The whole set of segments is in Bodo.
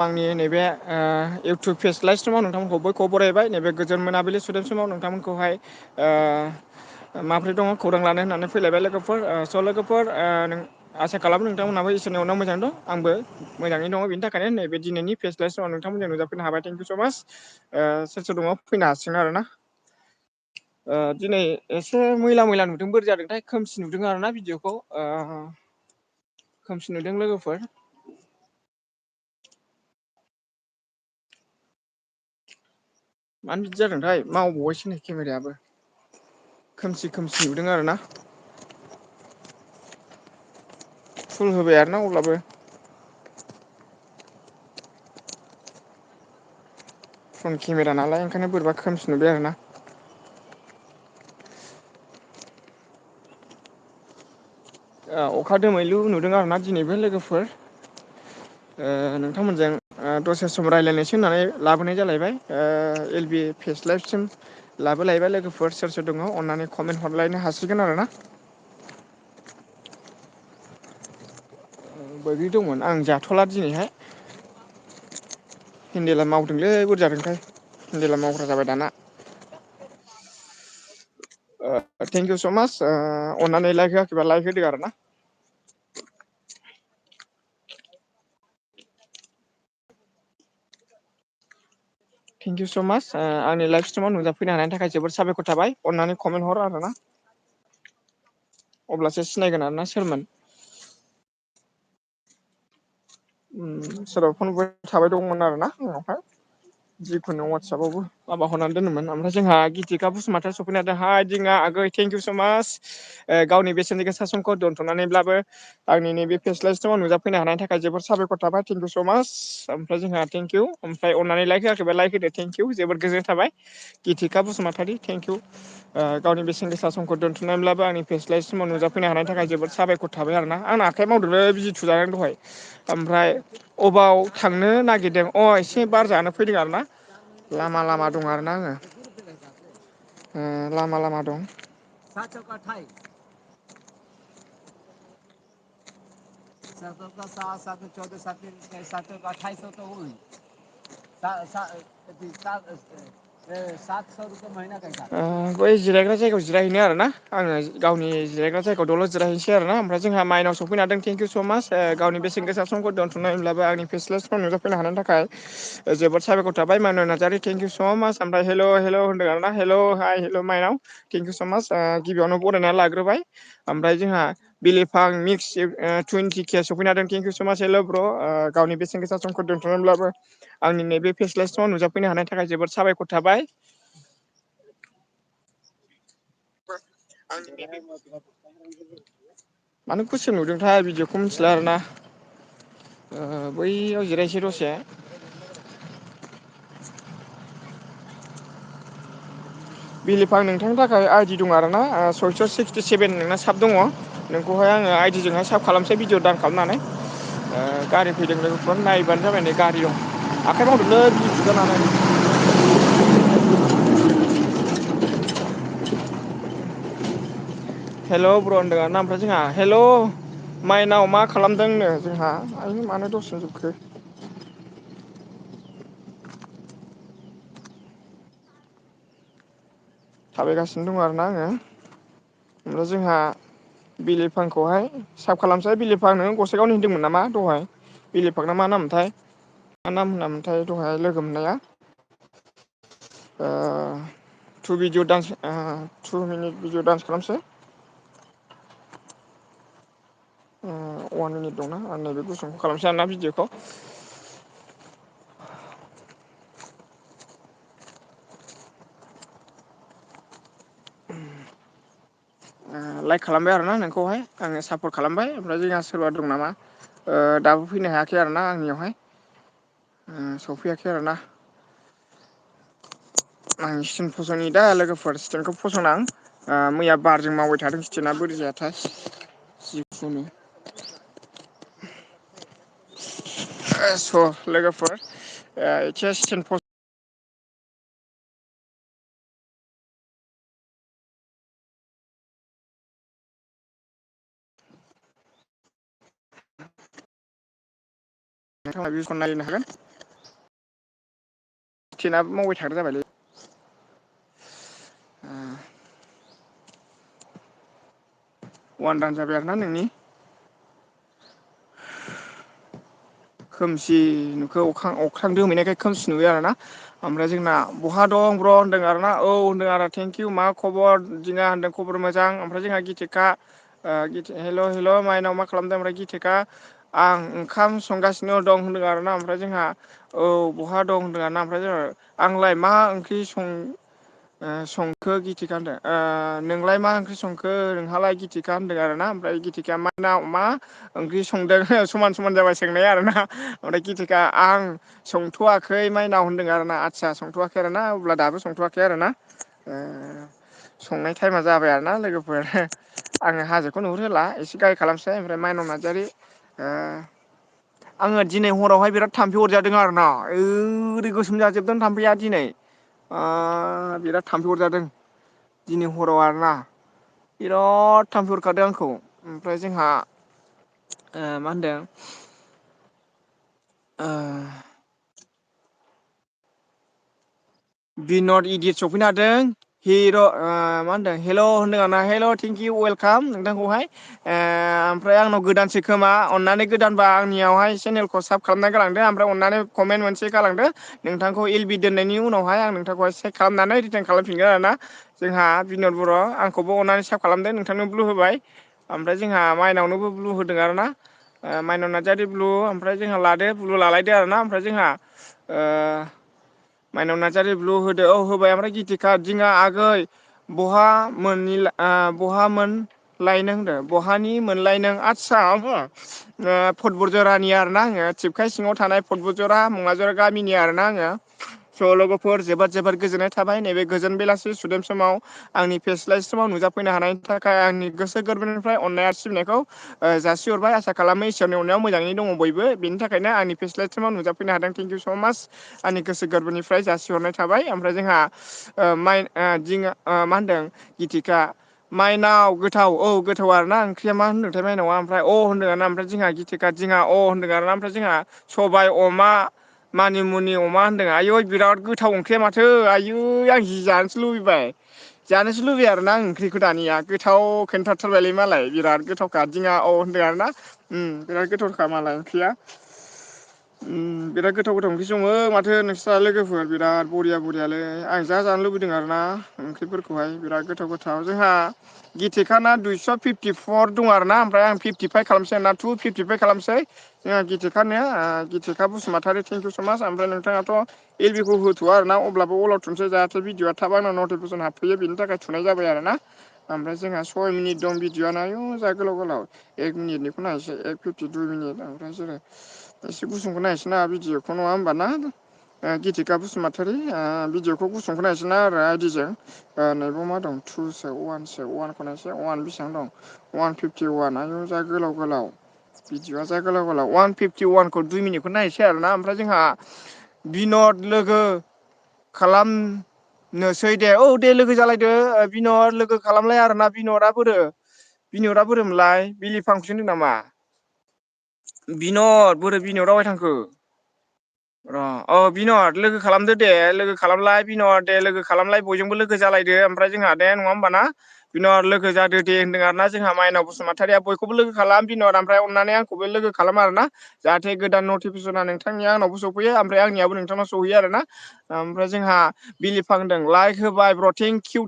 आंनि नैबे इउटुब पेज लाइभ स्ट्रिमाव नोंथांमोनखौ बयखौबो बरायबाय नैबे गोजोन मोनाबिलि सुदेम समाव नोंथांमोनखौहाय माबोरै दङ खौरां लानो होननानै फैलायबाय लोगोफोर स' लोगोफोर आसा खालामो नोंथांमोनहाबो इसोरनि अननायाव मोजां दं आंबो मोजाङै दङ बेनि थाखायनो नैबे दिनैनि फेस्ला समाव नोंथांमोनजों नुजाफैनो हाबाय थेंकिउ स' माच सोर सोर दङ फैनो हासिगोन आरो ना दिनै एसे मैला मैला नुदों बोरै जादोंथाय खोमसि नुदों आरोना भिडिअखौ खोमसि नुदों लोगोफोर मानो बिदि जादोंथाय मावबावबायसो नै केमेरायाबो खोमसि खोमसि नुदों आरो ना फुल होबाय आरोना अब्लाबो फन केमेरा नालाय ओंखायनो बोरैबा खोमसि नुबाय आरो ना अखा दोमैलु नुदों आरोना दिनैबो लोगोफोर नोंथांमोनजों दसे सम रायज्लायनोसै होननानै लाबोनाय जालायबाय एल बि फेस लाइभसिम लाबोलायबाय लोगोफोर सोर सोर दङ अननानै कमेन्ट हरलायनो हासिगोन आरो ना बैग्रि दंमोन आं जाथ'ला दिनैहाय हेन्देला मावदोंलै बोरै जादोंथाय हेन्देला मावग्रा जाबाय दाना थेंकिउ स' माच अननानै लाइक होआखैबा लाइक होदो आरो ना थेंकिउ स' माच आंनि लाइफ स्ट्रिमाव नुजाफैनो हानायनि थाखाय जोबोद साबायखर थाबाय अननानै कमेन्ट हर आरो ना अब्लासो सिनायगोन आरोना सोरमोन सोरबा फन थाबाय दंमोन आरोना आंनावहाय जिखुनु वाट्सएपावबो माबा हरनानै दोनोमोन ओमफ्राय जोंहा गितिका बसुमतारी सफैनो हादों हाय दिङा आगै थेंकिउ स' माच गावनि बेसेन गोसा समखौ दोनथ'नानैब्लाबो आंनि नैबे फेस्ला स्ट्रिमाव नुजाफैनो हानायनि थाखाय जोबोद साबायखर थाबाय थेंकिउ स' माच ओमफ्राय जोंहा थेंकिउ ओमफ्राय अननानै लाइक होआखैबा लाइक होदो थेंकिउ जोबोद गोजोननाय थाबाय गितिका बसुमतारी थेंकिउ गावनि बेसेन गोसा समखौ दोन्थ'नानैब्लाबो आंनि फेस्लाय समाव नुजाफैनो हानायनि थाखाय जोबोद साबायखर थाबाय आरो ना आंना आखाइ मावदोंलै बिजि थुजादों दहाय ओमफ्राय अबाव थांनो नागिरदों एसे बार जानो फैदों आरो ना लामा लामा दं आरोना आङो लामा लामा दं बै जिरायग्रा जायगायाव जिरायहैनो आरो ना आङो गावनि जिरायग्रा जायगायाव दलर जिरायहैनोसै आरो ना ओमफ्राय जोंहा माइनाव सफैनो हादों थेंकिउ स' माच गावनि बेसेन गोसा समखौ दोनथ'नानैब्लाबो आंनि फेस्ला समाव नुजाफैनो हानायनि थाखाय जोबोद साबायखर थाबाय माइनाव नार्जारि थेंकिउ स' माच ओमफ्राय हेल' हेल' होनदों आरो ना हेल' हाय हेल' माइनाव थेंकिउ स' माच गिबियावनो बरायनानै लाग्रोबाय ओमफ्राय जोंहा बिलिफां मिक्स टुइन्टि के सफैनो हादों थेंकिउ स' माच हेल' ब्र' गावनि बेसेन गोसा समखौ दोन्थ'नोब्लाबो आंनि नैबे फेस्ला समाव नुजाफैनो हानायनि थाखाय जोबोद साबायखर थाबाय मानो गोसोम नुदोंथाय बिदिखौ मिथिला आरो ना बैयाव जिरायसै दसे बिलिफां नोंथांनि थाखाय आइडि दं आरो ना 667 नोंना साब दङ नोंखौहाय आङो आइडिजोंहाय साब खालामसै भिडिअ दान खालामनानै गारि फैदों लोगोफोर नायबानो जाबाय नै गारि दं आखाइ मावदोंलै बिजि थुजानानै हेल' ब्र होनदों आरोना ओमफ्राय जोंहा हेल' माइनाव मा खालामदोंनो जोंहा आयु मानो दसेनो जोबखो थाबायगासिनो दं आरोना आङो ओमफ्राय जोंहा बिलिफांखौहाय साब खालामसै बिलिफां नोङो गसाइगावनि होनदोंमोन नामा दहाय बिलिफांना मा नामथाय मा नाम होनामोनथाय दहाय लोगो मोननाया two video dance 2 minute video dance खालामसै 1 मिनिट दंना आरो नैबे गुसुंखौ खालामसै आरोना भिडिअखौ लाइक खालामबाय आरोना नोंखौहाय आङो सापर्ट खालामबाय ओमफ्राय जोंहा सोरबा दं नामा दाबो फैनो हायाखै आरोना आंनियावहाय सफैयाखै आरोना आं स्टेन फसंनि दा लोगोफोर स्टेनखौ फसंनां मैया बारजों मावबाय थादों स्टेना बोरै जायाथाय जिखुनु स' लोगोफोर एसे स्टेन नोंथाङा भिडिअखौ नायनो हागोन टेना मावबाय थाग्रा जाबायलै। वान रान जाबाय आरोना नोंनि खोमसि नुखो अख्रां दोमैनायखाय खोमसि नुयो आरो ना। ओमफ्राय जोंना बहा दं ब्र' होनदों आरोना औ होनदों आदा थेंकिउ मा खबर दिना होनदों खबर मोजां ओमफ्राय जोंहा गिथिखा हेल' हेल' माइनाव मा खालामदों ओमफ्राय गिथिखा आं ओंखाम संगासिनो दं होनदों आरोना ओमफ्राय जोंहा औ बहा दं होनदों आरोना ओमफ्राय जोङो आंलाय मा ओंख्रि संखो गिथिखा होनदों नोंलाय मा ओंख्रि संखो नोंहालाय गिथिखा होनदों आरोना ओमफ्राय गिथिखाया मा ओंख्रि संदों समान समान जाबाय सोंनाया आरोना ओमफ्राय गिथिका आं संथ'वाखै माइनाव होनदों आरोना आदसा संथ'वाखै आरोना अब्ला दाबो संथ'वाखै आरोना संनाय टाइमा जाबाय आरोना लोगोफोर आङो हाजोखौ नुहुरहोला एसे गाहाय खालामसै ओमफ्राय माइनाव नार्जारि आङो दिनै हरावहाय बिराद थाम्फै अरजादों आरोना ओरै गोसोम जाजोबदों थाम्फैया दिनै बिराद थाम्फै अरजादों दिनै हराव आरोना बिराद थाम्फै अरखादों आंखौ ओमफ्राय जोंहा मा होनदों बिनद इदित सफैनो हादों हिर' मा होनदों हेल' होनदों आंना हेल' थेंकिउ वेलकाम नोंथांखौहाय ओमफ्राय आंनाव गोदानसो खोमा अननानै गोदानबा आंनियावहाय चेनेलखौ साब खालामना गालांदो ओमफ्राय अननानै कमेन्ट मोनसे गालांदो नोंथांखौ एल बि दोननायनि उनावहाय आं नोंथांखौहाय चेक खालामनानै रिटार्न खालामफिनगोन आरोना जोंहा बिनद बर' आंखौबो अननानै साब खालामदों नोंथांनो ब्लु होबाय ओमफ्राय जोंहा माइनावनोबो ब्लु होदों आरोना माइनाव नार्जारि ब्लु ओमफ्राय जोंहा लादो ब्लु लालायदो आरोना ओमफ्राय जोंहा माइनाव नार्जारि ब्लु होदो औ होबाय ओमफ्राय गिथिखा दिङा आगै बहा मोनलाय नों होनदों बहानि मोनलाय नों आदसा फटबर जरानि आरोना आङो थिपखाय सिङाव थानाय फटबुजरा मुङाजरा गामिनि आरोना आङो स' लोगोफोर जोबोद गोजोननाय थाबाय नैबे गोजोन बेलासि सुदेम समाव आंनि फेस्लाय समाव नुजाफैनो हानायनि थाखाय आंनि गोसो गोरबोनिफ्राय अननाय आरो सिबिनायखौ जासिहरबाय आसा खालामो इसोरनि अननायाव मोजाङै दङ बयबो बेनि थाखायनो आंनि फेस्लाय समाव नुजाफैनो हादों थेंकिउ स' माच आंनि गोसो गोरबोनिफ्राय जासिहरनाय थाबाय ओमफ्राय जोंहा मा होनदों गिथिखा माइनाव गोथाव औ गोथाव आरोना ओंख्रिया मा होनदोंथाय माइनावा ओमफ्राय होनदों आरोना ओमफ्राय जोंहा गिथिखा दिङा होनदों आरोना ओमफ्राय जोंहा सबाय अमा मानिमुनि अमा होनदों आयु बिराद गोथाव ओंख्रिया माथो आयु आं जि जानोसो लुबैबाय जानोसो लुबैयो आरोना आं ओंख्रिखौ दानिया गोथाव खोन्थाथारबायलै मालाय बिराद गोथाव दिङा होनदों आरोना बिराद गोथावखा मालाय ओंख्रिया बिराद गोथाव ओंख्रि सङो माथो नोंस्रा लोगोफोर बिराद बरियालै आं जानो लुबैदों आरोना ओंख्रिफोरखौहाय बिराद गोथाव जोंहा गिथिखाना 254 दं आरोना ओमफ्राय आं 55 खालामसै आरोना 255 खालामसै जोंहा गिथिखा बसुमतारी थेंकिउ स' माच ओमफ्राय नोंथाङाथ' एल बि खौ होथ'वा आरोना अब्लाबो अलाव थुनसै जाहाथे भिडिअआ थाब आंनाव नटिफिकेसन हाबफैयो बेनि थाखाय थुनाय जाबाय आरोना ओमफ्राय जोंहा 6 मिनिट दं भिडिअ'आनो आयु जा गोलाव 1 मिनिटनिखौ नायनोसै 1:52 मिनिट ओमफ्राय जेरै एसे गुसुंखौ नायनोसै ना भिडिअ'खौ नङा होमबा ना गिथिखा बसुमतारी भिडिअ'खौ गुसुंखौ नायनोसै ना आरो आइदिजों नैबाव मा दं 2 1खौ नायनोसै 1 बेसेबां दं 151 आयु जा गोलाव भिडिअ'आ जा गोलाव 151खौ 2 मिनिटखौ नायनोसै आरोना ओमफ्राय जोंहा बिनद लोगो खालामनोसै दे दे लोगो जालायदो बिनद लोगो खालामलाय आरोना बिनदआ बोरोमोनलाय बिलिफांखौसो होनदों नामा बिनद बोरो बिनद अबहाय थांखो बिनद लोगो खालामदो दे लोगो खालामलाय बिनद दे लोगो खालामलाय बयजोंबो लोगो जालायदो ओमफ्राय जोंहा दे नङा होमबा ना बिनद लोगो जादो दे होनदों आरोना जोंहा माइनाव बसुमतारिया बयखौबो लोगो खालाम बिनद ओमफ्राय अननानै आंखौबो लोगो खालाम आरोना जाहाथे गोदान नटिफिकेसना नोंथांनिया आंनावबो सफैयो ओमफ्राय आंनियाबो नोंथांनाव सहैयो आरोना ओमफ्राय जोंहा बिलिफां होनदों लाइक होबाय ब्र' थेंकिउ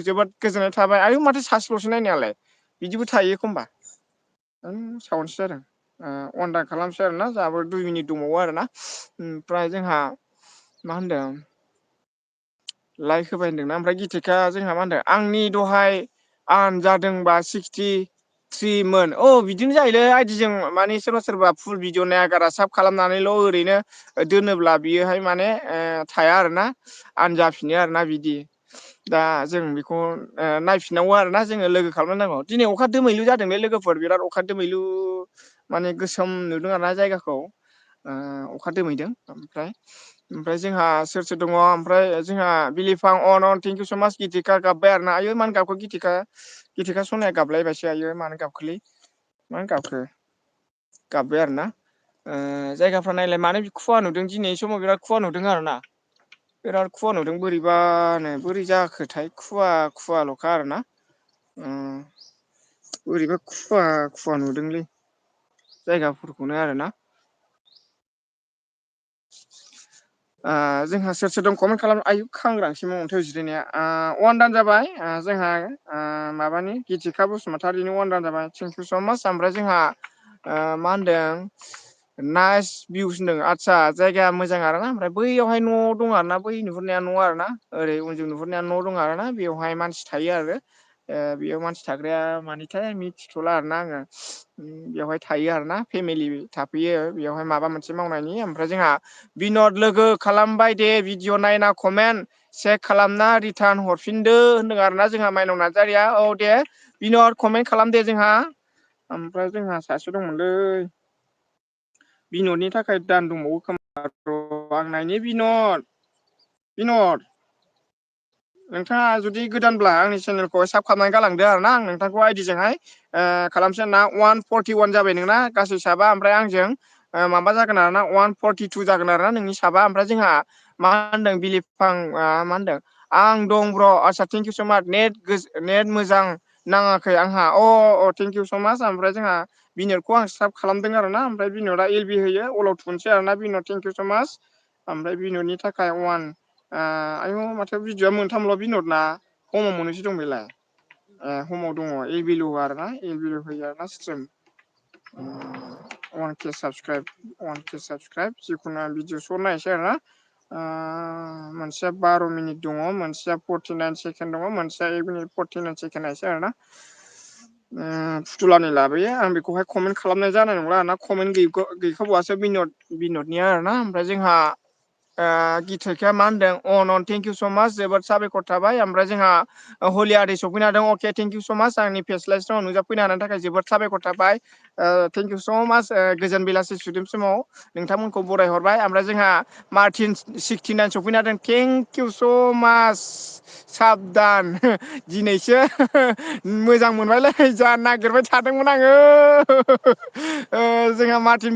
जोबोद गोजोननाय थाबाय आयौ माथो सासेल'सो नायनायालाय बिदिबो थायो एखमबा साउन्डसो जादों अनदान खालामसै आरोना जोंहाबो 2 मिनिट दंबावो आरोना ओमफ्राय जोंहा मा होनदों लाइक होबाय होनदोंना ओमफ्राय गिथिखा जोंहा मा होनदों आंनि दहाय जादोंबा 63मोन बिदिनो जायोलै आइदिजों माने सोरबा फुल भिडिअ नायागारा साब खालामनानैल' ओरैनो दोनोब्ला बियोहाय माने थाया आरोना आनजाफिनो आरोना बिदि दा जों बेखौ नायफिननांगौ आरोना जोङो लोगो खालामनांगौ दिनै अखा दोमैलु जादोंलै लोगोफोर बिराद अखा दोमैलु माने गोसोम नुदों आरोना जायगाखौ अखा दोमैदों ओमफ्राय जोंहा सोर दङ ओमफ्राय जोंहा बिलिफां थेंकिउ स' माच गिथिखा गाबबाय आरोना आयौ मानो गाबखो गिथिखा सनाया गाबलायबायसो आयो मानो गाबखोलै मानो गाबखो गाबबाय आरोना जायगाफ्रा नायलाय मानो खुवा नुदों दिनै समाव बिराद खुवा नुदों आरोना बिराद खुवा नुदों बोरैबानो बोरै जाखोथाय खुवाल'खा आरोना बोरैबा खुवा नुदोंलै जायगाफोरखौनो आरोना जोंहा सोर सोर दं कमेन्ट खालाम आयु खांग्रांसोमोन अन्थाइआव जिरायनाया अवान दान जाबाय जोंहा माबानि गितिका बसुमतारिनि अवान दान जाबाय थेंकिउ स' माच ओमफ्राय जोंहा मा होनदों नाइस भिउस होनदों आदसा जायगाया मोजां आरोना ओमफ्राय बैयावहाय न' दं आरोना बै नुहुरनाया न' आरोना ओरै उनजों नुहुरनाया न' दं आरोना बेवहाय मानसि थायो आरो बेयाव मानसि थाग्राया मानिथाय मिथिथ'ला आरोना आङो बेवहाय थायो आरोना फेमिलि थाफैयो बेवहाय माबा मोनसे मावनायनि ओमफ्राय जोंहा बिनद लोगो खालामबाय दे भिडिअ नायना कमेन्ट चेक खालामना रिटार्न हरफिनदो होनदों आरोना जोंहा माइनाव नार्जारिया औ दे बिनद कमेन्ट खालाम दे जोंहा ओमफ्राय जोंहा सासे दंमोनलै बिनदनि थाखाय दान दंबावो खोमा र' आं नायनि बिनद नोंथाङा जुदि गोदानब्ला आंनि चेनेलखौ साब खालामनानै गालांदो आरोना आं नोंथांखौ आइडिजोंहाय खालामसै ना 141 जाबाय नोंना गासै साबा ओमफ्राय आंजों माबा जागोन आरो ना 142 जागोन आरो ना नोंनि साबा ओमफ्राय जोंहा मा होनदों बिलिफां मा होनदों आं दं ब्र' आदसा थेंकिउ स' माच नेट मोजां नाङाखै आंहा थेंकिउ स' माच ओमफ्राय जोंहा बिनदखौ आं साब खालामदों आरोना ओमफ्राय बिनदआ एल बि होयो अलाव थुनोसै आरोना बिनद थेंकिउ स' माच ओमफ्राय बिनदनि थाखाय अवान आयु माथो भिडिअआ मोनथामल' बिनदना हमाव मोननैसो दं बेलाय हमाव दङ एल बि ल आरोना एल बि ल होयो आरोना स्ट्रिम 1K साबसक्राइब जिखुनु भिडिअ श' नायसै आरोना मोनसेया 12 मिनिट दङ मोनसेया 49 सेकेन्ड दङ मोनसेया 1 मिनिट 49 सेकेन्ड नायसै आरोना फुथुलानि लाबोयो आं बेखौहाय कमेन्ट खालामनाय जानाय नंला आरोना कमेन्ट गैखाबावासो बिनदनिया आरोना ओमफ्राय जोंहा गिथाइखाया मा होनदों थेंकिउ स' माच जोबोद साबायखर थाबाय ओमफ्राय जोंहा हलियादै सफैनो हादों अके थेंकिउ स' माच आंनि फेस लाइभआव नुजाफैनो हानायनि थाखाय जोबोद साबायखर थाबाय थेंकिउ स' माच गोजोन बेलासि सुदेम समाव नोंथांमोनखौ बरायहरबाय ओमफ्राय जोंहा मार्टिन 69 सफैनो हादों थेंकिउ स' माच साबधान दिनैसो मोजां मोनबायलै जा नागिरबाय थादोंमोन आङो जोंहा मार्टिन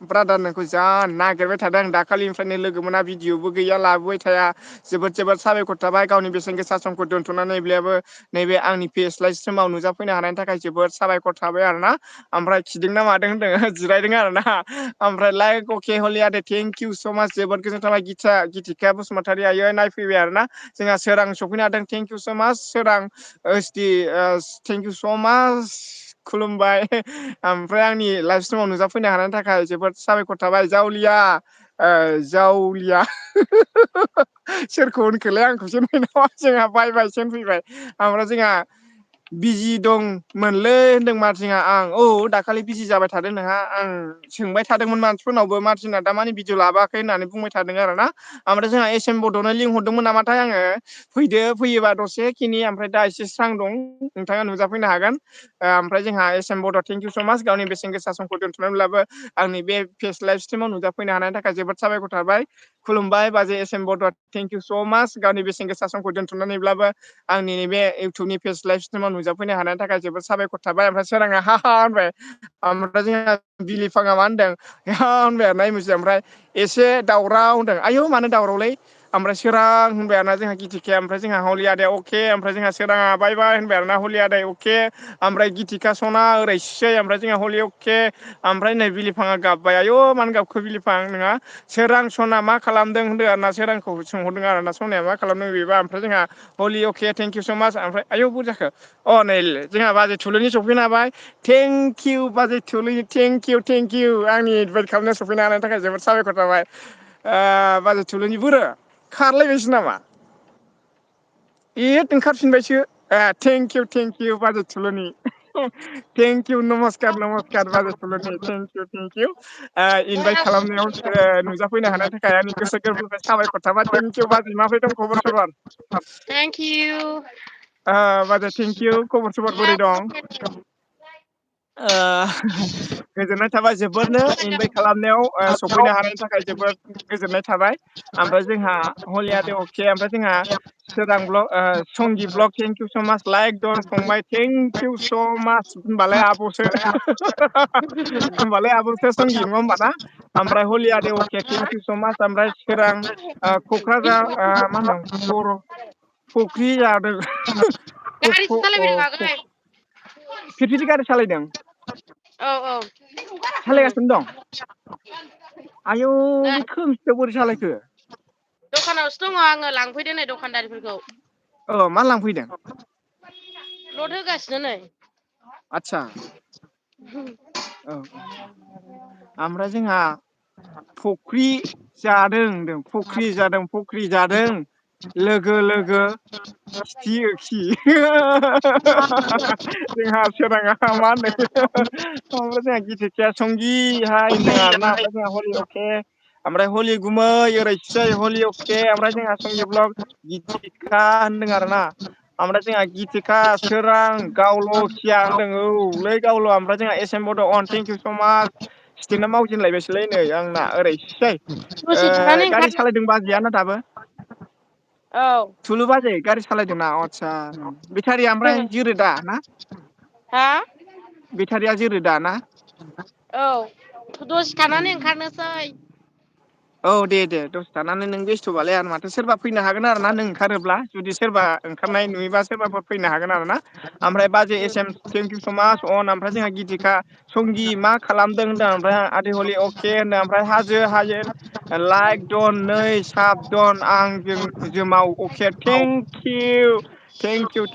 ब्रादार नोंखौ जा नागिरबाय थादों आं दाखालिनिफ्रायनो लोगो मोना भिडिअबो गैया लाबोबाय थाया जोबोद साबायखर थाबाय गावनि बेसेन गोसा समखौ दोन्थ'नानैब्लाबो नैबे आंनि फेस लाइभ स्ट्रिमाव नुजाफैनो हानायनि थाखाय जोबोद साबायखर थाबाय आरोना ओमफ्राय खिदोंना मादों होनदों जिरायदों आरोना ओमफ्राय लाइक अके हलियादे थेंकिउ स' माच जोबोद गोजोन थाबाय गितिका बसुमतारी आयै नायफैबाय आरोना जोंहा सोरां सफैनो हादों थेंकिउ स' माच सोरां थेंकिउ स' माच खुलुमबाय ओमफ्राय आंनि लाइफ स्ट्रिमाव नुजाफैनो हानायनि थाखाय जोबोद साबायखर थाबाय जावलिया सोरखौ होनखोलाय आंखौसो नामा जोंहा बाय फैबाय ओमफ्राय जोंहा बिजि दंमोनलै होनदों मार्टिना आं दाखालि बिजि जाबाय थादों नोंहा आं सोंबाय थादोंमोन मानसिफोरनावबो मार्टिना दा मानि भिडिअ लाबोआखै होननानै बुंबाय थादों आरोना ओमफ्राय जोंहा एस एम बड'नो लिंहरदोंमोन नामाथाय आङो फैयोबा दसेखिनि ओमफ्राय दा एसे स्रां दं नोंथाङा नुजाफैनो हागोन ओमफ्राय जोंहा एस एम बड' थेंकिउ स' माच गावनि बेसेन गोसा समखौ दोन्थ'नानैब्लाबो आंनि बे फेस लाइभ स्ट्रिमाव नुजाफैनो हानायनि थाखाय जोबोद साबायखर थाबाय खुलुमबाय बाजै एस एम बड' थेंकिउ स' माच गावनि बेसेन गोसा समखौ दोन्थ'नानैब्लाबो आंनि नैबे इउटुबनि फेस लाइभ स्ट्रिमाव नुजाफैनो हानायनि थाखाय जोबोद साबायखर थाबाय ओमफ्राय सोराङा हा होनबाय ओमफ्राय जोंहा बिलिफाङा मा होनदों होनबाय आरोना ओमफ्राय एसे दावराव होनदों आयौ मानो दावरावलै ओमफ्राय सोरां होनबाय आरोना जोंहा गितिकाया ओमफ्राय जोंहा हलियादे अके ओमफ्राय जोंहा सोराङा बाय होनबाय आरोना हलियादे अके ओमफ्राय गितिका सना ओरैसै ओमफ्राय जोंहा हलि अके ओमफ्राय नै बिलिफाङा गाबबाय आयौ मानो गाबखो बिलिफां नोंहा सोरां सना मा खालामदों होनदों आरोना सोरांखौ सोंहरदों आरोना सनाया मा खालामदों बेबा ओमफ्राय जोंहा हलि अके थेंकिउ स' माच ओमफ्राय आयौ बोरै जाखो नै जोंहा बाजै थुलुंनि सफैनो हाबाय थेंकिउ बाजै थुलुंनि थेंकिउ आंनि इनभाइट खालामनायाव सफैनो हानायनि थाखाय जोबोद साबायखर थाबाय बाजै थुलुंनि बोरो खारलायबायसो नामा ओंखारफिनबायसो थेंकिउ बाजै थुलुंनि थेंकिउ नमस्कार बाजै थुलुंनि थेंकिउ इनभाइट खालामनायाव नुजाफैनो हानायनि थाखाय आंनि गोसो गोरबोनिफ्राय साबायखर थाबाय थेंकिउ बाजै माबोरै दं खबर सबर Thank you. बाजै थेंकिउ खबर सबर बोरै दं ओ गोजोननाय थाबाय जोबोरनो इनभाइट खालामनायाव सफैनो हानायनि थाखाय जोबोद गोजोननाय थाबाय ओमफ्राय जोंहा हलिया दे अके ओमफ्राय जोंहा सोरां ब्लग संगि ब्लग थेंक इउ स' माच लाइक दन फंबाय थेंक इउ स' माच होनबालाय आब'सो होमबालाय आब'सो संगि नङा होमबा ना ओमफ्राय हलिया दे अके थेंक इउ स' माच ओमफ्राय सोरां क'क्राझार मा होनदों फख्रि जादों गारिसो सालायफैदों आगै फिरफिलि गारि सालायदों औ औ सालायगासिनो दं आयौ नै बे खोमसियाव बोरै सालायखो दखानावसो दङ आङो लांफैदो नै दखानदारिफोरखौ औ मा लांफैदों लद होगासिनो नै आतसा औ औ ओमफ्राय जोंहा फख्रि जादों होनदों फख्रि जादों फख्रि जादों लोगो लोगो खि खि जोंहा सोराङा मा होनदों ओमफ्राय जोंहा गिथिथिया संगिहाय होनदों आरोना ओमफ्राय जोंहा हलि अके ओमफ्राय हलि गुमै ओरैथिसे हलि अके ओमफ्राय जोंहा संगि ब्लक गिथिखा होनदों आरोना ओमफ्राय जोंहा गिथिखा सोरां गावल' खिया होनदों औलै गावल' ओमफ्राय जोंहा एस एम बड' अन थेंक इउ स' माच स्टेना मावजेनलायबायसोलै नै आंना ओरैसै दसे थानानै गारि ओंखारनो सालायदों बाजैयानो दाबो औ थुलु बाजै गारि सालायदोंना आदसा बेटारिया ओमफ्राय जोरो दा ना हा बेटारिया जोरो दा ना औ दसे थानानै ओंखारनोसै औ दे दे दसे थानानै नों बेस्थ'बालाय आरो माथो सोरबा फैनो हागोन आरो ना नों ओंखारोब्ला जुदि सोरबा ओंखारनाय नुयोबा सोरबाफोर फैनो हागोन आरो ना ओमफ्राय बाजै एस एम थेंक इउ स' माच अन ओमफ्राय जोंहा गिथिखा संगि मा खालामदों होनदों ओमफ्राय आदै हलि अके होनदों ओमफ्राय हाजो हायेन लाइक दन नै साब दन आं जोमाव अके थेंकिउ थेंक इउ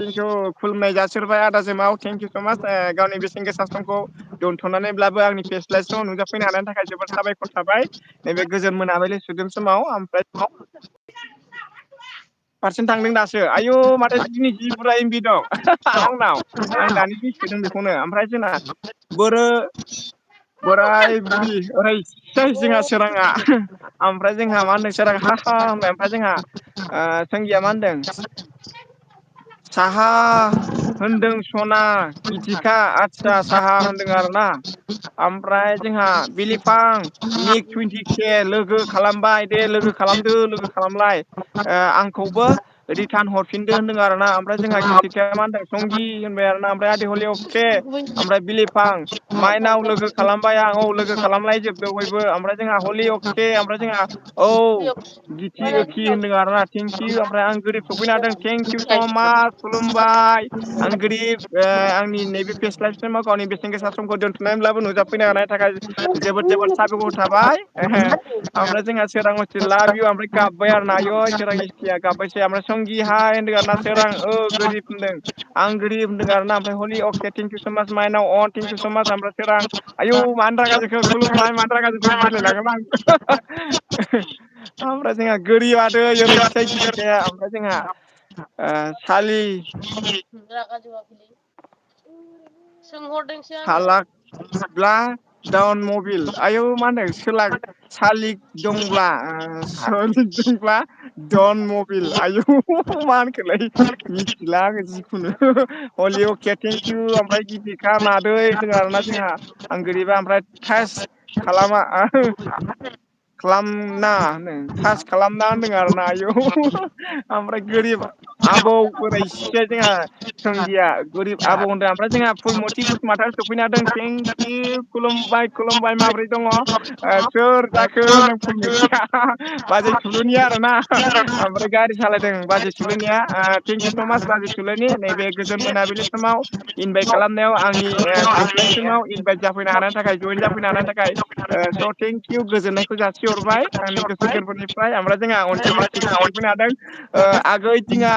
खुलुमनाय जासिहरबाय आदा जोमाव थेंक इउ स' माच गावनि बेसेन गोसा समखौ दोनथ'नानैब्लाबो आंनि फेस्लाय समाव नुजाफैनो हानायनि थाखाय जोबोद साबायखर थाबाय नैबे गोजोन मोनाबिलि सुदेम समाव ओमफ्राय पारसेन्ट थांदों दासो आयु माथो दिनै जि बुरजा एमबि दं आंनाव आं दानिसो सोदों बेखौनो ओमफ्राय जोंना बोराय बुरि ओरैसै जोंहा सोराङा ओमफ्राय जोंहा मा होनदों सोरां हा हा होनबाय ओमफ्राय जोंहा संगिया मा होनदों साहा होनदों सना गिथिखा आदसा साहा होनदों आरोना ओमफ्राय जोंहा बिलिफां निक 20K लोगो खालामबाय दे लोगो खालामदो लोगो खालामलाय आंखौबो रिटार्न हरफिनदो होनदों आरोना ओमफ्राय जोंहा गिथिखाया मा होनदों संगि होनबाय आरोना ओमफ्राय आदै हलि अके ओमफ्राय बिलिफां माइनाव लोगो खालामबाय आं औ लोगो खालामलाय जोबदों बयबो ओमफ्राय जोंहा हलि अके ओमफ्राय जोंहा औ गिथि होनदों आरोना थेंकिउ ओमफ्राय आं गोरिब सफैनो हादों थेंक इउ स' माच खुलुमबाय आं गोरिब आंनि नैबे फेस लाइफ टाइमाव गावनि बेसेन गोसा समखौ दोनथ'नानैब्लाबो नुजाफैनो हानायनि थाखाय जोबोद जोबोद साबायखर थाबाय ओमफ्राय जोंहा सोरां अस्थि लाभ इउ ओमफ्राय गाबबाय आरो ना आय सोरां इस्थिया गाबबायसै ओमफ्राय संगि हाय होनदों आरो ना सोरां गोरिब होनदों आं गोरिब होनदों आरोना ओमफ्राय हलि अके थेंक इउ स' माच माइनाव अन थेंक इउ स' माच ओमफ्राय सोरां आयौ मानो रागा जोंखो खुलुमबाय मानो रागा जोंखो गिलायलाङोन आं ओमफ्राय जोंहा गोरिबादै ओरैथिसे गिथिखाया ओमफ्राय जोंहा सालि रागा जोङाखैलै सोंहरदोंसो आङो सालाकब्ला डाउन मबिल आयौ मा होनदों सालिक दंब्ला डन मबिल आयौ मा होनखोलै मिथिला आङो जिखुनु हलि अके थेंक इउ ओमफ्राय गिथिखा मादै होनदों आरोना जोंहा आं गोरिबा ओमफ्राय थास खालामा खालामना होनदों थास खालामना होनदों आरोना आयौ ओमफ्राय गोरिब आबौ बोरैसे जोंहा संगिया गोरिब आबौ होनदों ओमफ्राय जोंहा फुलमथि बसुमतारी सफैनो हादों थेंकिउ खुलुमबाय माब्रै दङ सोर जाखो होनदों फुलमथिया बाजै थुलुनि आरोना ओमफ्राय गारि सालायदों बाजै थुलुनिया थेंक इउ स' माच बाजै थुलुनि नैबे गोजोन मोनाबिलि समाव इनभाइट खालामनायाव आंनि फेस लाइभ सिमाव इनभाइट जाफैनो हानायनि थाखाय जयेन जाफैनो हानायनि थाखाय स' थेंक इउ गोजोननायखौ जासिहरबाय आंनि गोसो गोरबोनिफ्राय ओमफ्राय जोंहा अनसु डिस्ट्रिक्टआव सफैनो हादों आगै दिङा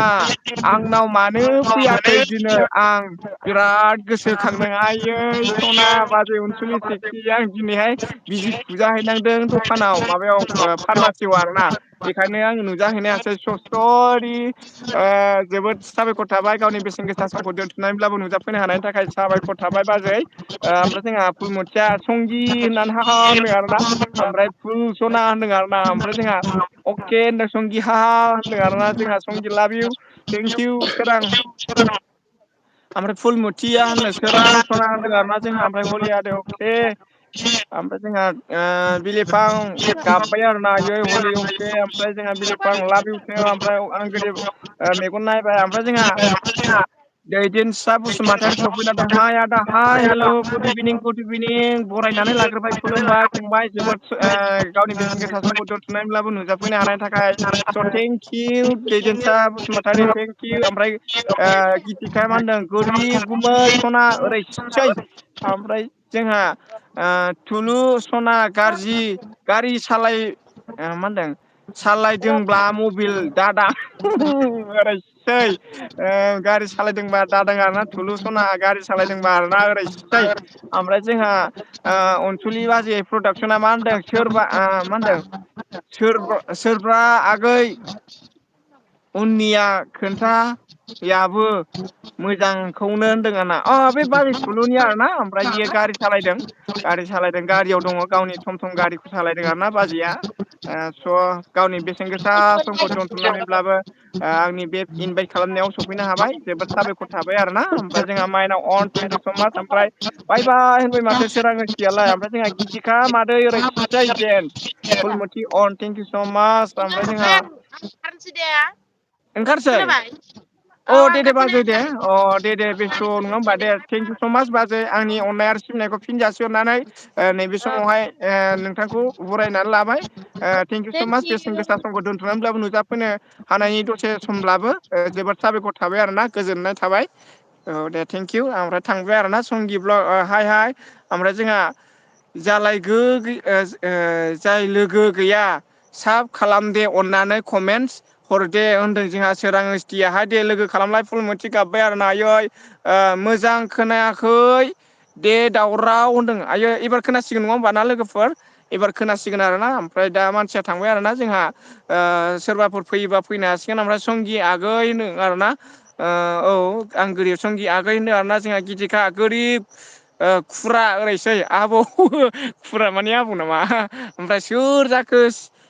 आंनाव मानो फैयाखै दिनै आं बिराद गोसोखांदों आइयै सना बाजै अनसुलि थेख्लि आं दिनैहाय बिजि थुजाहैनांदों दखानाव माबायाव फार्मासियाव आरोना बेखायनो आं नुजाहैनो हायासै सरि जोबोद साबायखर थाबाय गावनि बेसेन गोसा समखौ दोनथुमनानैब्लाबो नुजाफैनो हानायनि थाखाय साबायखर थाबाय बाजै ओमफ्राय जोंहा फुलमथिया संगि होननानै हा होनदों आरोना ओमफ्राय फुल सना होनदों आरोना ओमफ्राय जोंहा अके होनदों संगि हा होनदों आरोना जोंहा संगि लाभ इउ थेंक इउ सोरां ओमफ्राय फुलमुथिया होननो सोरां सना होनदों आरोना जोंहा ओमफ्राय हलियादे अके ओमफ्राय जोंहा बिलिफां गाबबाय आरोना इयो हलि अके ओमफ्राय जोंहा बिलिफां लाभ इउ टु ओमफ्राय आं गोदो मेगन नायबाय ओमफ्राय जोंहा दैदेनसा बसुमतारी सफैना हाय आदा हाय हेल' गुड इभिनिं बरायनानै लाग्रोबाय खुलुमबाय फंबाय जोबोद गावनि बेसेन गोसा समखौ दोनथुमनानैब्लाबो नुजाफैनो हानायनि थाखाय so' thank you Daidensa Basumatary thank you ओमफ्राय गितिकाया मा होनदों गोरिब गुमै सना ओरैसै ओमफ्राय जोंहा थुलु सना गाज्रि गारि सालाय मा होनदों सालायदोंब्ला मबाइल दादा ओरैसै गारि सालायदोंबा दादां आरोना थुलु सना गारि सालायदोंबा आरोना ओरैसै ओमफ्राय जोंहा अनसुलि बाजै प्रडाक्सना मा होनदों सोरबा मा होनदों सोरबा आगै उननिया खोन्थायाबो मोजांखौनो होनदों आरोना बे बाजै थुलुनि आरोना ओमफ्राय बियो गारि सालायदों गारियाव दङ गावनि थम थम गारिखौ सालायदों आरोना बाजैया स' गावनि बेसेन गोसा समखौ दोनथुमनानैब्लाबो आंनि बे इनभाइट खालामनायाव सफैनो हाबाय जोबोद साबायखर थाबाय आरोना ओमफ्राय जोंहा माइनाव अन थेंक इउ स' माच ओमफ्राय बाय बाय होनबाय माथो सोरांहोसियालाय ओमफ्राय जोंहा गितिका मादै ओरैसै जेन्टस फुलमथि अन थेंक इउ स' माच ओमफ्राय जोंहा ओंखारनोसै दे ओंखारसै खोनाबाय अ औ दे आं दे गाखोनो बाजै दे ओंखारदों दे बेस्थ' नङा होमबा दे थेंक इउ स' माच बाजै आंनि अननाय आरो सिबिनायखौ फिन जासिहरनानै नैबे औ समावहाय नोंथांखौ बरायनानै लाबाय थेंक इउ स' थेंक माच बेसेन इउ गोसा समखौ दोनथ'नानैब्लाबो नुजाफैनो हानायनि दसे समब्लाबो जोबोद साबायखर थाबाय आरोना गोजोननाय थाबाय औ दे थेंक इउ ओमफ्राय थांबाय आरोना संगि ब्लग हाय ओमफ्राय जोंहा जाय लोगो गैया साब खालाम दे अननानै कमेन्टस हरदे होनदों जोंहा सोरांस्थियाहाय दे लोगो खालामलाय फुलमथि गाबबाय आरो ना आयै मोजां खोनायाखै दे दावराव होनदों आयो एबार खोनासिगोन नङा होमबा ना लोगोफोर एबार खोनासिगोन आरोना ओमफ्राय दा मानसिया थांबाय आरोना जोंहा सोरबाफोर फैयोबा फैनो हासिगोन ओमफ्राय संगि आगै होनदों आरोना औ आं गोरिब संगि आगै होनदों आरोना जोंहा गितिका गोरिब खुरा ओरैसै आबौ खुरा माने आबौ नामा ओमफ्राय सोर जाखो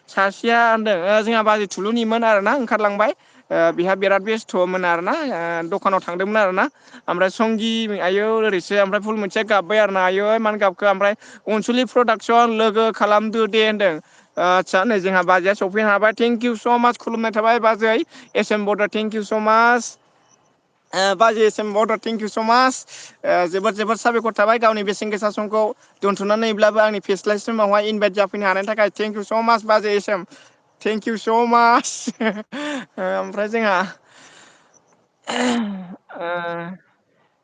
सासेया होनदों जोंहा बाजै थुलुनिमोन आरोना ओंखारलांबाय बेहा बिराद बेस्थ'मोन आरोना दखानाव थांदोंमोन आरोना ओमफ्राय संगि आयौ ओरैसो ओमफ्राय फुलमथिया गाबबाय आरो ना आयै मानो गाबखो ओमफ्राय अनसुलि प्रदाक्सन लोगो खालामदो दे होनदों आदसा नै जोंहा बाजैया सफैनो हाबाय थेंक इउ स' माच खुलुमनाय थाबाय बाजै एस एम बड' थेंक इउ स' माच बाजै एस एम बड' थेंक इउ स' माच जोबोद साबायखर थाबाय गावनि बेसेन गोसा समखौ दोनथ'नानैब्लाबो आंनि फेस्लाय समावहाय इनभाइट जाफैनो हानायनि थाखाय थेंक इउ स' माच बाजै एस एम थेंक इउ स' माच ओमफ्राय जोंहा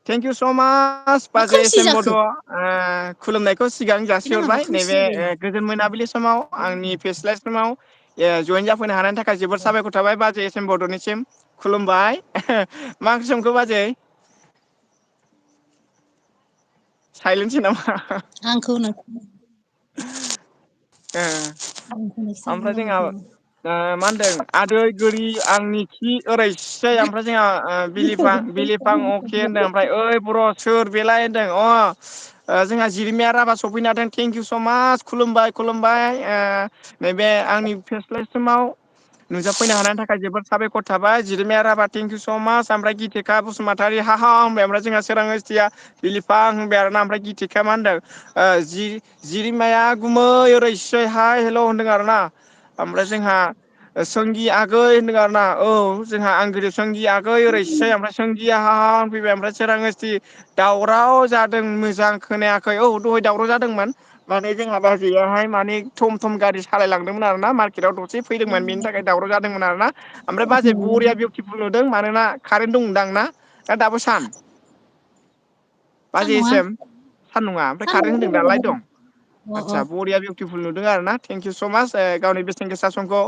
थेंक इउ स' माच मा बाजै एस खोमसि एम बड' जाखो खुलुमनायखौ सिगां बे नामा जासिहरबाय खोमसि नैबे जाबाय गोजोन मोनाबिलि समाव आंनि फेस्लाय समाव जयेन जाफैनो हानायनि थाखाय जोबोद साबायखर थाबाय बाजै एस एम बड'निसिम खुलुमबाय मा ओंख्रि संखो बाजै साइलेन्टसो नामा आंखौ होनो ओ आंखौनोसो ओमफ्राय जोंहा बुंदों मा होनदों आदै गोरि आंनि खि ओरैसै ओमफ्राय जोंहा बिलिफां अके होनदों ओमफ्राय ओइ बर' सोर बेलाय होनदों जोंहा जिरिमिया राभा सफैनो हादों थेंक इउ स' माच खुलुमबाय नैबे आंनि फेस्लायसिमाव नुजाफैनो हानायनि थाखाय जोबोद साबायखर थाबाय जिरिमिया राभा थेंक इउ स' माच ओमफ्राय गितिका बसुमतारी हा होनबाय ओमफ्राय जोंहा सोरांस्थिया बिलिफां होनबाय आरोना ओमफ्राय गितिकाया मा होनदों जिरिमाया गुमै ओरैसै हाय हेल' होनदों आरोना ओमफ्राय जोंहा सोंगि आगै होनदों आरोना जोंहा आं गिदिर सोंगि आगै ओरैसै ओमफ्राय सोंगिया हा फैबाय ओमफ्राय सोरांस्ति दावराव जादों मोजां खोनायाखै दहाय दावराव जादोंमोन माने जोंहा बाजैयाहाय माने थम थम गारि सालायलांदोंमोन आरोना मार्केटाव दसे फैदोंमोन बेनि थाखाय दावराव जादोंमोन आरोना ओमफ्राय बाजै बरिया बिउटिफुल नुदों मानोना कारेन्ट दंदां ना दाबो सान बाजै सान्दुङा एस एम सान नङा ओमफ्राय कारेन्ट होनदों दालाय दं अ अ आदसा बरिया बिउटिफुल नुदों आरोना थेंक इउ स' माच गावनि बेसेन गोसा समखौ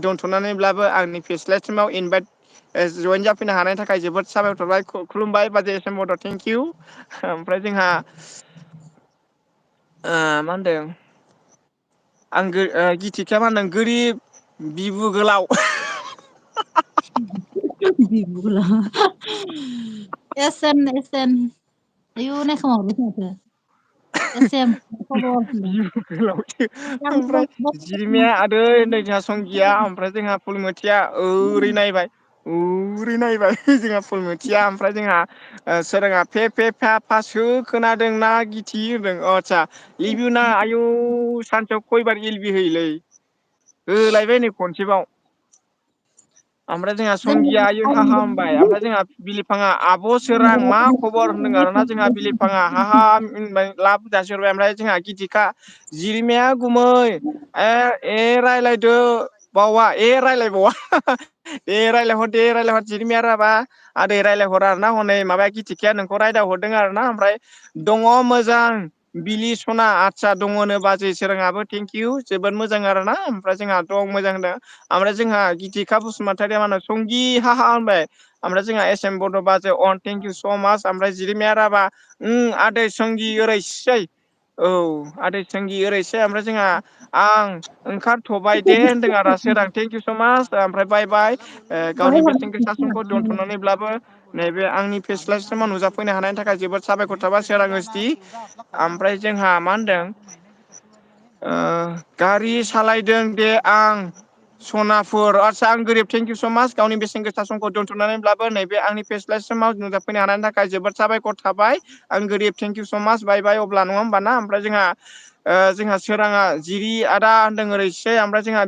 दोनथ'नानैब्लाबो आंनि फेस्लायसिमाव इनभाइट जयेन जाफैनो हानायनि थाखाय जोबोद साबायखर थाबाय खुलुमबाय बाजै एस एम बड' थेंक इउ ओमफ्राय जोंहा मा होनदों आं गितिकाया मा होनदों गोरिब बिबु गोलाव बिबु गोलाव एस एन आयु नायखोमा माथो एस एम खबर बिबु गोलावसो ओमफ्राय जिरिमिया आदै होनदों जोंहा संगिया ओमफ्राय जोंहा फुलमथिया ओरै नायबाय उरै नायबाय जोंहा फुल मोथिया ओमफ्राय जोंहा सोराङा फे फे फा फा सो खोनादों ना गिथि होदों अ आदसा लिभिउ ना आयौ सानसेयाव खयबार एलबि होयोलै होलायबाय नै खनसेबाव ओमफ्राय जोंहा संगिया आय हाहा होनबाय ओमफ्राय जोंहा बिलिफाङा आब' सोरां मा खबर होनदों आरोना जोंहा बिलिफाङा हाहा होनबाय लाब जासिहरबाय ओमफ्राय जोंहा गिथिखा जिरिमाया गुमै ए रायलायदो बावा रायलायबावा दे रायज्लायहर दे रायज्लायहर जिरिमिया राबा आदै रायज्लायहर आर ना हनै माबाया गिथिखाया नोंखौ रायदाव हरदों आरो ना ओमफ्राय दङ मोजां बिलि सना आदसा दङनो बाजै सोराङाबो थेंकिउ जोबोद मोजां आरो ना ओमफ्राय जोंहा दं मोजां होनदों ओमफ्राय जोंहा गिथिखा बसुमतारिया मा होनो संगि हाहा होनबाय ओमफ्राय जोंहा एस एम बड' बाजै अन थेंकिउ स' मास ओमफ्राय जिरिमिया राभा आदै संगि ओरैसै औ आदै सोंगि ओरैसै ओमफ्राय जोंहा आं ओंखारथ'बाय दे होनदों आरो सोरां थेंकिउ स' माच ओमफ्राय बाय बाय गावनि बेसेन गोसा समखौ दोनथ'नानैब्लाबो नैबे आंनि फेस्ला सिमाव नुजाफैनो हानायनि थाखाय जोबोद साबायखर थाबाय सोरां ओसडि ओमफ्राय जोंहा मा होनदों गारि सालायदों दे आं सनाफुर आदसा आं गोरिब थेंकिउ स' माच गावनि बेसेन गोसा समखौ दोन्थ'नानैब्लाबो नैबे आंनि फेस्लासिमाव नुजाफैनो हानायनि थाखाय जोबोद साबायखर थाबाय आं गोरिब थेंकिउ स' माच बाय बाय अब्ला नङा होमबा ना ओमफ्राय जोंहा सोराङा जिरि आदा होनदों ओरैसै ओमफ्राय जोंहा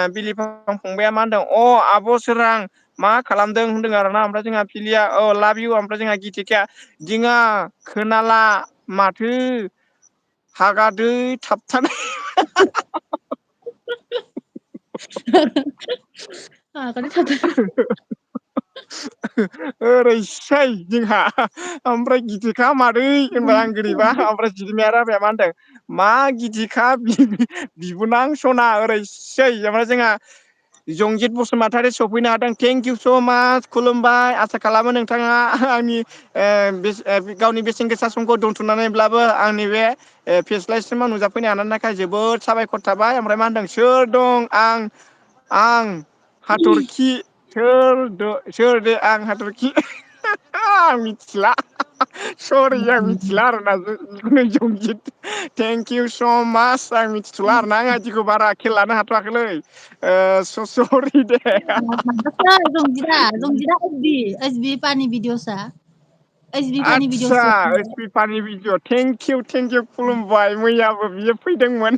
बिलिफां फंबाया मा होनदों आब' सोरां मा खालामदों होनदों आरोना ओमफ्राय जोंहा फिलिया लाभ इउ ओमफ्राय जोंहा गिथिखाया दिङा खोनाला माथो हागादै थाबथानाय ओरैसै जोंहा ओमफ्राय गिथिखा मादै होनबाय आं गोरिबा ओमफ्राय जिरिमिया राभाया मा होनदों मा गिदिरखा बिबोनां सना ओरैसै ओमफ्राय जोंहा जंजित बसुमतारी सफैनो हादों थेंकिउ स' माच खुलुमबाय आसा खालामो नोंथाङा आंनि गावनि बेसेन गोसा समखौ दोनथुमनानैब्लाबो आंनि बे फेस्लासिमाव नुजाफैनो हानायनि थाखाय जोबोद साबायखर थाबाय ओमफ्राय मा होनदों सोर दं आं हाथरखि सोर दे आं हाथरखि आं मिथिला सरि आं मिथिला आरोना जंजित थेंकिउ स' माच आं मिथिथ'ला आरोना आं आइदिखौ बारा खेल लानो हाथ'वाखैलै सरि दे जंजिदा एस बि पानि भिडिअसआ आदसा फानि भिडिअ थेंकिउ खुलुमबाय मैयाबो बियो फैदोंमोन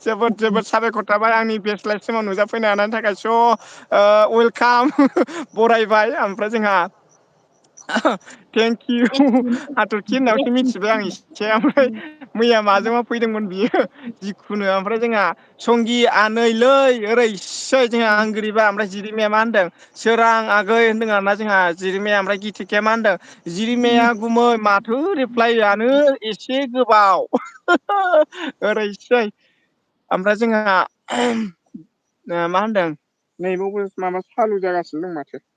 जोबोद साबायखर थाबाय आंनि बेस्लायसिमाव नुजाफैनो हानायनि थाखाय स' वेलकाम बरायबाय ओमफ्राय जोंहा थेंकिउ हाथरखि होननायावसो मिथिबाय आं एसे ओमफ्राय मैया माजोंबा फैदोंमोन बियो जिखुनु ओमफ्राय जोंहा संगि आनैलै ओरैसै जोंहा आं गोरिबा ओमफ्राय जिरिमाया मा होनदों सोरां आगै होनदों आरोना जोंहा जिरिमाया ओमफ्राय गिथिखाया मा होनदों जिरिमाया गुमै माथो रिप्लाइआनो एसे गोबाव ओरैसै ओमफ्राय जोंहा मा होनदों नैबावबो माबा सालु जागासिनो दं माथो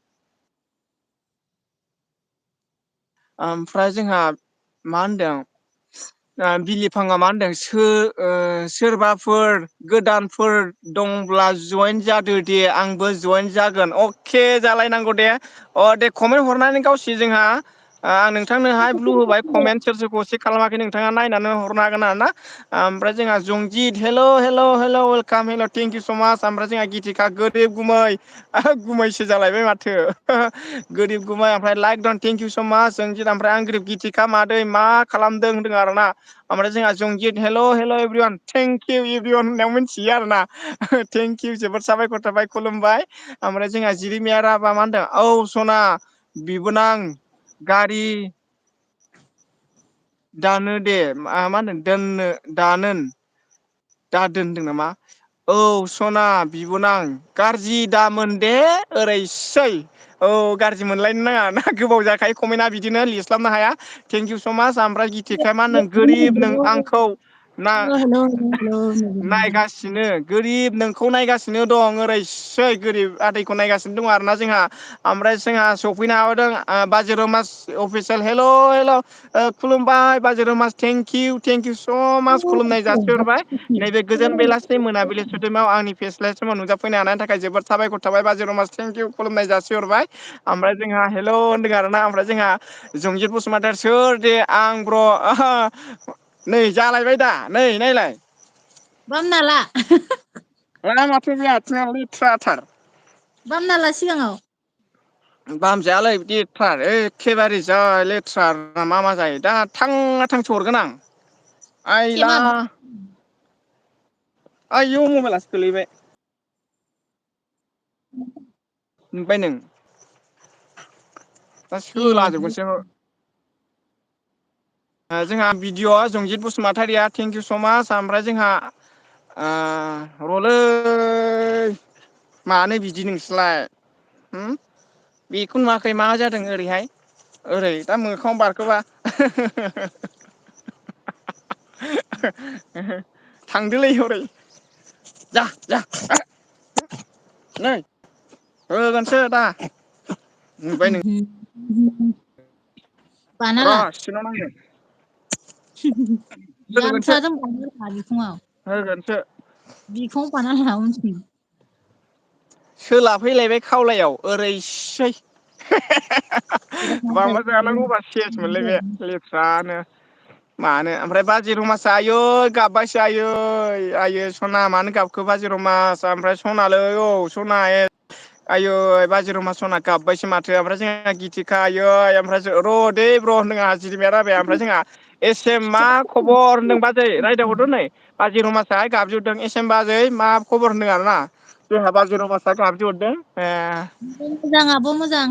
ओमफ्राय जोंहा मा होनदों बिलिफाङा मा होनदों सोरबाफोर गोदानफोर दंब्ला जइेन जादो दे आंबो जइेन जागोन अके जालायनांगौ दे दे कमेन्ट हरनानै गावसि जोंहा आं नोंथांनोहाय ब्लु होबाय कमेन्ट सोर सोरखौ चेक खालामाखै नोंथाङा नायनानै हरनो हागोन आरो ना ओमफ्राय जोंहा जंजित हेल' वेलकाम हेल' थेंकिउ स' माच ओमफ्राय जोंहा गिथिखा गोरिब गुमैसो जालायबाय माथो गोरिब गुमै ओमफ्राय लाइक दन थेंकिउ स' माच जंजित ओमफ्राय आं गोरिब गिथिखा मादै मा खालामदों होनदों आरोना ओमफ्राय जोंहा जंजित हेल' एभ्रिवान थेंकिउ एभ्रिवान होननायाव मिथियो आरोना थेंकिउ जोबोद साबायखर थाबाय खुलुमबाय ओमफ्राय जोंहा जिरिमिया राभा मा होनदों औ सना बिबोनां गारि दानो दे मा होनदों दानो दा दोनदों नामा औ सना बिबोनां गाज्रि दामोन दे ओरैसै औ गाज्रि मोनलायनो नाङा ना गोबाव जाखायो कमेन्टआ बिदिनो लिरस्लाबनो हाया थेंकिउ स' माच ओमफ्राय गिथिखाया मा होनदों गोरिब नों आंखौ नायगासिनो गोरिब नोंखौ नायगासिनो दं ओरैसै गोरिब आदैखौ नायगासिनो दं आरोना जोंहा ओमफ्राय जोंहा सफैनो हाबादों बाजाराव अफिसियेल हेल' खुलुमबाय बाजाराव मास थेंकिउ स' माच खुलुमनाय जासिहरबाय नैबे गोजोन बेलासि मोनाबिलि सुदेमाव आंनि फेस्ला समाव नुजाफैनो हानायनि थाखाय जोबोद साबायखर थाबाय बाजै रमास थेंकिउ खुलुमनाय जासिहरबाय ओमफ्राय जोंहा हेल' होनदों आरोना ओमफ्राय जोंहा जंजित बसुमतारी सोर दे आं ब्र' नै जालायबाय दा नै नायलाय बामना ला माथो बे आथिङा लेथ्राथार बामना ला सिगाङाव बाहामजायालै बिदि लेथ्रा एखेबारे जा लेथ्रा मा जायो दा थाङा थांसो हरगोन आं आइला खेमा आइयौ मबाइलासो गोलैबाय नुबाय नों दा ए सोलाजोबगोनसो जोंहा भिडिअ' जंजित बसुमतारिया थेंक इउ स' माच ओमफ्राय जोंहा र'लै मानो बिदि नोंसोरलाय बेखौ नुवाखै मा जादों ओरैहाय ओरै दा मोखाङाव बारखोबा थांदोलै हरै जा नै होगोनसो दा नुबाय नों बानाला र' सिङाव नांदों होगोनसो जानथाजों बिखुङाव होगोनसो बिखुङाव बाना ला उनथिं सोलाफैलायबाय खावलायाव ओरैसै माबा जानांगौबा सेस मोनलाय बे लेथ्रानो मानो ओमफ्राय बाजि रमासआ आयै गाबबायसो आयै सना मानो गाबखो बाजि रमास ओमफ्राय सनालै औ सना आयै बाजि रमा सना गाबबायसो माथो ओमफ्राय जोंहा गिथिखा आयै ओमफ्राय र' दे ब्र' होनदों आंहा जिरिमाया राबाय ओमफ्राय जोंहा एस एम मा खबर होनदों बाजै रायदाव हरदों नै बाजि रमासआ गाबज्रिहरदों एस एम बाजै मा खबर होनदों आरोना जोंहा बाजै रमासआ गाबज्रिहरदों मोजां आब' मोजां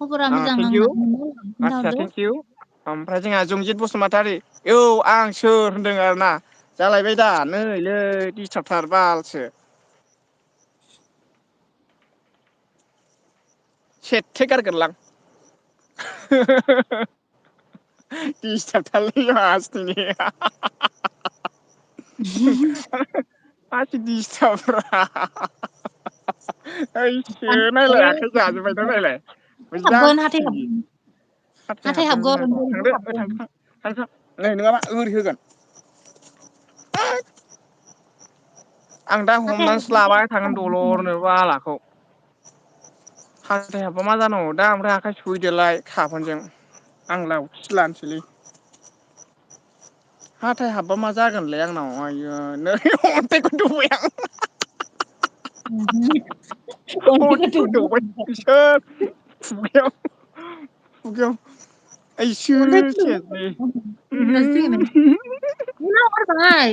खबरा मोजां थेंक इउ आंना आदसा खिन्थाहरदो थेंक इउ ओमफ्राय जोंहा जंजित बसुमतारि औ आं सोर होनदों आरोना जालायबाय दा नैलै दिसथाबथार बालसो सेथे गारगोनलां दिसथाबथारलै मासथिनि मासि दिसथाबब्रा नायलाय आखाइ जाजोब्बाय दा नायलाय हाबगोन मोजां हाथाय हाबगोन ओरैबो थांदो हाबगोन थां नै नङाबा ओरै होगोन आं दा हाथाय हमनानैसो लाबाय थागोन हाबगोन दलरनो बालाखौ हाथाय हाबबा मा जानांगौ दा ओमफ्राय आखाइ सुहैदोलाय साबोनजों आं लावथिसो लानोसैलै हाथाय हाबबा मा जागोनलै आंनाव आय नै अन्थाइखौ दौबाय आं अन्थाइखौ दौबाय इसोर खुगायाव आइसो सेसलै बुना हरबाय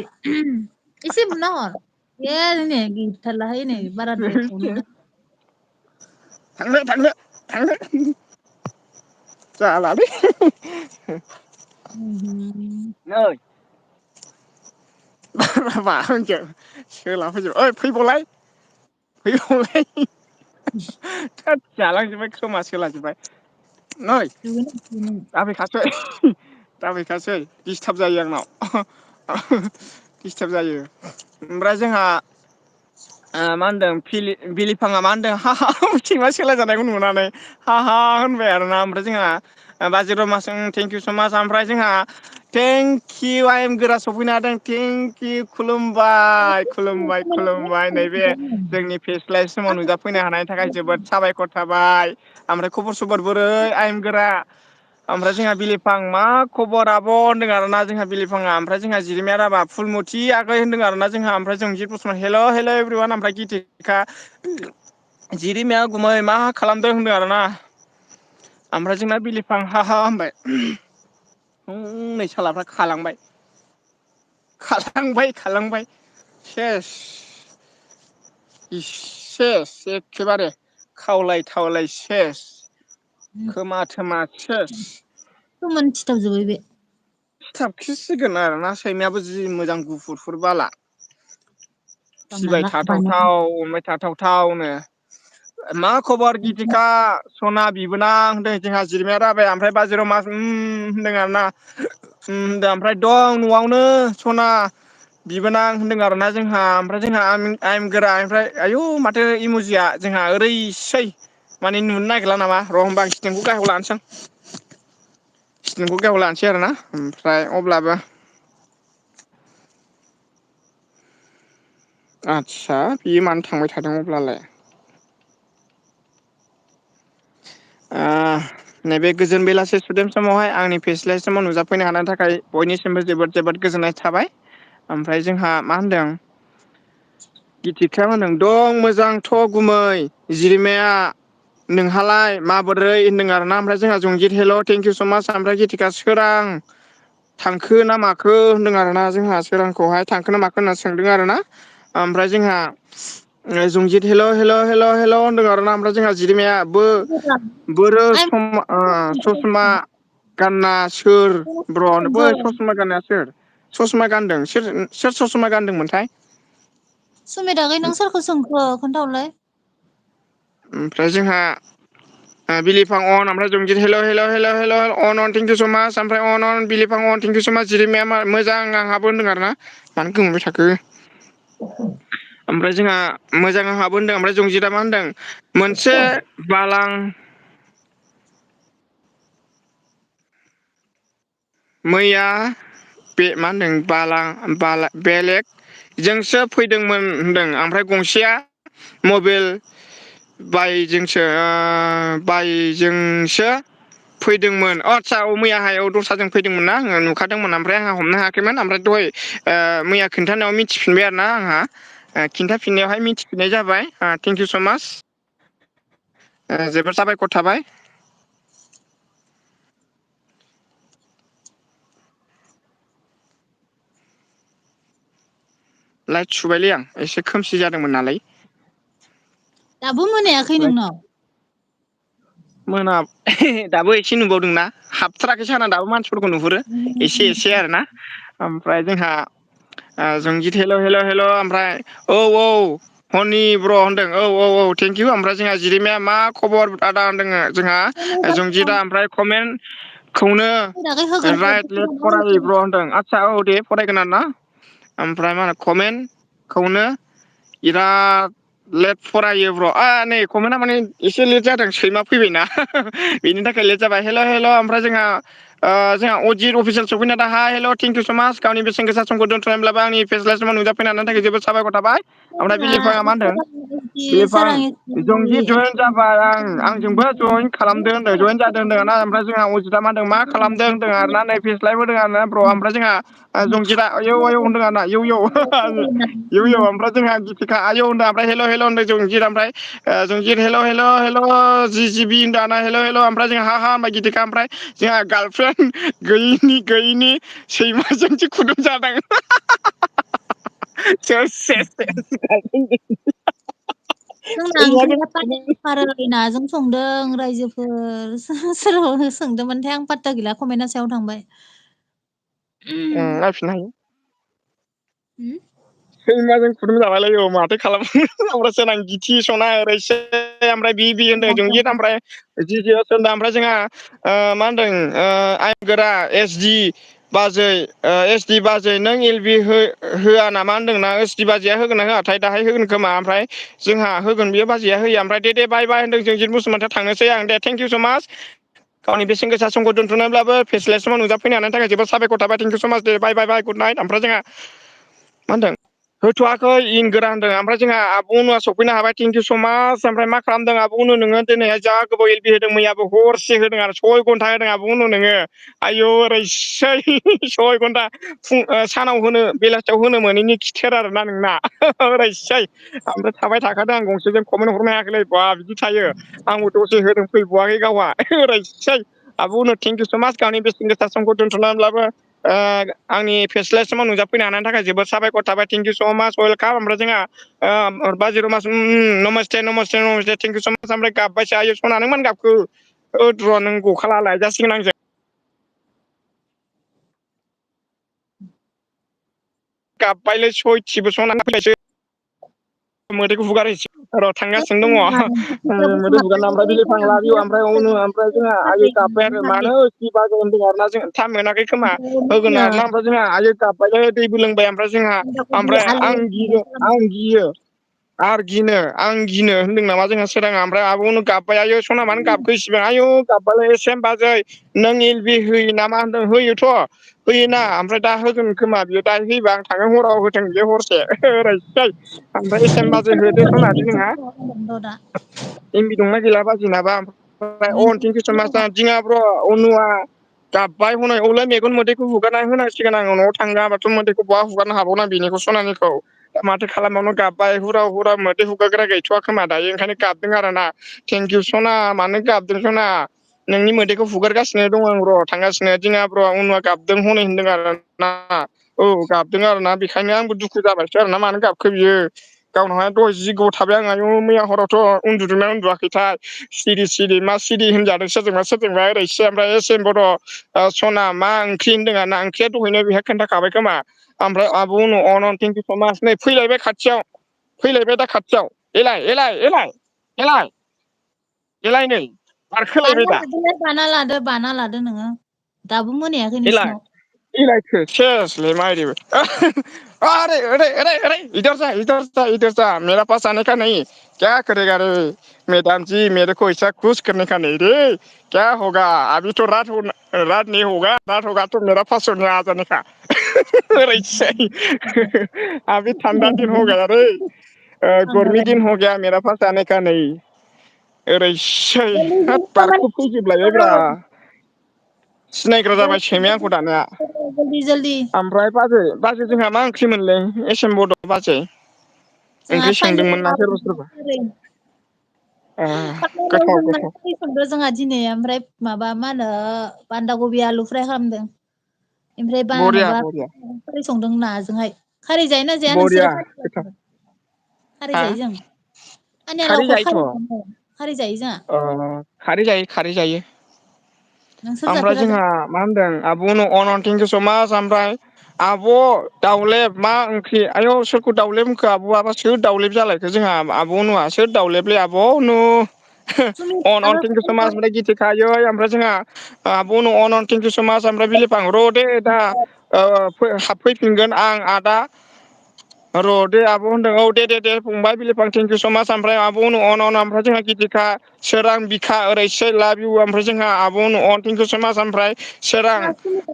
एसे बुना हर नै गैथारलाहाय नै बाराद्राय खावनो थांनो जालालै नै मा होनखो सोला फैजोब ओइ फैबावलाय थोद जालांजोबबाय खोमा सोलाजोब्बाय नै दाफैखासै दिसटार्ब जायो आंनाव दिसटार्ब जायो ओमफ्राय जोंहा मा होनदों बिलिफाङा मा होनदों सैमा सोला जानायखौ नुनानै हा होनबाय आरोना ओमफ्राय जोंहा बाजै रमासजों थेंक इउ स' माच ओमफ्राय जोंहा थेंक इउ आइ एम गोरा सफैनो हादों थेंक इउ खुलुमबाय नैबे जोंनि फेस्लाय समाव नुजाफैनो हानायनि थाखाय जोबोद साबायखर थाबाय ओमफ्राय खबर सबर बोरै आयेम गोरा ओमफ्राय जोंहा बिलिफां मा खबर आब' होनदों आरोना जोंहा बिलिफाङा ओमफ्राय जोंहा जिरिमिया राभा फुलमुथि आगै होनदों आरोना जोंहा ओमफ्राय जोंजित बसुमतारी हेल' एभ्रिवान ओमफ्राय गितिका जिरिमाया गुमै मा खालामदों होनदों आरोना ओमफ्राय जोंना बिलिफां हा होनबाय हनै सालाफ्रा खालांबाय सेस सेस एखेबारे खावलाय सेस खोमा थोमा सेस मोनथिथावजोबबाय बे सिथाबखिसिगोन आरोना सैमायाबो जि मोजां गुफुरफुर बाला फिसिबाय बानाला बानाला थाथावथाव अनबाय थाथावथावनो मा खबर गितिका सना बिबोनां होनदों जोंहा जिरिमिया राबाया ओमफ्राय बाजाराव मास होनदों आरोना होनदों ओमफ्राय दं न'आवनो सना बिबोनां होनदों आरोना जोंहा ओमफ्राय जोंहा आइम गोरा ओमफ्राय आयु माथो इम'जिया जोंहा ओरैसै माने नुनो नागिरला नामा र' होमबा आं खिथेंखौ गाहायाव लानोसै आं खिथेंखौ गाहायाव लानोसै आरोना ओमफ्राय अब्लाबो आदसा बियो मानो थांबाय थादों अब्लालाय नैबे गोजोन बेलासे सुदेम समावहाय आंनि फेस्लाय समाव नुजाफैनो हानायनि थाखाय बयनिसिमबो जोबोद गोजोननाय थाबाय ओमफ्राय जोंहा मा होनदों गितिकाया मा होनदों दं मोजांथ' गुमै जिरिमाया नोंहालाय माबोरै होनदों आरोना ओमफ्राय जोंहा जंजित हेल' थेंक इउ स' माच ओमफ्राय गितिका सोरां थांखो ना माखो होनदों आरोना जोंहा सोरांखौहाय थांखो ना माखो होनना सोंदों आरोना ओमफ्राय जोंहा जंजित हेल' हेल' हेल' हेल' होनदों आरोना ओमफ्राय जोंहा जिरिमाया बोरो ससमा गानना सोर ब्र बै ससमा गाननाया सोर ससमा गानदों सोर ससमा गानदोंमोनथाय सुमिदाखै नों सोरखौ सोंखो खोन्थाहरलाय ओमफ्राय जोंहा बिलिफां अन ओमफ्राय जंजित हेल' हेल' हेल' हेल' अन थेंक इउ स' माच ओमफ्राय अन बिलिफां अन थेंक इउ स' माच जिरिमाया मोजां आंहाबो होनदों आरोना मानो गोमोबाय थाखो ओमफ्राय जोंहा मोजां आंहाबो होनदों ओमफ्राय जंजितआ मा होनदों मोनसे बालां मैया बे मा होनदों बेलेग जोंसो फैदोंमोन होनदों ओमफ्राय गंसेया मबाइल बायजोंसो फैदोंमोन आदसा मैयाहाय दस्राजों फैदोंमोन ना आङो नुखादोंमोन ओमफ्राय आंहा हमनो हायाखैमोन ओमफ्राय दहाय मैया खोन्थानायाव मिथिफिनबाय आरोना आंहा खिन्थाफिननायावहाय मिथिफिननाय जाबाय थेंक इउ स' माच जोबोद साबायखर थाबाय लाइट सुबायलै आं एसे खोमसि जादोंमोन नालाय दाबो मोनायाखै नोंनाव दाबो एसे नुबावदोंना हाबथाराखै साना दाबो मानसिफोरखौ नुहुरो एसे एसे आरोना ओमफ्राय जोंहा जंजित हेल' हेल' हेल' ओमफ्राय औ हनि ब्र' होनदों औ थेंक इउ ओमफ्राय जोंहा जिरिमाया मा खबर आदा होनदों जोंहा जंजितआ ओमफ्राय कमेन्टखौनो सुमिदाखै होगोन राइट लेट फराय ब्र' होनदों आदसा औ दे फरायगोन आरोना ओमफ्राय मा होनो कमेन्टखौनो बिराद लेट फरायो ब्र' नै कमेन्टआ माने एसे लेट जादों सैमा फैबायना बेनि थाखाय लेट जाबाय हेल' हेल' ओमफ्राय जोंहा अजित अफिसियेल सफैना दा हेल' थेंक इउ स' माच गावनि बेसेन गोसा समखौ दोनथ'नायब्लाबो आंनि फेस्ला समाव नुजाफैनायनि थाखाय जोबोद साबायखर थाबाय ओमफ्राय बिलिफाङा मा होनदों बिलिफां जंजित जयेन जाबाय आंजोंबो जयेन खालामदों होनदों जयेन जादों होनदों ना ओमफ्राय जोंहा अजितआ मा होनदों मा खालामदों होनदों आरोना नै फेस्लायबो होदों आरोना ब्र ओमफ्राय जोंहा जंजितआ आयौ होनदों आरोना इउ ओमफ्राय जोंहा गितिका आयौ होनदों ओमफ्राय हेल' हेल' होनदों जंजित ओमफ्राय जंजित हेल' हेल' हेल' जिबि होनदों आरोना हेल' हेल' ओमफ्राय जोंहा हा होनबाय गितिका ओमफ्राय जोंहा गार्लफ्रेन्ड गैयिनि सैमाजोंसो खुदुम जादों जोंना ओंख्रिया नाजों संदों रायजोफोर सोर सोंदोंमोनथाय आं पात्ता गैला कमेन्टआ सायाव थांबाय नायफिननो हायो सैमाजों फुदुं जाबायलै माथो खालामनो ओमफ्राय सोरां गिथि सना ओरैसो ओमफ्राय बि होनदों जंजित ओमफ्राय ओमफ्राय जोंहा मा होनदों आयेन गोरा एसडि बाजै नों एल बि होआ नामा होनदोंना एसडि बाजैया होगोन ना होआथाय दाहाय होगोन खोमा ओमफ्राय जोंहा होगोन बेयो बाजैया होयो ओमफ्राय दे बाय बाय होनदों जंजित बसुमतारिया थांनोसै आं दे थेंक इउ स' माच गावनि बेसेन गोसा समखौ दोन्थ'नोब्लाबो फेस्लेस समाव नुजाफैनो हानायनि थाखाय जोबोद साबायखर थाबाय थेंक इउ स' माच दे बाय बाय गुड नाइट ओमफ्राय जोंहा मा होनदों होथ'वाखै इन गोरा होनदों ओमफ्राय जोंहा आब' अनुआ सफैनो हाबाय थेंक इउ स' माच ओमफ्राय मा खालामदों आब' अनु नोङो दिनैहाय जा गोबाव एलबि होदों मैयाबो हरसे होदों आरो 6 घन्टा होदों आब' अनु नोङो आयौ ओरैसै 6 घन्टा सानाव होनो बेलासियाव होनो मोनैनि खिथेर आरोना नोंना ओरैसै ओमफ्राय थाबाय थाखादों आं गंसेजों कमेन्ट हरनो हायाखैलै बा बिदि थायो आंबो दसे होदों फैबावआखै गावहा ओरैसै आब' अनु थेंक इउ स' माच गावनि बेसेन गोसा समखौ दोन्थ'नानैब्लाबो आंनि फेस्लास समाव नुजाफैनो हानायनि थाखाय जोबोद साबायखर थाबाय थेंक इउ स' माच वेलकाम ओमफ्राय जोंहा बाजिर' मास नमस्ते थेंक इउ स' माच ओमफ्राय गाबबायसो आयो सना नों मानो गाबखो र' नों गखाला लायजासिगोन आंजों गाबबायलै सयथिबो सना फैलायसो मोदैखौ हुगारहैसै र' थांगासिनो दङ मोदै हुगारना ओमफ्राय बिलिफां लाभ इउ ओमफ्राय अनु ओमफ्राय जोंहा आयै गाबबाय आरो मानो जि बाजै होनदों आरोना जों थाब मोनाखै खोमा होगोन आरोना ओमफ्राय जोंहा आयै गाबबायलै दैबो लोंबाय ओमफ्राय जोंहा ओमफ्राय आं गियो आरो आं गिनो होनदों नामा जोंहा सोराङा ओमफ्राय आब' अनु गाबबाय आयो सना मानो गाबखो इसिबां आयौ गाबबायलै सेम बाजै नों एल बि होयो नामा होनदों होयोथ' होयोना ओमफ्राय दा होगोन खोमा बियो दा होयोबा आं थाङो हराव होथों बे हरसे ओरैसै ओमफ्राय एस एम बाजै होदो सनादि जोंहा एमबि दंना गैला बाजैनाबा ओमफ्राय थेंक इउ स' माच दिङा ब्र' अनुआ गाबबाय हनै औलाय मेगन मोदैखौ हुगारना होनांसिगोन आङो न'आव थांगाबाथ' मोदैखौ बहा हुगारनो हाबावना बिनिखौ सनानिखौ माथो खालामबावनो गाबबाय हुराव हुराव मोदै हुगाग्रा गैथ'वा खोमा दायो ओंखायनो गाबदों आरोना थेंकिउ सना मानो गाबदों सना नोंनि मोदैखौ हुगारगासिनो दं आं र' थांगासिनो दिङा ब्र' उनाव गाबदों हनै होनदों आरो ना औ गाबदों आरोना बेखायनो आंबो दुखु जाबायसो आरोना मानो गाबखो बियो गावनावहाय दहाय जि गोबाव थाबाय आं आयु मैया हरावथ' उन्दुदोंना उन्दुवाखैथाय सिरि सिरि मा सिरि होनजादों सोरजोंबा सोरजोंबा ओरैसो ओमफ्राय एसेम्बुर' सना मा ओंख्रि होनदों आरोना ओंख्रिया दहायनो बेहा खोन्थाखाबाय खोमा ओमफ्राय आब' अन थेंकिउ स मास नै फैलायबाय खाथियाव फैलायबाय दा खाथियाव एलाय एलाय एलाय एलाय एलाय नै बारखोलायबाय दा बाना लादो नोङो दाबो मोनायाखै एलाय नोंसिनाव एलायथो सेसलै मायरिबो अरे अरे अरे अरे इधर जा मेरा पास आने का नहीं क्या करेगा रे मैडम जी मेरे को ऐसा खुश करने का नहीं रे क्या होगा अभी तो रात नहीं होगा रात होगा तो मेरा पास होने आ जाने का ओरैसै अभी ठंडा दिन हो गया रे गर्मी दिन हो गया मेरा पास आने का नहीं ओरैसै हाब बारख' फैजोबलायबायब्रा सिनायग्रा जाबाय सैमाया आंखौ दानिया जल्दि ओमफ्राय बाजै जोंहा मा ओंख्रि मोनलै एस एम बड' बाजै जोंहा ओंख्रि सोंदोंमोन ना सोरबा सोरबा गोथाव गोथाव संदों जोंहा दिनै ओमफ्राय माबा मा होनो बान्दा कबि आलु फ्राय खालामदों ओमफ्राय बरिया माबा बरिया खारै संदों नाजोंहाय खारै जायोना जाया बरिया नोंसोरो गोथाव खारै हा जायो जों खारै पानिलावखौ जायोथ' खारै जायो जोंहा खारै जायो नोंसोर ओमफ्राय जाफेरा जोंहा मा होनदों आब' थेंकिउ स मास ओमफ्राय आब' दाउलेब मा ओंख्रि आयौ सोरखौ दाउलेब होनखो आब'आबा सोर दाउलेब जालायखो जोंहा आब' नुवा सोर दाउलेबलै आब' अन थेंकिउ स मास ओमफ्राय गिथिखा आयै ओमफ्राय जोंहा आब' अन थेंकिउ स मास ओमफ्राय बिलिफां र' दे दा हाबफैफिनगोन आं आदा र' दे आब' होनदों औ दे फंबाय बिलिफां थेंकिउ स मास ओमफ्राय आब' अन ओमफ्राय जोंहा गितिखा सोरां बिखा ओरैसै लाभ इउ ओमफ्राय जोंहा आब' थेंकिउ स मास ओमफ्राय सोरां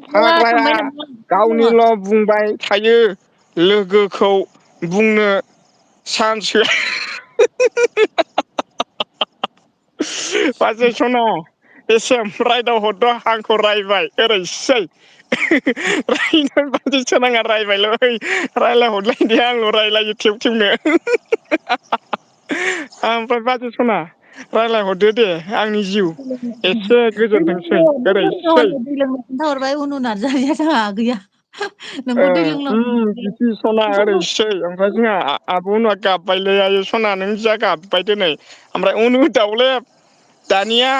फाग्लाया थांबाय नामा दङ गावनिल' बुंबाय थायो लोगोखौ बुंनो चान्स बाजै सना एसेम रायदाव हरद' आंखौ रायबाय ओरैसै बाजै सोनाङा रायबायल' रायलायहरलाय दे आंल' रायलायो थेव थेवनो ओमफ्राय बाजै सना रायलायहरदो दे आंनि जिउ एसे गोजोनथोंसै ओरैसै खोन्थाहरबाय उन नार्जारिया जोंहा गैया नोंखौ दै लोंलांनो बिथि सना ओरैसै ओमफ्राय जोंहा आब' गाबबायलै आयै सना नों जा गाबबाय दिनै ओमफ्राय उन दाउलेब दानिया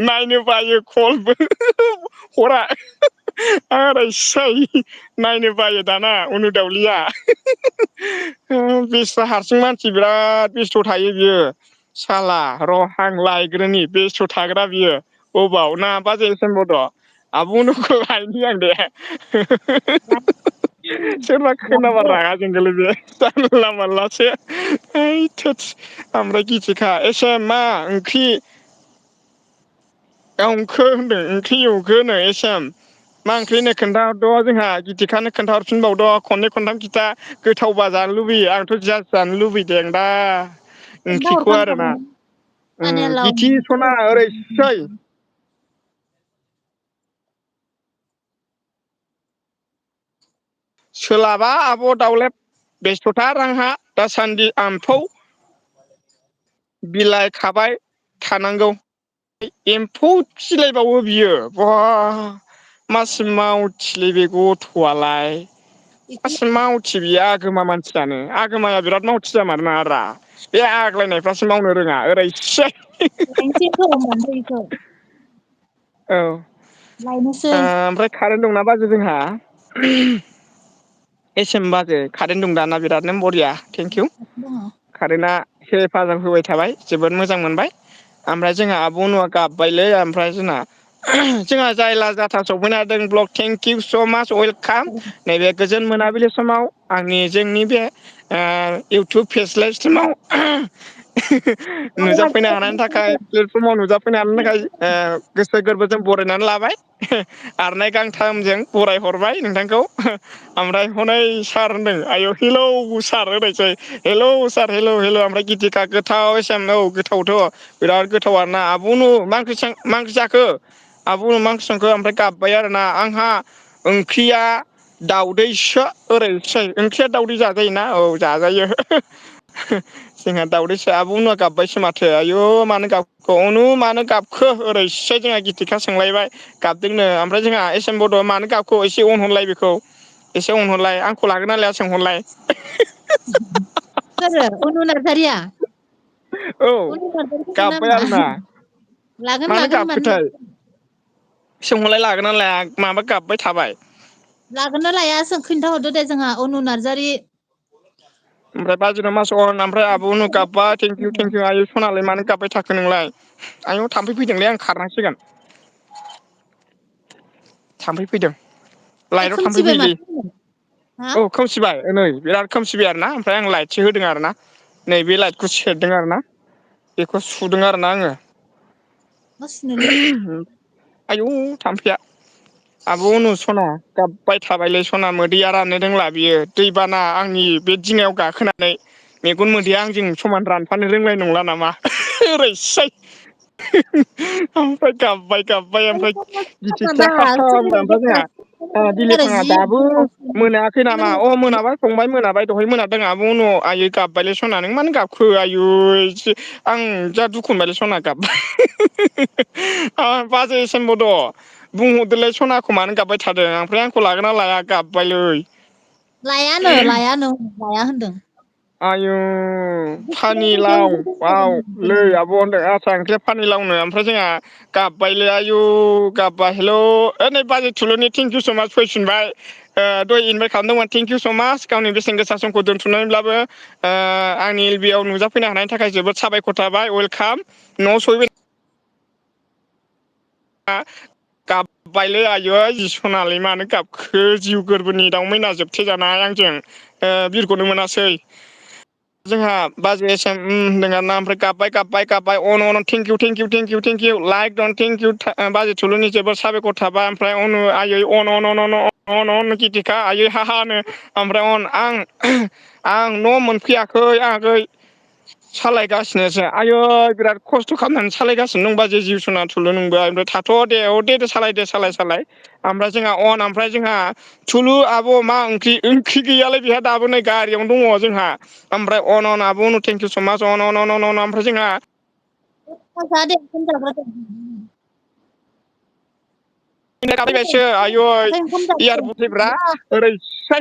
नायनो बायो कलबो हरा ओरैसै नायनो बायो दाना अनुदावलिया बेस्रा हारसिं मानसि बिराद बेस्थ' थायो बियो साला र' आं लायग्रोनि बेस्थ' थाग्रा बियो अबाव ना बाजै एमबड' आब' अन'खौ लायनि आं दे सोरबा खोनाबा रागा जोंगोनलै बे जानला मानलासो ओइ थोदस ओमफ्राय गिथिखा एसे मा ओंख्रि एंखो होनदों ओंख्रि एवखोनो एसाम मा ओंख्रिनो खोन्थाहरद' जोंहा गिथिखानो खोन्थाहरफिनबावद' खननै खनथाम खिथा गोथावबा जानो लुबैयो आंथ' जास्त जानो लुबैदों दा ओंख्रिखौ आरोना खोन्थाहरखांखाबाय पानिलाव गिथि सना ओरैसै सोलाबा आब' दाउलेब बेस्थ'थार आंहा दासान्दि आमफौ बिलाइ खाबाय थानांगौ एम्फौ फिलायबावो बियो बहा मासि मावथिलै बे गथ'आलाय मासि मावथि बियो आगोमा मानसियानो आगोमाया बिराद मावथि जामारनाङारा बे आग्लायनायफ्रासो मावनो रोङा ओरैसै औ लायनोसै ओमफ्राय कारेन्ट दंना बाजै जोंहा एस एम बाजै कारेन्ट दं दाना बिरादनो बरिया थेंकिउ दङ कारेन्टआ हेफाजाब होबाय थाबाय जोबोद मोजां मोनबाय ओमफ्राय जोंहा आब' अनुआ गाबबायलै ओमफ्राय जोंहा जायला जाथा सफैनो हादों ब्लक थेंकिउ स' मास वेलकाम नैबे गोजोन मोनाबिलि समाव आंनि जोंनि बे इउटुब फेस्लाय स्ट्रिमाव नुजाफैनो हानायनि थाखाय प्लेटफर्माव नुजाफैनो हानायनि थाखाय गोसो गोरबोजों बरायनानै लाबाय आरनाय गांथामजों बराय हरबाय नोंथांखौ ओमफ्राय हनै सार होनदों आयौ हेलौ सार होननायसै हेलौ सार हेलौ ओमफ्राय गिथिखा गोथाव एसाम औ गोथावथ' बिराद गोथाव आरोना आब' अनु मा ओंख्रि जाखो आब' मा ओंख्रि संखो ओमफ्राय गाबबाय आरोना आंहा ओंख्रिया दाउदैसो ओरैनोसै ओंख्रिया दाउदै जाजायोना औ जाजायो। जोंहा दाउदैसो आब' अनु गाबबायसो माथो आयु मानो गाबखो अनु मानो गाबखो ओरैसै जोंहा गिथिखा सोंलायबाय गाबदोंनो ओमफ्राय जोंहा एस एम बड' मानो गाबखो एसे अनहरलाय बेखौ एसे अनहरलाय आंखौ लागोन ना लाया सोंहरलाय। सोरो अनु नार्जारिया औ अनु नार्जारिखौ गाबबाय नामा आरोना लागोन मानो लागोन मानो गाबखोथाय सोंहरलाय लागोन ना लाया माबा गाबबाय थाबाय। लागोन ना लाया सों खिन्थाहरदो दे जोंहा अनु नार्जारि ओमफ्राय बाजिराव मासाव ओमफ्राय आब' अनु गाबबाय थेंकिउ थेंकिउ आइ सनालाय मानो गाबबाय थाखो नोंलाय आयौ थाम्फै फैदोंलै आं खारनांसिगोन। थाम्फै फैदों लाइटआव थाम्फै खोमसिबाय फैयोलै माथो हा औ खोमसिबाय नै बिराद खोमसिबाय आरोना ओमफ्राय आं लाइटसो होदों आरोना नैबे लाइटखौ सेरदों आरोना बेखौ सुदों आरोना आङो। मा सुनायलै आयौ थाम्फैया आब' अनु सना गाबबाय थाबायलै सना मोदैया राननो रोंला बियो दैबाना आंनि बे दिङायाव गाखोनानै मेगन मोदैया आंजों समान रानफानो रोंनाय नंला नामा ओरैसै ओमफ्राय गाबबाय ओमफ्राय माबा गिथिरथिया हाथारबाय ओमफ्राय जोंहा आरो बिलिफाङा जि दाबो मोनायाखै नामा अ मोनाबाय फंबाय मोनाबाय दहाय मोनादों आब' अनु आयै गाबबायलै सना नों मानो गाबखो आयु आं जा दुखु मोनबायलै सना गाबबाय बाजै एस एम बड' बुंहरदोलाय सनाखौ मानो गाबबाय थादों ओमफ्राय आंखौ लागोन ना लाया गाबबायलै। लायानो लाया होनदों। आयु फानिलाव बावलै जोंहा आब' होनदों आस्सा ओंख्रिया फानिलावनो ओमफ्राय जोंहा गाबबायलै आयु गाबबाय हेलौ नै बाजै थुलुंनि थेंकिउ स मास फैफिनबाय। दहाय इनभाइट खालामदोंमोन थेंकिउ स माच गावनि बेसेन गोसा समखौ दोन्थ'नानैब्लाबो आंनि एल बि आव नुजाफैनो हानायनि थाखाय जोबोद साबायखर थाबाय वेलकाम न'आव सहैबाय गाबबायलै आयै जि सनालै मानो गाबखो जिउ गोरबोनि दाउ मैना जोबथे जानाय आंजों बिरग'नो मोनासै जोंहा बाजै एस एम होनदों आरोना ओमफ्राय गाबबाय अन थेंकिउ थेंकिउ लाइक दन थेंकिउ बाजै थुलुंनि जोबोद साबायखर थाबाय ओमफ्राय अनु आयै अन गिथिखा आयै हानो ओमफ्राय आं न' मोनफैयाखै आगै सालायगासिनोसो आयै बिराद खस्थ' खालामनानै सालायगासिनो दं बाजै जिउसना थुलुं नोंबो ओमफ्राय थाथ' दे सालाय ओमफ्राय जोंहा जोंहा थुलु आब' मा ओंख्रि गैयालाय बेहा दाबो नै गारियावनो दङ जोंहा ओमफ्राय अन आब' अनु थेंकिउ स मास अन ओमफ्राय जोंहा आयै ओंखाम जादो इयारबथैब्रा ओरैसै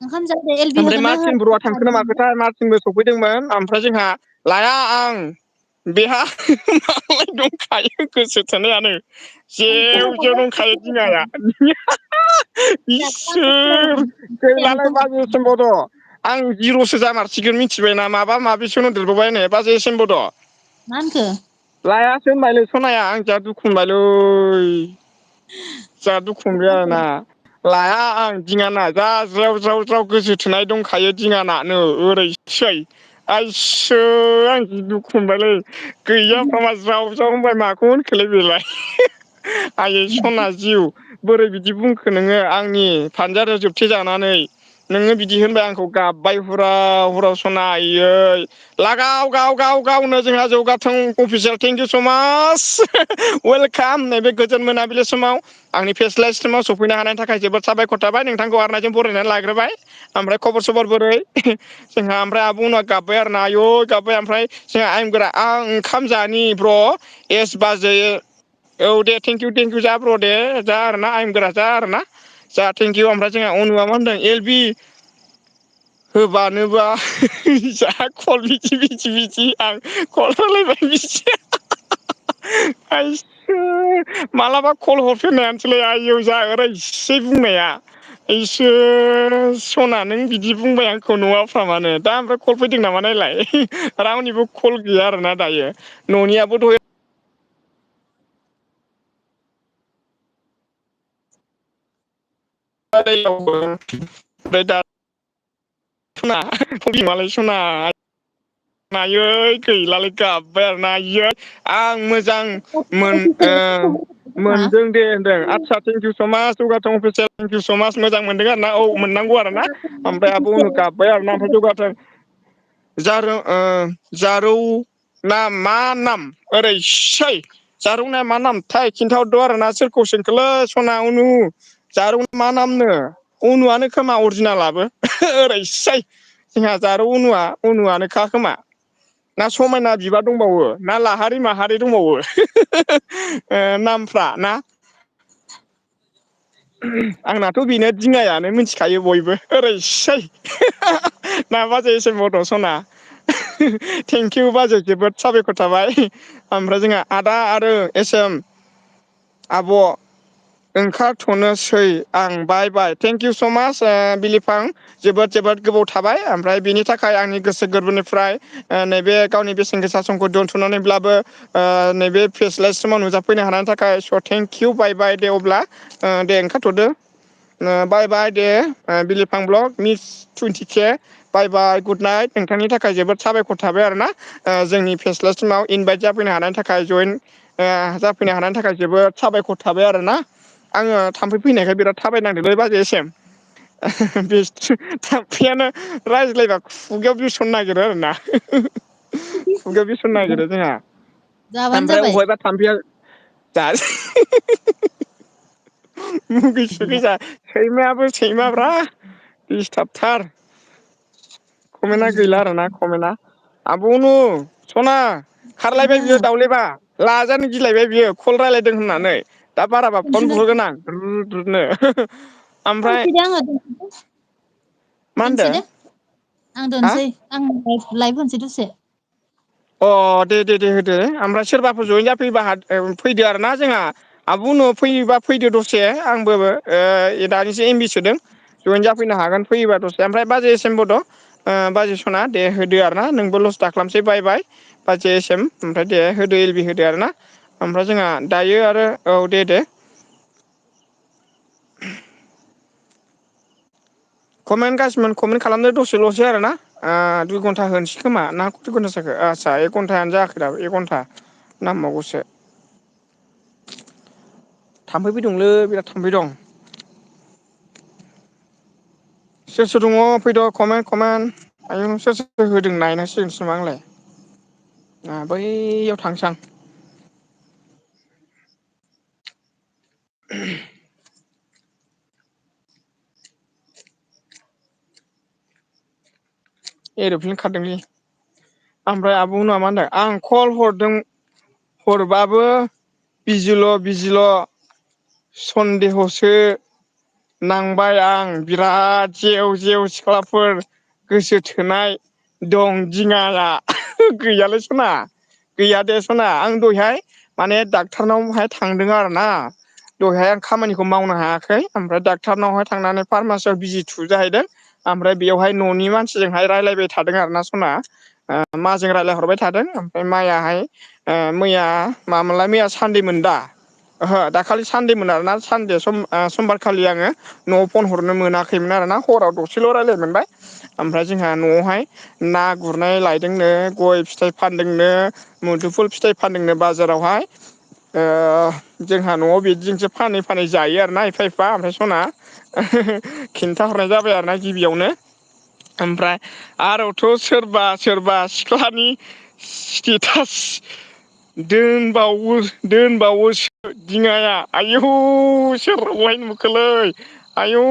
ओंखाम जादो एल बि ओमफ्राय होगोन ना मार्टिन बरुवा थांखो ना होआ माखोथाय मार्टिनबो सफैदोंमोन ओमफ्राय जोंहा लाया आं बेहा मालाय दंखायो गोसो थोनायानो जेव दंखायो दिङाया इसोर गैलालाय बाजै एस एम बड' आं जिर'सो जामारसिगोन मिथिबायना माबा माबिसो होनदेरबावबाय नै बाजै एस एम बड' मा होनखो लायासै होनबायलै सनाया आं जा दुखु मोनबायलै जा दुखु मोनबाय आरोना लाया आं दिङाना जा ज्राव गोसो थोनाय दंखायो दिङानानो ओरैसै आइसो आं जि दुखु मोनबायलै गैयाफ्रामा ज्राव होनबाय माखौ होनखोलाय बेलाय आयै सना जिउ बोरै बिदि बुंखो नोङो आंनि फानजाराव जोबथे जानानै नोङो बिदि होनबाय आंखौ गाबबाय हुराव सना आयै गावनो जोंहा जौगाथों अफिसियेल थेंकिउ स माच वेलकाम नैबे गोजोन मोनाबिलि समाव आंनि फेस्ला स्ट्रिमाव सफैनो हानायनि थाखाय जोबोद साबायखर थाबाय नोंथांखौ आर'नायजों बरायनानै लाग्रोबाय ओमफ्राय खबर सबर बोरै जोंहा ओमफ्राय आब' अनु गाबबाय आरोना आयौ गाबबाय ओमफ्राय जोंहा आयं आं ओंखाम जानि ब्र' एस बाजै औ दे थेंकिउ जा ब्र' दे जा आरोना आयं जा आरोना जा थेंकिउ ओमफ्राय जोंहा अनुआ मा होनदों एल बि होबानोबा जा कल बिदि आं कल रायलायबाय बिदि मालाबा कल हरफिननायानोसैलाय आइयौ जा ओरैसै बुंनाया इसोर सना नों बिदि बुंबाय आंखौ नुवाफ्रामानो दा ओमफ्राय कल फैदों नामा नायलाय रावनिबो कल गैया आरोना दायो न'नियाबो दहाय ओमफ्राय दा सना मालाय सना आयै गैलालै गाबबाय आरोना आयै आं मोजां मोनदों दे होनदों आदसा थेंकिउ स माच जौगाथों अफिसियेल थेंकिउ स माच मोजां मोनदों आरोना औ मोननांगौ आरोना ओमफ्राय आब' अनु गाबबाय आरोना ओमफ्राय जौगाथों जारौ ना मा नाम ओरैसै जारौ ना मा नामथाय खिन्थाहरदो आरोना सोरखौ सोंखोलै सना अनु जारौ मा नामनो अनुआनो खोमा अरिजिनालाबो ओरैसाय जोंहा जारौ अनुआनोखा खोमा ना समायना बिबार दंबावो ना लाहारि माहारि दंबावो नामफ्रा ना आंनाथ' बेनो दिङायानो मिथिखायो बयबो ओरैसै ना बाजै एसे मद' सना थेंकिउ बाजै जोबोद साबायखर थाबाय ओमफ्राय जोंहा आदा आरो एस एम आब' ओंखारथ'नोसै आं बाय बाय थेंकिउ स' माच बिलिफां जोबोद जोबोद गोबाव थाबाय ओमफ्राय बिनि थाखाय आंनि गोसो गोरबोनिफ्राय नैबे गावनि बेसेन गोसा समखौ दोनथ'नानैब्लाबो नैबे फेस्लास समाव नुजाफैनो हानायनि थाखाय स' थेंकिउ बाय बाय दे अब्ला दे ओंखारथ'दो बाय बाय दे बिलिफां ब्लक मिस 20K बाय बाय गुड नाइट नोंथांनि थाखाय जोबोद साबायखर थाबाय आरो ना जोंनि फेस्लास टिमाव इनभाइट जाफैनो हानायनि थाखाय जयेन जाफैनो हानायनि थाखाय जोबोद साबायखर थाबाय आरोना आङो थाम्फै फैनायखाय बिराद थाबायनांदोंलै बाजैसिम बे थाम्फैयानो रायज्लायबा खुगायाव बिरसननो नागिरो आरोना खुगायाव बिरसननो नागिरो जोंहा जाबानो ओमफ्राय जाबाय अबेहायबा थाम्फैया जा मुगै सुगै जा सैमायाबो सैमाब्रा दिसटाबथार कमेन्टआ गैला आरोना कमेन्टआ आब' अनु सना खारलायबाय बियो दाउलेबा लाजानो गिलायबाय बियो कल रायज्लायदों होननानै दा बाराबा फन बुहरगोन आं द्रु द्रुनो ओमफ्राय दोनसै दे आङो मा होनदों दोनसै दे आं हा दोनसै आं लाइभ होनोसै दसे अ दे दे दे होदो ओमफ्राय सोरबाफोर जयेन जाफैबा फैदो आरो ना जोंहा आब' उनाव फैयोबा फैदो दसे आंबो दानिसो एमबि सोदों जयेन जाफैनो हागोन फैयोबा दसे ओमफ्राय बाजै एस एम बड' बाजै सना दे होदो आरो ना नोंबो लस दाख्लामसै बाय बाय बाजै एस एम ओमफ्राय दे होदो एल बि होदो आरो ना ओमफ्राय जोंहा दायो आरो औ दे कमेन्ट गासिमोन कमेन्ट खालामदो दसेल'सै आरो ना 2 घन्टा होनोसै खोमा ना खय घन्टा जाखो आदसा 1 घन्टायानो जायाखै दाबो 1 घन्टा नांबावगौसो थाम्फै दंलै बिराद थाम्फै दं सोर सोर दङ फैद' कमेन्ट आयौ सोर सोर होदों नायनांसिगोनसो नामा आंलाय बैयाव थांसै आं एर'प्लेन खारदोंलै ओमफ्राय आब' मोनना मा होनदों आं कल हरबाबो बिजिल' सन्देहसो नांबाय आं बिराद जेव जेव सिख्लाफोर गोसो थोनाय दं दिङाया गैयालै सना गैया दे सना आं दहाय माने डाक्टारनावहाय थांदों आरो ना दहाय आं खामानिखौ मावनो हायाखै ओमफ्राय डाक्टारनावहाय थांनानै फार्मासियाव बिजि थुजाहैदों ओमफ्राय बेवहाय न'नि मानसिजोंहाय रायज्लायबाय थादों आरो ना सना माजों रायज्लायहरबाय थादों ओमफ्राय मायाहाय मैया मामोनलाय मैया सानदेमोन दा ओहो दाखालि सानदेमोन आरोना सानदे समबारखालि आङो न'आव फन हरनो मोनाखैमोन आरोना हराव दसेल' रायज्लाय मोनबाय ओमफ्राय जोंहा न'आवहाय ना गुरनाय लायदोंनो गय फिथाइ फानदोंनो मुदुफुल फिथाइ फानदोंनो बाजारावहाय जोंहा न'आव बिदिजोंसो फानै जायो आरोना एफा एफा ओमफ्राय सना खिन्थाहरनाय जाबाय आरोना गिबियावनो ओमफ्राय आरोथ' सोरबा सिख्लानि स्टेटास दोनबावोसो दिङाया आयौ सोरखौहाय नुखोलै आयौ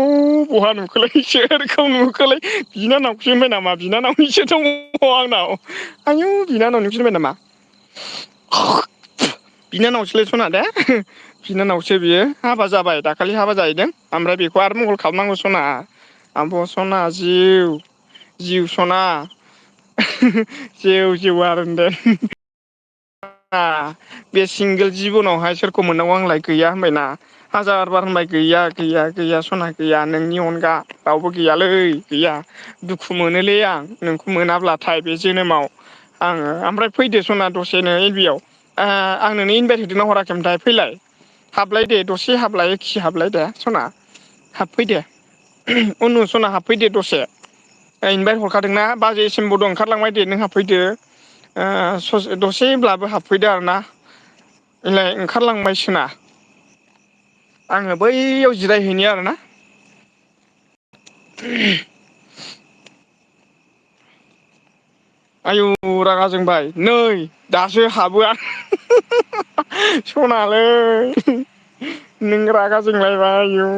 बहा नुखोलै सोरखौ नुखोलै बिनानावसो होनबाय नामा बिनानावनिसो दङ आंनाव आयौ बिनानावनिसो होनबाय नामा बिनानावसोलै सना दे बिनानावसो बियो हाबा जाबाय दाखालि हाबा जाहैदों ओमफ्राय बेखौ आरो मंगल खालामनांगौ सना आब' सना जिउ सना जेव आरो होनदों बे सिंगोल जिबनावहाय सोरखौ मोननांगौ आंलाय गैया होनबायना हाजार बार होनबाय गैया सना गैया नोंनि अनगा रावबो गैयालै गैया दुखु मोनोलै आं नोंखौ मोनाब्लाथाय बे जोनोमाव आङो ओमफ्राय फैदो सना दसेनो एलबियाव आं नोंनो इनभाइट हरदोंना हराखैमोनथाय फैलाय हाबलाय दे दसे हाबलाय खि हाबलाय दे सना हाबफैदे उनु सना हाबफैदो दसे इनभाइट हरखादोंना बाजैसिमबोद' ओंखारलांबाय दे नों हाबफैदो दसेब्लाबो हाबफैदो आरोना इलाय ओंखारलांबायसोना आङो बैयाव जिरायहैनि आरोना आयु रागा जोंबाय नै दासो हाबो आं सनालै नों रागा जोंलायबाय आयु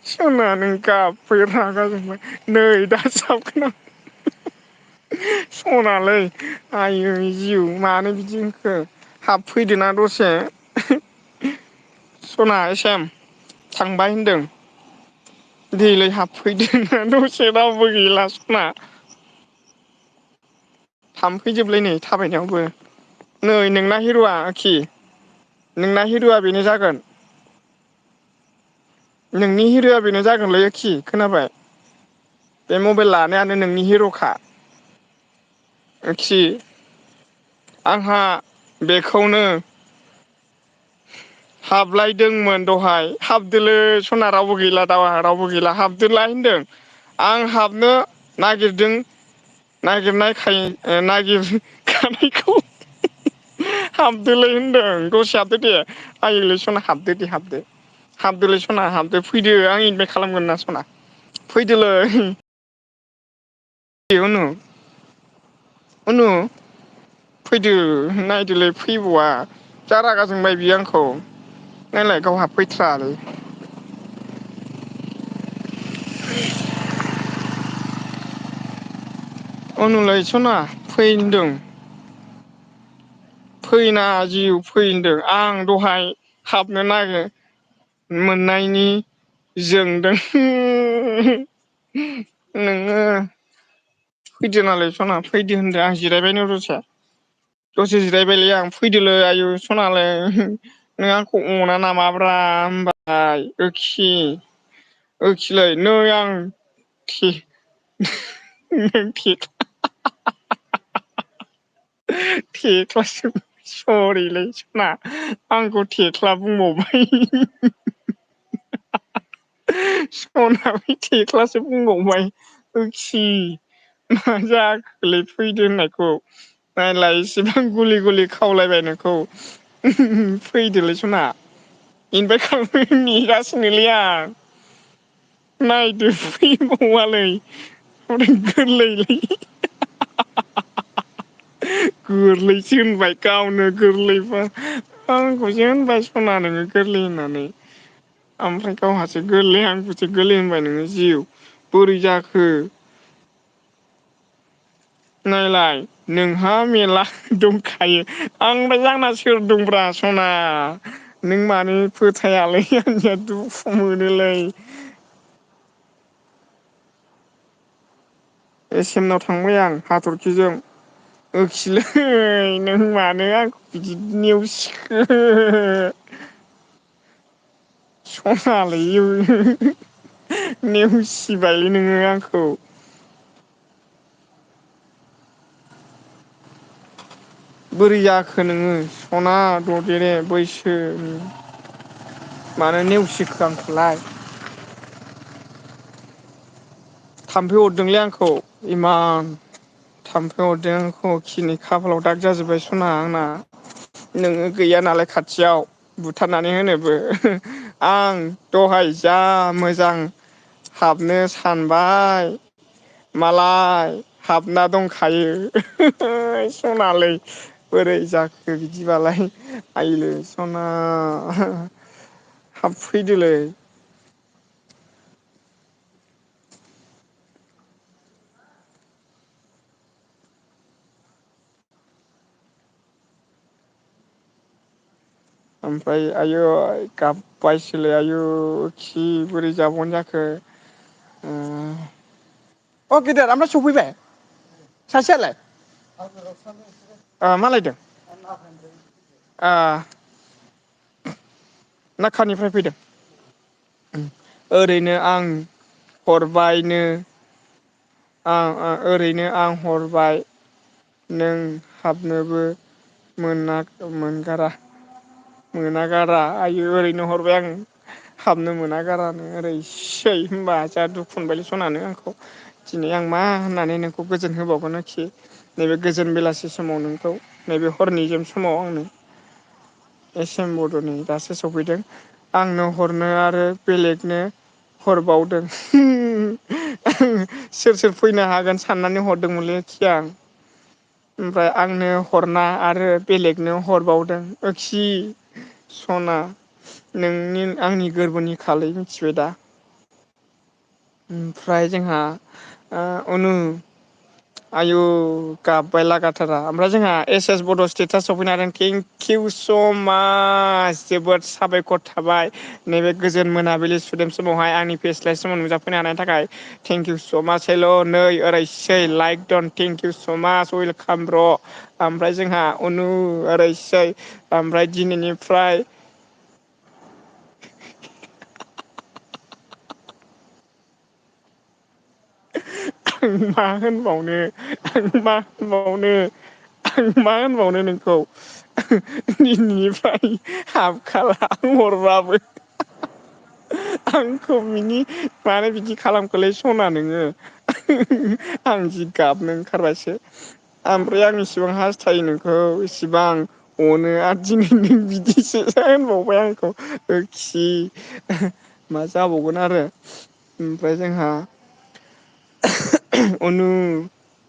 सना नों गाबबाय रागा जोंबाय नै दा साबगोन आं सनालै आयै जिउ मानो बिदि होनखो हाबफैदोना दसे सना एसेम थांबाय होनदों दैलाय हाबफैदों दसे रावबो गैला सना थांफैजोबलाय नै थाबायनायावबो नै नोंना हिर'आ आखि नोंना हिर'आ बेनो जागोन नोंनि हिर'आ बेनो जागोनलै आखि खोनाबाय बे मबाइल लानायानो नोंनि हिर'खा आखि आंहा बेखौनो हाबलायदोंमोन दहाय हाबदोलै सना रावबो गैला दा रावबो गैला हाबदोलाय होनदों आं हाबनो नागिरदों नागिरनायखाय नागिरखानायखौ हाबदोलाय होनदों दसे हाबदो दे आयोलै सना हाबदो दे हाबदो हाबदोलै सना हाबदो फैदो आं इनभाइट खालामगोन ना सना फैदोलै अनु अनु फैदो नायदोलाय फैबावा जा रागा जोंबाय बियो आंखौ नायलाय गाव हाबफैथ्रालै अनुलाय सना फै होनदों फैना जिउ फै होनदों आं दहाय हाबनो नागिर मोननायनि जोंदों नोङो फैदो नालाय सना फैदो होनदो आं जिरायबाय नै दसे जिरायबायलै आं फैदोलै आयु सनालै नों आंखौ अना नामाब्रा होनबाय ओखिलै नै आं थेख्लासो सरिलै सना आंखौ थेख्ला बुंबावबाय सना बे थेख्लासो बुंबावबाय मा जाखोलै फैदो होननायखौ नायलाय इसेबां गुलि गुलि खावलायबाय नोंखौ फैदोलै सना इनभाइट खालामनो नेगासिनोलै आं नायदो फैबावालै गोरलैलै गोरलैसो होनबाय गावनो गोरलैबा आंखौसो होनबाय सना नोङो गोरलै होननानै ओमफ्राय गावहासो गोरलै आंखौसो गोरलै होनबाय नोङो जिउ बोरै जाखो नायलाय नोंहा मेला दंखायो आंलाय आंना सोर दंब्रा सना नों मानो फोथायालै आंनिया दुखु मोनोलै एस एम नाव थांबाय आं हाथरखिजों ओखिलै नों मानो आंखौ बिदि नेवसिखो सनालै नेवसिबायलै नोङो आंखौ बोरै जाखो नोङो सना ददेरे बैसोनि मानो नेवसिखो आंखौलाय थाम्फै अरदोंलै आंखौ इमान थाम्फै अरदों आंखौ खिनि खाफालाव दाग जाजोब्बाय सना आंना नोङो गैया नालाय खाथियाव बुथारनानै होनोबो आं दहाय जा मोजां हाबनो सानबाय मालाय हाबना दंखायो सनालै बोरै जाखो बिदिबालाय आइलै सना हाबफैदोलै ओमफ्राय आयु गाबबायसोलै आयु खि बोरै जाबावनो जाखो अ गेदेर ओमफ्राय सफैबाय सासेयालाय मा लायदों ना कानिफ्राय फैदों ओरैनो आं हरबायनो ओरैनो आं हरबाय नों हाबनोबो मोनगारा मोनागारा आयु ओरैनो हरबाय आं हाबनो मोनागारानो ओरैसै होनबा जा दुखु मोनबायलै सनानो आंखौ दिनै आं मा होननानै नोंखौ गोजोन होबावगोन आरोखि नैबे गोजोन बेलासि समाव नोंखौ नैबे हरनि जोम समाव आंनो एस एम बड'नि दासो सफैदों आंनो हरनो आरो बेलेगनो हरबावदों सोर सोर फैनो हागोन साननानै हरदोंमोनलै आं ओमफ्राय आंनो हरना आरो बेलेगनो हरबावदों ओखि सना आंनि गोरबोनि खालै मिथिबाय दा ओमफ्राय जोंहा अनु आयु गाबबाय लागाथारा ओमफ्राय जोंहा एस एस बड' स्टेटास सफैनो हादों थेंकिउ स' माच जोबोद साबायखर थाबाय नैबे गोजोन मोनाबिलि सुदेम समावहाय आंनि फेस्लाय समाव नुजाफैनो हानायनि थाखाय थेंकिउ स' माच हेल' नै ओरैसै लाइक दन थेंकिउ स' माच वेलकाम ब्र' ओमफ्राय जोंहा अनु ओरैसै ओमफ्राय दिनैनिफ्राय आं मा होनबावनो आं मा होनबावनो नोंखौ दिनैनिफ्राय हाबखाला हरबाबो आंखौ मानो बिदि खालामखोलै सना नोङो आं जि गाबनो ओंखारबायसो ओमफ्राय आं इसिबां हास्थायो नोंखौ इसिबां अनो आरो दिनै नों बिदिसो होनबावबाय आंखौ खि मा जाबावगोन आरो ओमफ्राय जोंहा अनु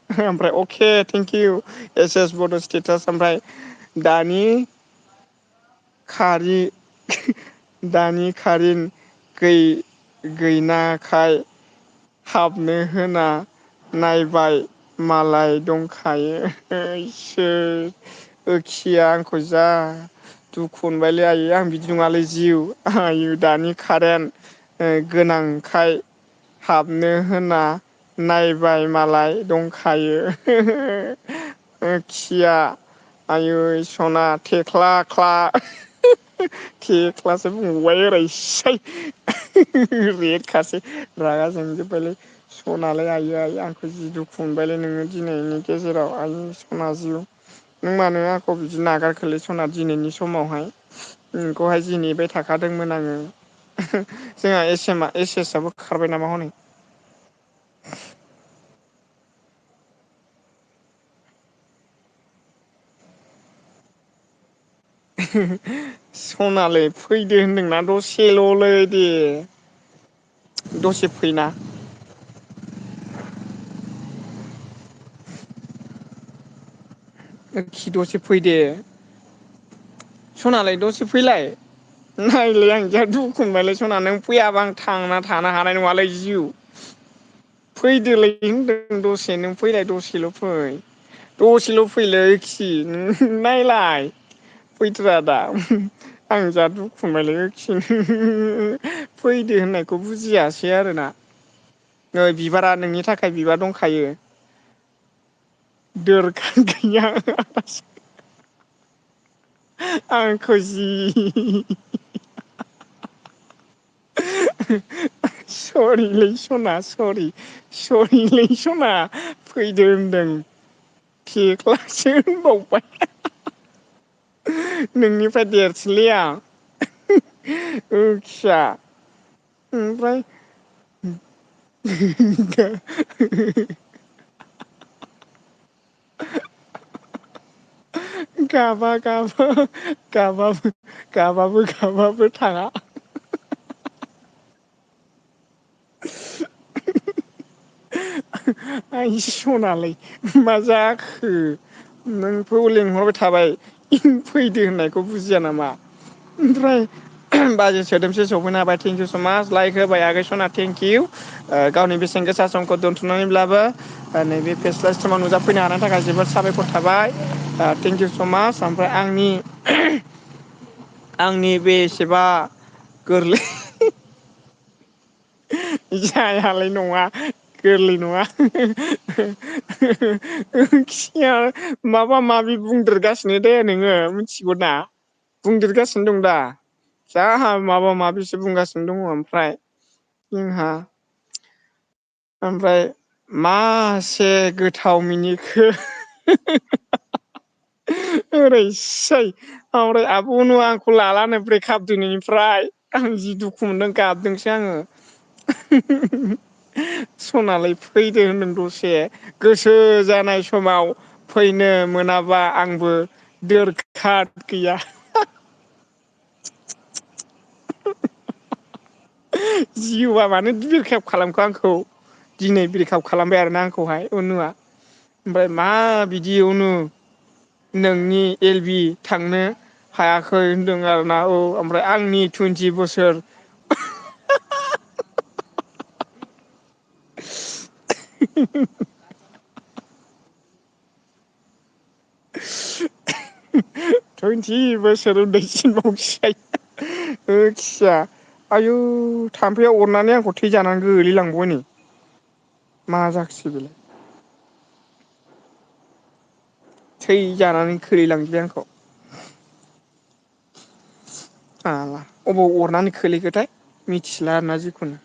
ओमफ्राय अके थेंकिउ एस एस बड' स्टेटास ओमफ्राय दानि खारिन गैनाखाय हाबनो होना नायबाय मालाय दंखायो खिया आंखौ जा दुखु मोनबायलै आयै आं बिदि नङालै जिउ आयु दानि कारेन्ट गोनांखाय हाबनो होना नायबाय मालाय दंखायो खिया आयै सना थेख्ला ख्ला थेख्लासो बुंबावबाय ओरैसै रेखासै रागा जोंजोबबायलै सनालै आयै आयै आंखौ जि दुखु मोनबायलै नोङो दिनैनि गेजेराव आयु सना जिउ नों मानो आंखौ बिदि नागारखोलै सना दिनैनि समावहाय नोंखौहाय जि नेबाय थाखादोंमोन आङो जोंहा एस एस आबो खारबाय नामा हनै सनालै फैदो होनदोंना दसेल'लै दे दसे फैना खि दसे फैदे सनालाय दसे फैलाय नायलाय आं जा दुखु मोनबायलै सना नों फैयाबा आं थांना थानो हानाय नङालै जिउ फैदोलै होनदों दसे नों फैलाय दसेल' फैलै खि नायलाय फैथ्रा दा आं जा दुखु मोनबायलै फैदो होननायखौ बुजियासै आरोना नै बिबारा नोंनि थाखाय बिबार दंखायो दोरखार गैया आंखौ जि सरिलै सना सरिलै सना फैदो होनदों थेख्लासो होनबावबाय नोंनिफ्राय देरसिनलै आं ओमफ्राय गाबाबो थाङा आइ सनालै मा जाखो नोंखौ लेंहरबाय थाबाय फैदो होननायखौ बुजिया नामा ओमफ्राय बाजै सोदोमस्रि सफैनो हाबाय थेंकिउ स माच लाइक होबाय आगै सना थेंकिउ गावनि बेसेन गोसा समखौ दोनथुमनानैब्लाबो नैबे फेस्ला समाव नुजाफैनो हानायनि थाखाय जोबोद साबायखर थाबाय थेंकिउ स' माच ओमफ्राय आंनि बेसेबा गोरलै जायालाय नङा गोरलै नङा खिया माबा माबि बुंदेरगासिनो दे नोङो मिथिगौ ना बुंदेरगासिनो दं दा जा माबा माबिसो बुंगासिनो दङ ओमफ्राय जोंहा ओमफ्राय मासे गोथाव मिनिखो ओरैसै ओमफ्राय आब' अनु आंखौ लालानो ब्रेकआप दिनैनिफ्राय आं जि दुखु मोनदों गाबदोंसो आङो सनालै फैदो होनदों दसे गोसो जानाय समाव फैनो मोनाबा आंबो दोरखार गैया जिउआ मानो बिरखाब खालामखो आंखौ दिनै ब्रेकआप खालामबाय आरोना आंखौहाय अनुआ ओमफ्राय मा बिदियावनो नोंनि एल बि थांनो हायाखै होनदों आरोना औ ओमफ्राय आंनि 20 बोसोर बोसोर उन्दैसिनबावसो होथिया आयु थाम्फैया अरनानै आंखौ थैजानानै गोलैलांबावबाय नै मा जाखोसै बेलाय थै जानानै खोलैलांजोबबाय आंखौ अबाव अरनानै खोलैखोथाय मिथिला आरोना जिखुनु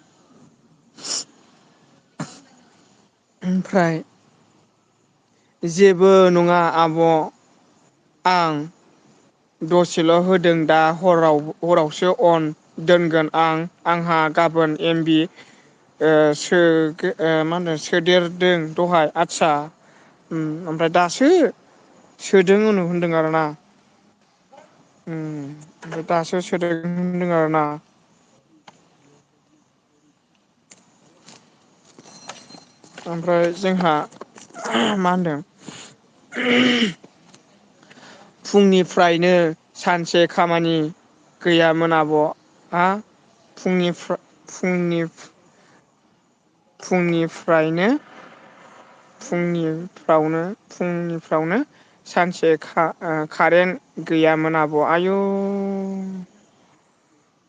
ओमफ्राय जेबो नङा आब' आं दसेल' होदों दा हरावसो अन दोनगोन आंहा गाबोन एमबि मा होनो सोदेरदों दहाय आदसा ओमफ्राय दासो सोदों होनदों आरोना ओमफ्राय दासो सोदों होनदों आरोना ओमफ्राय जोंहा मा होनदों फुंनिफ्रायनो सानसे खामानि गैयामोन आब' हा फुंनिफ्रावनो सानसे कारेन्ट गैयामोन आब' आयु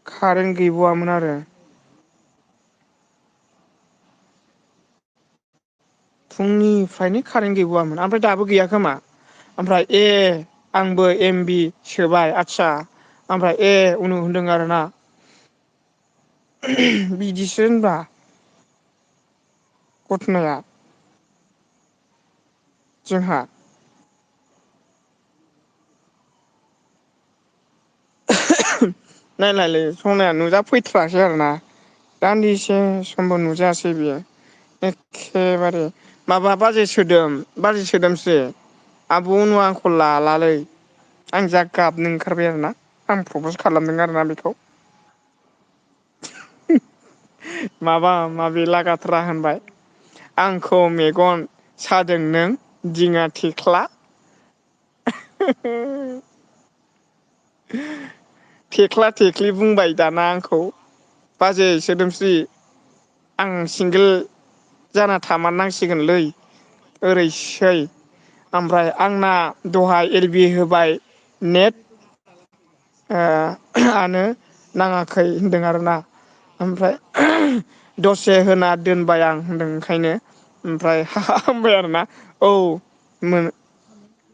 कारेन्ट गैबावामोन आरो फुंनिफ्रायनो कारेन्ट गैबावामोन ओमफ्राय दाबो गैया खोमा ओमफ्राय आंबो एम बि सोबाय आदसा ओमफ्राय होनदों आरोना बिदिसो होनबा घटनाया जोंहा नायलाय सनाया नुजाफैथ्रासै आरोना दान्दिसे समबो नुजायासै बियो एखेबारे माबा बाजै सोदोमस्रि आब' आंखौ लालालै आं जा गाबनो ओंखारबाय आरोना आं प्रपस खालामदों आरोना बेखौ माबा माबि लागाथ्रा होनबाय आंखौ मेगन सादों नों दिङा थेख्ला थेख्ला थेख्लि बुंबाय दाना आंखौ बाजै सोदोमस्रि आं सिंगोल जाना थामारनांसिगोनलै ओरैसै ओमफ्राय आंना दहाय एल बि होबाय नेट नाङाखै होनदों आरोना ओमफ्राय दसे होना दोनबाय आं होनदों ओंखायनो ओमफ्राय हामबाय आरोना औ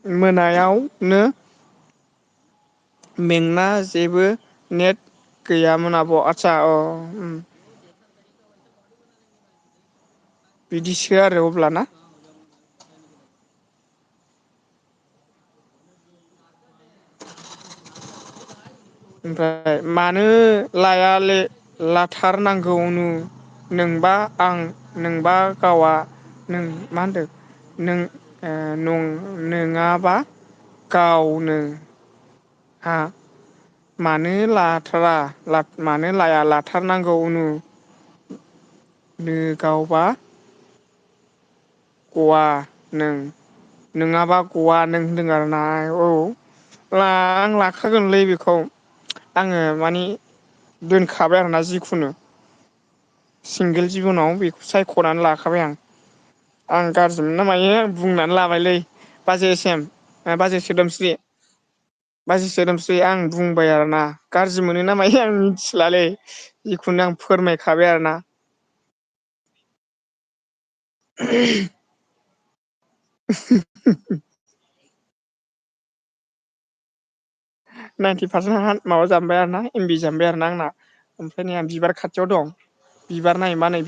मोनायावनो मेंना जेबो नेट गैयामोन आब' आदसा बिदिसो आरो अब्लाना ओमफ्राय मानो लाथारनांगौ नोंबा गावा नों मा होनदों नोङाबा गावनो मानो लाया लाथारनांगौ गावबा गवा नोङाबा गवा नों होनदों आरोना आं लाखागोनलै बेखौ आङो माने दोनखाबाय आरोना जिखुनु सिंगोल जिबनाव बेखौ सायख'नानै लाखाबाय आं गाज्रि मोनना मायो बुंनानै लाबायलै बाजै सोदोमस्रि आं बुंबाय आरोना गाज्रि मोनो ना मायो आं मिथिलालै जिखुनु आं फोरमायखाबाय आरोना 90% माबा जामबाय आरो ना एमबि जामबाय आरो ना आंना ओमफ्राय नै आं बिबार खाथियाव दं बिबार नाय मा नै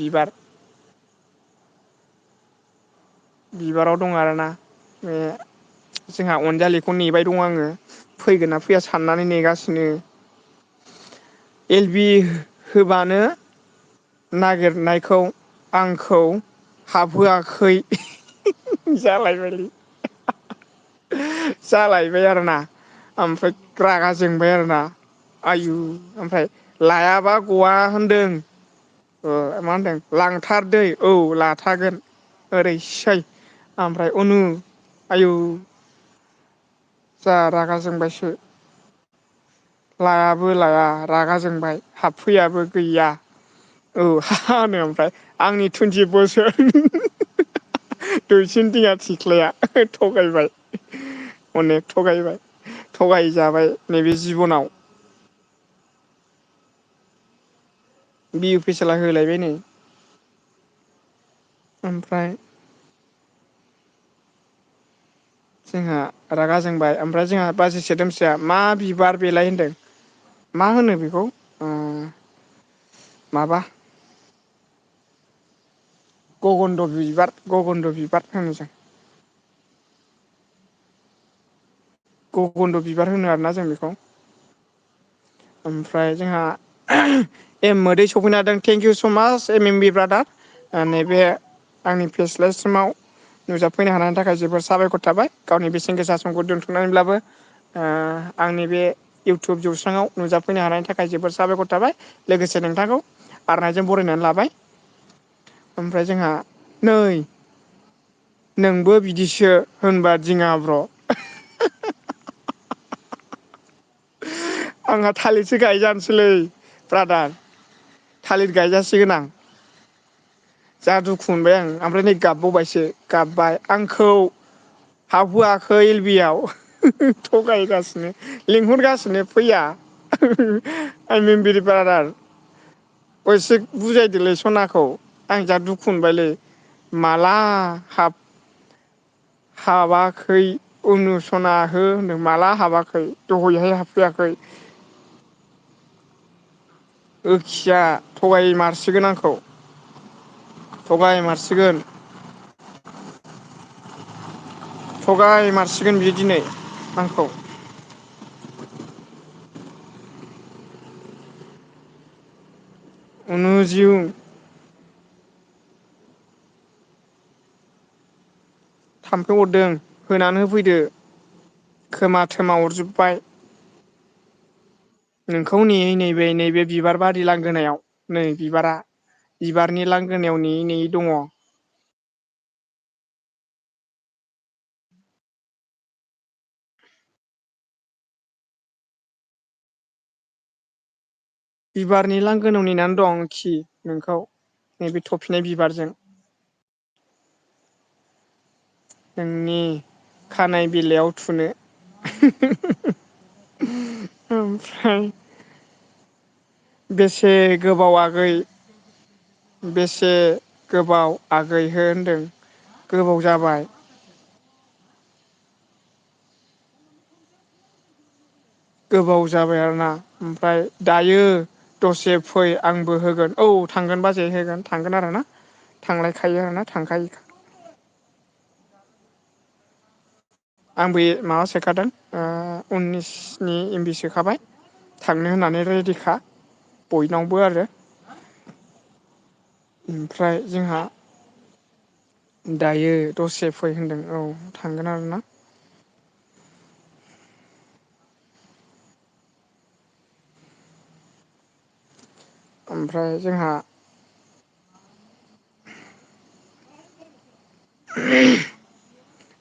बिबाराव दं आरोना बे जोंहा अनजालिखौ नेबाय दं आङो फैगोन ना फैया साननानै नेगासिनो एल बि होबानो नागिरनायखौ आंखौ हाबहोआखै जालायबाय आरोना ओमफ्राय रागा जोंबाय आरोना आयु ओमफ्राय लायाबा गवा होनदों मा होनदों लांथारदै औ लाथागोन ओरैसै ओमफ्राय अनु आयु जा रागा जोंबायसो लायाबो लाया रागा जोंबाय हाबफैयाबो गैया औ होनो ओमफ्राय आंनि 20 बोसोर दुइसिन दिङा थिख्लाया थगायबाय अनेक थगायबाय थगायजाबाय नैबे जिबनाव बिहु फेसाला होलायबाय नै ओमफ्राय जोंहा रागा जोंबाय ओमफ्राय जोंहा बाजै सोदोमस्रिया मा बिबार बेलाय होनदों मा होनो बेखौ माबा गगन्द बिबार होनो जों गगन्द बिबार होनो आरोना जों बेखौ ओमफ्राय जोंहा एम मोदै सफैनो हादों थेंक इउ स माच एम एम बि ब्रादार नैबे आंनि फेस लाइभ सिमाव नुजाफैनो हानायनि थाखाय जोबोर साबायखर थाबाय गावनि बेसेन गोसा समखौ दोन्थ'नानैब्लाबो आंनि बे इउटुब जौस्राङाव नुजाफैनो हानायनि थाखाय जोबोर साबायखर थाबाय लोगोसे नोंथांखौ आर'नाइजों बरायनानै लाबाय ओमफ्राय जोंहा नै नोंबो बिदिसो होनबा दिङा ब्र' आंहा थालिरसो गायजानोसैलै ब्रादार थालिर गायजासिगोन आं जा दुखु मोनबाय आं ओमफ्राय नै गाबबावबायसो गाबबाय आंखौ हाबहोआखै एल बि आव थगायगासिनो लिंहरगासिनो फैया आइ एम भेरि बारादार एसे बुजायदोलै सनाखौ आं जा दुखु मोनबायलै माला हाबाखै उनुसना हो होनदों माला हाबाखै दहायहाय हाबफैयाखै ओखिया थगायमारसिगोन आंखौ थगायमारसिगोन थगायमारसिगोन बियो दिनै आंखौ अनुजिउ थाम्फै अरदों होनानै होफैदो खोमा थोमा अरजोब्बाय नोंखौ नेयै नैबे नैबे बिबार बारि लांगोनायाव नै बिबारनि लांगोनायाव नेयै नेयै दङ बिबारनि लांगोनायाव नेनानै दं खि नोंखौ नैबे थफिनाय बिबारजों नोंनि खानाय बिलाइयाव थुनो ओमफ्राय बेसे गोबाव आगै बेसे गोबाव आगै होनदों गोबाव जाबाय गोबाव जाबाय आरोना ओमफ्राय दायो दसे फै आंबो होगोन औ थांगोन बाजै होगोन थांगोन आरोना थांलायखायो आरोना थांखायो आंबो माबा सोखादों 19 एमबि सोखाबाय थांनो होननानै रेडिखा बयनावबो आरो ओमफ्राय जोंहा दायो दसे फै होनदों औ थांगोन आरोना ओमफ्राय जोंहा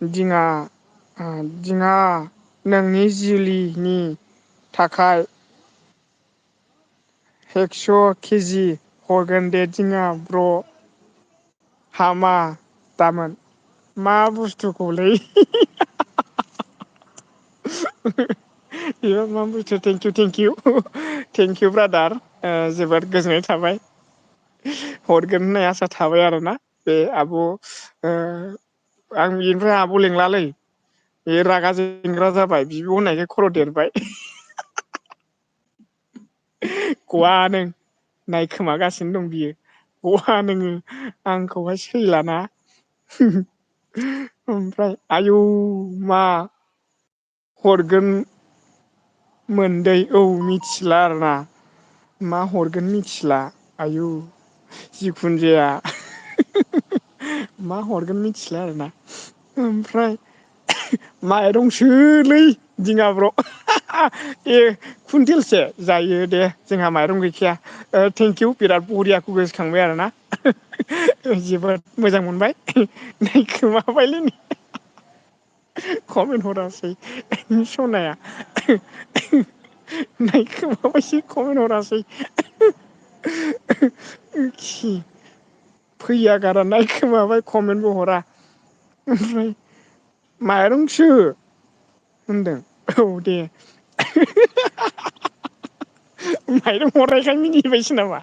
दिङा नोंनि जुलिनि थाखाय 100 केजि हरगोन दे दिङा ब्र' हामा दामोन मा बुस्थुखौलै बेबो मा बुस्थु थेंकिउ ब्रादार जोबोद गोजोननाय थाबाय हरगोन होननाय आसा थाबाय आरोना बे आब' आं बेनिफ्राय आब' लेंलालै बे रागा जोंग्रा जाबाय बिब' होननायखाय खर' देरबाय गवा नों नायखोमागासिनो दं बियो गहा नोङो आंखौहाय सैलाना ओमफ्राय आयौ मा हरगोन मोदै औ मिथिला आरोना मा हरगोन मिथिला आयु जिखुनु जाया मा हरगोन मिथिला आरोना ओमफ्राय माइरंसोलै दिङाब्र' ए कुइन्टेलसे जायो दे जोंहा माइरं गैखाया थेंकिउ बिराद बरियाखौ गोसोखांबाय आरोना जोबोद मोजां मोनबाय खोमाबायलै कमेन्ट हरासै सनाया नायखोमाबायसो कमेन्ट हरासै फैया गारा नायखोमाबाय कमेन्टबो हरा ओमफ्राय माइरंसो होनदों औ दे माइरं हरनायखाय मिनिबायसो नामा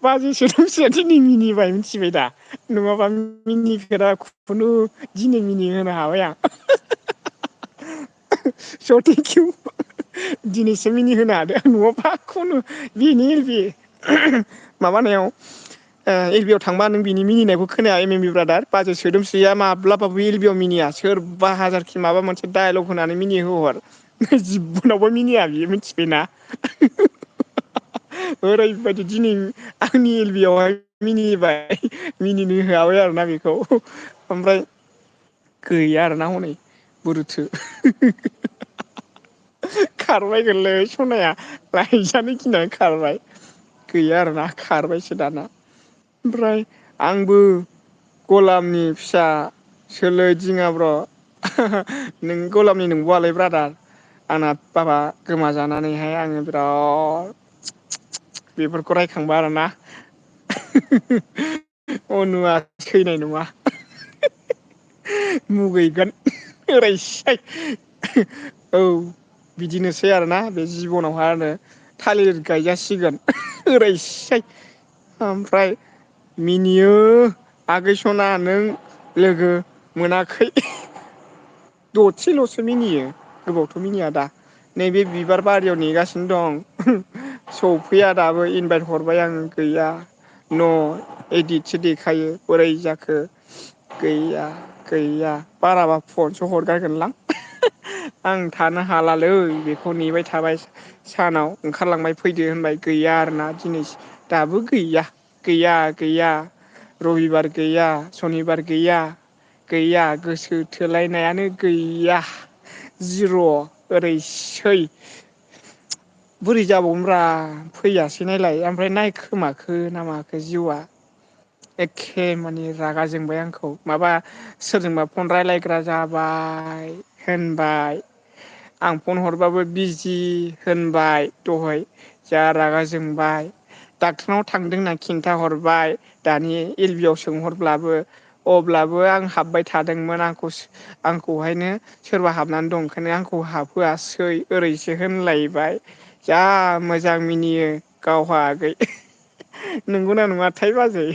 बाजै सोदोमस्रिया दिनै मिनिबाय मिथिबाय दा नङाबा मिनिफेरा खुनु दिनै मिनि होनो हाबाय आं स' थेंकिउ दिनैसो मिनिहोनो हादों नङाबा खुनु बेनि बे माबानायाव एल बि आव थांबा नों बिनि मिनिनायखौ खोनाया एम एम इ ब्रादार बाजै सोदोमस्रिया माब्लाबाबो एल बि आव मिनिया सोरबा हाजारखि माबा मोनसे डाइलग होनानै मिनिहोहर जिबनावबो मिनिया बियो मिथिबायना ओरैबायदि दिनै आंनि एल बि आवहाय मिनिबाय मिनिनो होआबाय आरोना बेखौ ओमफ्राय गैया आरोना हनै बुरुथु खारबाय गोरलै सनाया लायजानो गिनानै खारबाय गैया आरोना खारबायसो दाना ओमफ्राय आंबो गलामनि फिसासोलै दिङाब्र' नों गलामनि नंबावालै ब्रादार आंना बाबा गोमाजानानैहाय आङो बिराद बेफोरखौ रायखांबा आरोना अनुआ सैनाय नङा मुगैगोन ओरैसाय औ बिदिनोसै आरोना बे जिबनावहाय आरो थालिर गायजासिगोन ओरैसाय ओमफ्राय मिनियो आगै सना नों लोगो मोनाखै दसेल'सो मिनियो गोबावथ' मिनिया दा नैबे बिबार बारियाव नेगासिनो दं सफैया दाबो इनभाइट हरबाय आङो गैया न' एदिटसो देखायो बोरै जाखो गैया गैया बाराबा फनसो हरगारगोनलां आं थानो हालालै बेखौ नेबाय थाबाय सानाव ओंखारलांबाय फैदो होनबाय गैया आरोना दिनै दाबो गैया गैया गैया रबिबार गैया सनिबार गैया गैया गोसो थोलायनायानो गैया जिर' ओरैसै बोरै जाबावनोब्रा फैयासै नायलाय ओमफ्राय नायखोमाखो ना माखो जिउआ एखे मानि रागा जोंबाय आंखौ माबा सोरजोंबा फन रायलायग्रा जाबाय होनबाय आं फन हरबाबो बिजि होनबाय दहाय जा रागा जोंबाय डाक्टरनाव थांदों होनना खिन्थाहरबाय दानि एल बि आव सोंहरब्लाबो अब्लाबो आं हाबबाय थादोंमोन आंखौहायनो सोरबा हाबनानै दं ओंखायनो आंखौ हाबहोआसै ओरैसो होनलायबाय जा मोजां मिनियो गावहा आगै नंगौना नङाथाय बाजै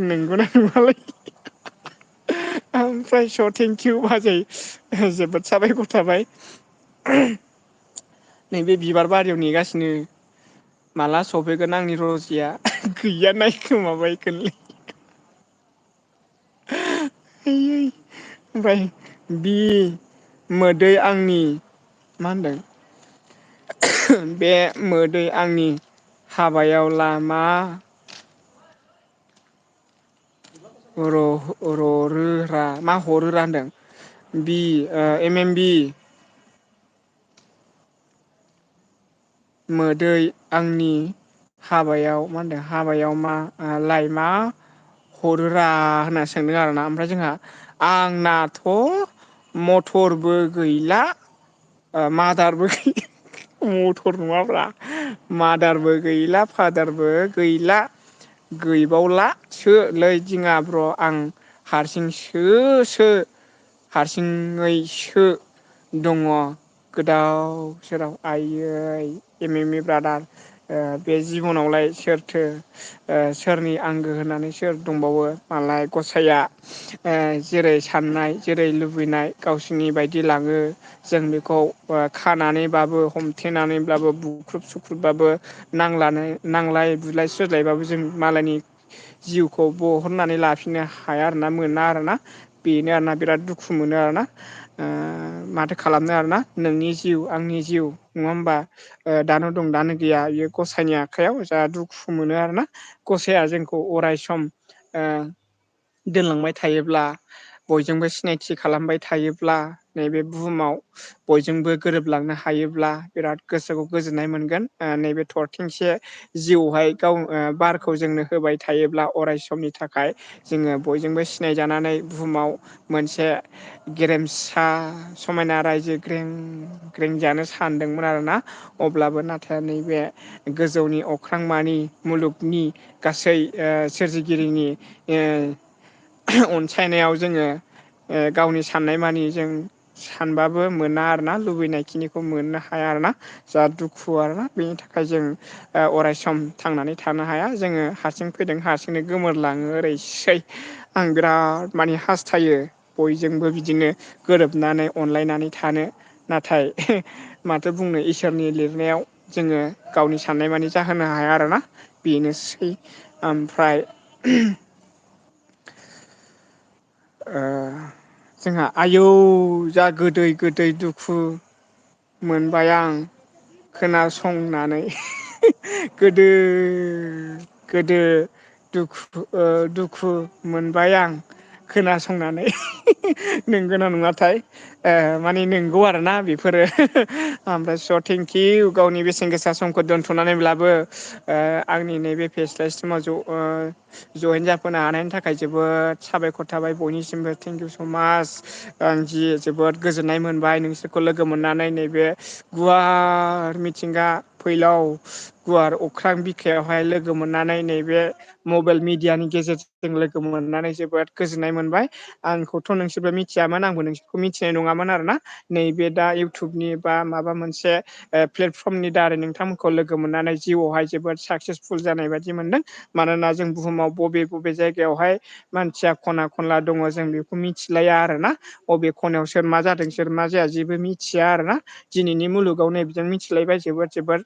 नंगौना नङालाय ओमफ्राय स' थेंकिउ बाजै जोबोद साबायखर थाबाय नैबे बिबार बारियाव नेगासिनो माला सफैगोन आंनि रजिया गैया नायखोमाबायगोनलै ओमफ्राय बि मोदै आंनि मा होनदों बे मोदै आंनि हाबायाव लामा मा हरोरा होनदों बि एम एम बि मोदै आंनि हाबायाव मा होनदों हाबायाव मा लाइ मा हरोरा होनना सोंदों आरोना ओमफ्राय जोंहा आंनाथ' मथरबो गैला मादारबो मथर नङाब्ला मादारबो गैला फादारबो गैला गैबावलासोलै दिङा ब्र' आं हारसिङैसो दङ गोदाव सोराव आइयै एम एम इ ब्रादार बे जिबनावलाय सोरथो सोरनि आंगो होननानै सोर दंबावो मालाय गसाइया जेरै साननाय जेरै लुबैनाय गावसिनि बायदि लाङो जों बेखौ खानानैबाबो हमथेनानैब्लाबो बुख्रुब सुख्रुबबाबो नांलाय बुलाय सोज्लायबाबो जों मालायनि जिउखौ बहननानै लाफिननो हाया आरोना मोना आरोना बेनो आरोना बिराद दुखु मोनो आरोना माथो खालामनो आरोना नोंनि जिउ आंनि जिउ नङा होमबा दानो दं दानो गैया बेयो गसाइनि आखायाव जा दुखु मोनो आरोना गसाइया जोंखौ अराय सम दोनलांबाय थायोब्ला बयजोंबो सिनायथि खालामबाय थायोब्ला नैबे बुहुमाव बयजोंबो गोरोबलांनो हायोब्ला बिराद गोसोखौ गोजोननाय मोनगोन नैबे थरथिंसे जिउहाय गाव बारखौ जोंनो होबाय थायोब्ला अराय समनि थाखाय जोङो बयजोंबो सिनायजानानै बुहुमाव मोनसे गेरेमसा समायना रायजो ग्रें ग्रें जानो सानदोंमोन आरोना अब्लाबो नाथाय नैबे गोजौनि अख्रांमानि मुलुगनि गासै सोरजिगिरिनि अनसायनायाव जोङो गावनि साननाय मानि जों सानबाबो मोना आरोना लुबैनाय खिनिखौ मोननो हाया आरोना जा दुखु आरोना बेनि थाखाय जों अराय सम थांनानै थानो हाया जोङो हारसिं फैदों हारसिंनो गोमोरलाङो ओरैसै आं बिराद माने हास्थायो बयजोंबो बिदिनो गोरोबनानै अनलायनानै थानो नाथाय माथो बुंनो इसोरनि लिरनायाव जोङो गावनि साननाय मानि जाहोनो हाया आरोना बेनोसै ओमफ्राय जोंहा आयौ जा गोदै गोदै दुखु मोनबाय आं खोनासंनानै गोदो गोदो दुखु मोनबाय आं खोनासंनानै नोंगोना नङाथाय माने नंगौ आरोना बेफोरो ओमफ्राय स' थेंकिउ गावनि बेसेन गोसा समखौ दोनथ'नानैब्लाबो आंनि नैबे फेस्ला सिमाव जयेन जाफैनो हानायनि थाखाय जोबोद साबायखर थाबाय बयनिसिमबो थेंकिउ स' माच आं जि जोबोद गोजोननाय मोनबाय नोंसोरखौ लोगो मोननानै नैबे गुवार मिथिंगा फैलाव गुवार अख्रां बिखायावहाय लोगो मोननानै नैबे मबाइल मिडियानि गेजेरजों लोगो मोननानै जोबोद गोजोननाय मोनबाय आंखौथ' नोंसोरबो मिथियामोन आंबो नोंसोरखौ मिथिनाय नङामोन आरोना नैबे दा इउटुबनि बा माबा मोनसे प्लेटफर्मनि दारै नोंथांमोनखौ लोगो मोननानै जिउआवहाय जोबोद साक्सेसफुल जानाय बायदि मोनदों मानोना जों बुहुमाव बबे बबे जायगायावहाय मानसिया खना खनला दङ जों बेखौ मिथिलाया आरोना बबे खनायाव सोर मा जादों सोर मा जाया जेबो मिथिया आरोना दिनैनि मुलुगाव नै बिजों मिथिलायबाय जोबोद जोबोद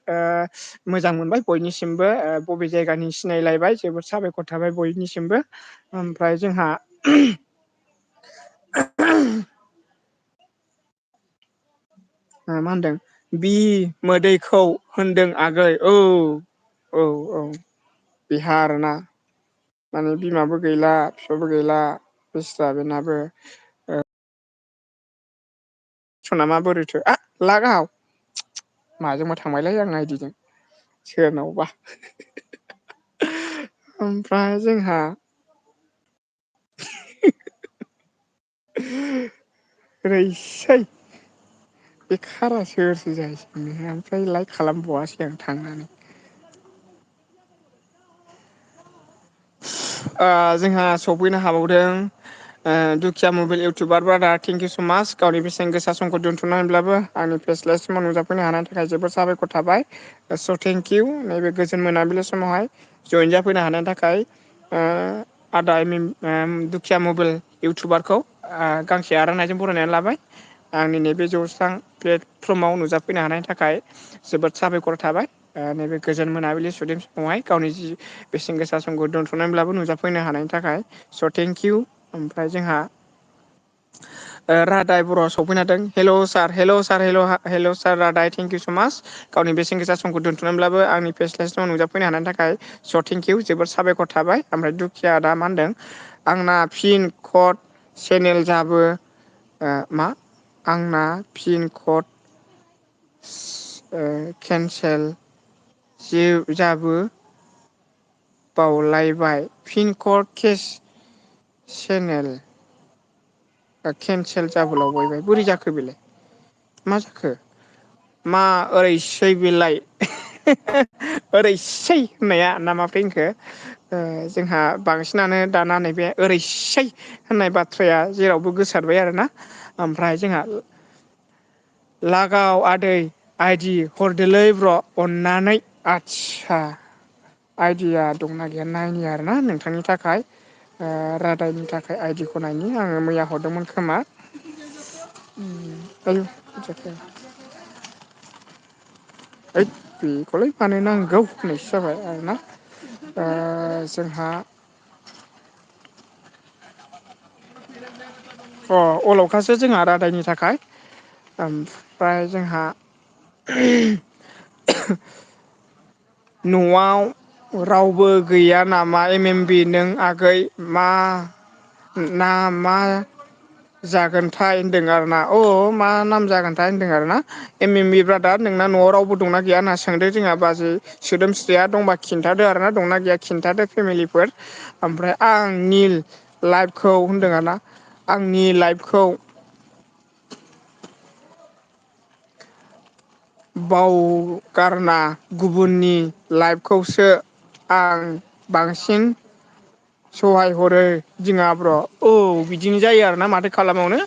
मोजां मोनबाय बयनिसिमबो बबे जायगानि सिनायलायबाय जोबोद साबायखर थाबाय बयनिसिमबो ओमफ्राय जोंहा मा होनदों बि मोदैखौ होनदों आगै औ औ औ बिहा आरोना माने बिमाबो गैला बिफाबो गैला बेस्रा बेनाबो सनामा बोरैथो लागाव माजोंबा थांबायलै आं आइदिजों सोरनावबा ओमफ्राय जोंहा बे खारा सोरसो जाहैसै ओमफ्राय लाइक खालामबावासै आं थांनानै जोंहा सफैनो हाबावदों दुखिया मबाइल इउटुबार ब्रादार थेंकिउ स' माच गावनि बेसेन गोसा समखौ दोन्थ'नानैब्लाबो आंनि फेस्लासिमाव नुजाफैनो हानायनि थाखाय जोबोद साबायखर थाबाय स' थेंकिउ नैबे गोजोन मोनाबिलि समावहाय जयेन जाफैनो हानायनि थाखाय आदा दुखिया मबाइल इउटुबारखौ गांसे आर'नाइजों बरायनानै लाबाय आंनि नैबे जौस्रां प्लेटफर्माव नुजाफैनो हानायनि थाखाय जोबोद साबायखर थाबाय नैबे गोजोन मोनाबिलि सुदेम समावहाय गावनि जि बेसेन गोसा समखौ दोनथ'नानैब्लाबो नुजाफैनो हानायनि थाखाय स' थेंकिउ ओमफ्राय जोंहा रादाय बर' सफैनो हादों हेल' सार हेल' सार रादाय थेंकिउ स' माच गावनि बेसेन गोसा समखौ दोन्थ'नानैब्लाबो आंनि फेस्लास्टआव नुजाफैनो हानायनि थाखाय स' थेंकिउ जोबोद साबायखर थाबाय ओमफ्राय दुखिया दा मा होनदों आंना पिन कड चेनेल जाबो मा आंना पिन कड केन्सेल जाबो बावलायबाय पिनकड केस चेनेल केन्सेल जाबोलावबायबाय बोरै जाखो बेलाय मा जाखो मा ओरैसै बेलाय ओरैसै होननाया ना मा फैनखो जोंहा बांसिनानो दाना नैबे ओरैसै होननाय बाथ्राया जेरावबो गोसारबाय आरोना ओमफ्राय जोंहा लागाव आदै आइदि हरदोलै ब्र' अननानै आदसा आइदिया दंना गैया नायनि आरोना नोंथांनि थाखाय रादायनि थाखाय आइदिखौ नायनि आङो मैया हरदोंमोन खोमा बेखौलाय मानो नांगौ होननायसो जाबाय आरोना जोंहा अलखासो जोंहा रादायनि थाखाय ओमफ्राय जोंहा न'आव रावबो गैया नामा एम एम बि नों आगै मा ना मा जागोनथाय होनदों आरो ना मा नाम जागोनथाय होनदों आरो ना एम एम इ ब्रादार नोंना न'आव रावबो दंना गैया होनना सोंदों जोंहा बाजै सोदोमस्रिया दंबा खिन्थादो आरोना दंना गैया खिन्थादो फेमिलिफोर ओमफ्राय आंनि लाइफखौ होनदों आरोना आंनि लाइफखौ बावगारना गुबुननि लाइफखौसो आं बांसिन सहाय हरो दिङाब्र' बिदिनो जायो आरोना माथो खालामावनो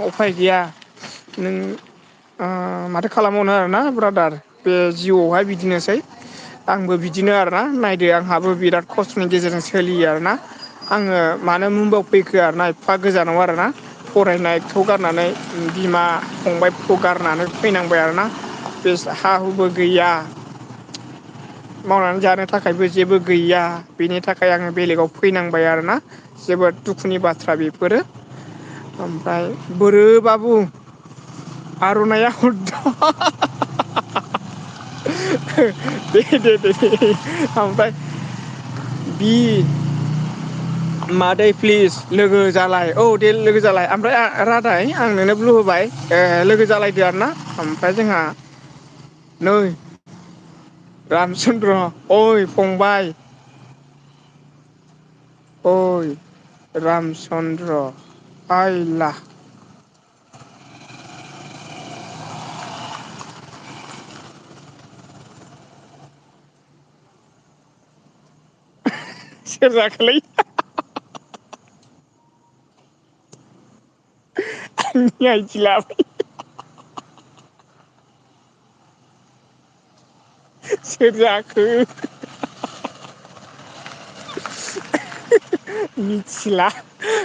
उफाय गैया नों माथो खालामबावनो आरोना ब्रादार बे जिउआवहाय बिदिनोसै आंबो बिदिनो आरोना नायदो आंहाबो बिराद खस्थ'नि गेजेरजों सोलियो आरोना आङो मानो मुम्बाइआव फैखो आरोना एफा गोजानाव आरोना फरायनायखौ गारनानै बिमा फंबायफोरखौ गारनानै फैनांबाय आरोना बे हा हुबो गैया मावनानै जानो थाखायबो जेबो गैया बेनि थाखाय आङो बेलेगाव फैनांबाय आरोना जोबोद दुखुनि बाथ्रा बेफोरो ओमफ्राय बोरोबाबु आर'नाइया हरदों दे ओमफ्राय बि मादै प्लिज लोगो जालाय दे लोगो जालाय ओमफ्राय रादाय आं नोंनो ब्लु होबाय लोगो जालायदो आरोना ओमफ्राय जोंहा नै रामचन्द्र ओइ फंबाय ओइ रामचन्द्र आइला सोर जाखोलै आंनि आइडि लाबाय सोर जाखो मिथिला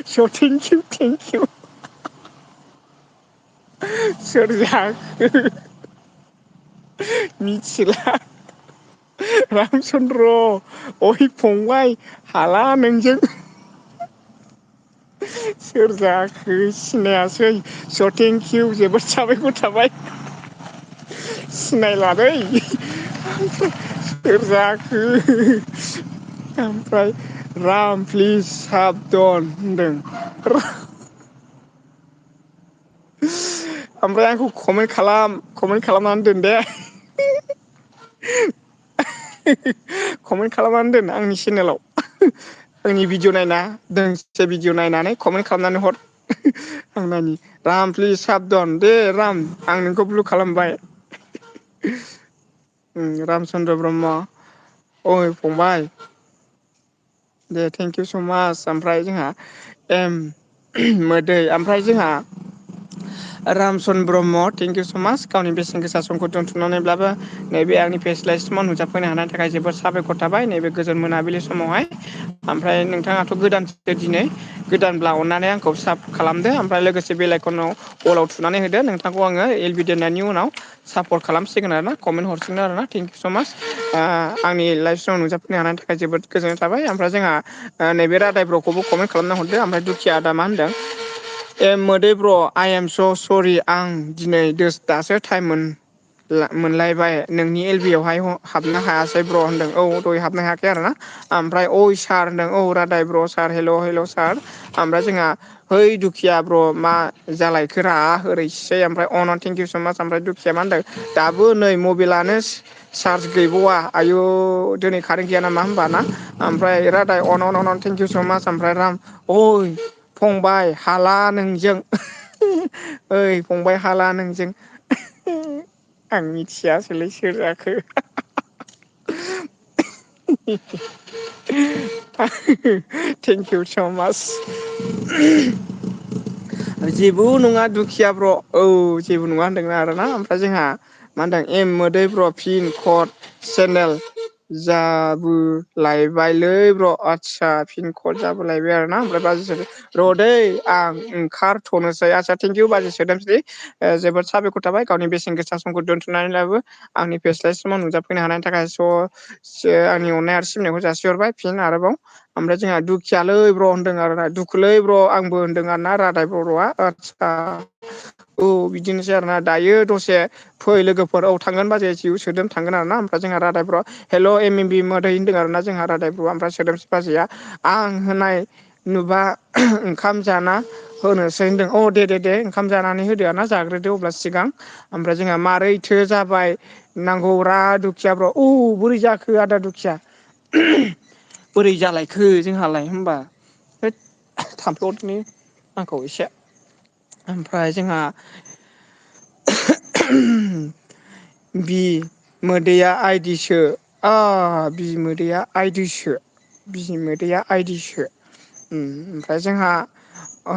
स' थेंकिउ सोर जाखो मिथिला रामचन्द्र अहि फंबाय हाला नोंजों सोर जाखो सिनायासै स' थेंकिउ जोबोद साबायखर थाबाय सिनायलादै सोर जाखो ओमफ्राय राम प्लिज साबधन होनदों ओमफ्राय आंखौ कमेन्ट खालामनानै दोन दे कमेन्ट खालामनानै दोन आंनि चेनेलाव आंनि भिडिअ नायना दोंसे भिडिअ नायनानै कमेन्ट खालामनानै हर आं नायनि राम प्लिज साबधन दे राम आं नोंखौ ब्लु खालामबाय रामचन्द्र ब्रह्म ओइ फंबाय दे थेंकिउ स' मास ओमफ्राय जोंहा एम मोदै ओमफ्राय जोंहा रामचन्द्र ब्रह्म थेंकिउ स' मास गावनि बेसेन गोसा समखौ दोनथुमनानैब्लाबो नैबे आंनि फेस्ला सिमाव नुजाफैनो हानायनि थाखाय जोबोद साबायखर थाबाय नैबे गोजोन मोनाबिलि समावहाय ओमफ्राय नोंथाङाथ' गोदानसो दिनै गोदानब्ला अननानै आंखौ साब खालामदो ओमफ्राय लोगोसे बेलाइकनाव अलाव थुनानै होदो नोंथांखौ आङो एल बि दोननायनि उनाव सापर्ट खालामसिगोन आरोना कमेन्ट हरसिगोन आरोना थेंकिउ स' माच आंनि लाइफ स्टाइलाव नुजाफैनो हानायनि थाखाय जोबोद गोजोननाय थाबाय ओमफ्राय जोंहा नैबे रादाय ब्र'खौबो कमेन्ट खालामना हरदो ओमफ्राय दुखिया आदा मा होनदों ए मोदै ब्र' आइ एम स' सरि आं दिनै दासो टाइम मोनलायबाय नोंनि एल बि आवहाय हाबनो हायासै ब्र' होनदों दहाय हाबनो हायाखै आरो ना ओमफ्राय सार होनदों रादाय ब्र' सार हेल' सार ओमफ्राय जोंहा है दुखिया ब्र' मा जालायखोरा ओरैसै ओमफ्राय थेंकिउ स' माच ओमफ्राय दुखिया मा होनदों दाबो नै मबाइलानो चार्ज गैबावा आयु दिनै कारेन्ट गैया नामा होनबा ना ओमफ्राय रादाय अन थेंकिउ स' माच ओमफ्राय राम ओइ फंबाय हाला नोंजों ओइ फंबाय हाला नोंजों आं मिथियासैलै सोर जाखो थेंकिउ स' माच जेबो नङा दुखिया ब्र' जेबो नङा होनदों आरोना ओमफ्राय जोंहा मा होनदों एम मोदै ब्र' पिन कड चेनेल जाबो लायबायलै ब्र' आदसा पिन कड जाबोलायबाय आरो ना ओमफ्राय बाजै र'दै आं ओंखारथ'नोसै आदसा थेंकिउ बाजै सोदोमस्रि जोबोद साबायखर थाबाय गावनि बेसेन गोसा समखौ दोन्थ'नानैब्लाबो आंनि फेस्लासिमाव नुजाफैनो हानायनि थाखाय आंनि अननाय आरो सिबिनायखौ जासिहरबाय फिन आरोबाव ओमफ्राय जोंहा दुखियालै ब्र' होनदों आरोना दुखुलै ब्र' आंबो होनदों आरोना रादाय बर'आ आदसा बिदिनोसै आरोना दायो दसे फै लोगोफोर थांगोन बाजै जिउ सोदोम थांगोन आरो ना ओमफ्राय जोंहा रादायफ्राव हेल' एम एम बि मोदै होनदों आरोना जोंहा रादायब्र' ओमफ्राय सोदोमस्रि बाजैया आं होनाय नुबा ओंखाम जाना होनोसै होनदों अ दे ओंखाम जानानै होदो ना जाग्रोदो अब्ला सिगां ओमफ्राय जोंहा मारैथो जाबाय नांगौरा दुखियाफ्राव बोरै जाखो आदा दुखिया बोरै जालायखो जोंहालाय होनबा थाम्फै अरनि आंखौ एसे ओमफ्राय जोंहा बि मोदैया आइदिसो बि मोदैया आइदिसो बिसि मोदैया आइदिसो ओमफ्राय जोंहा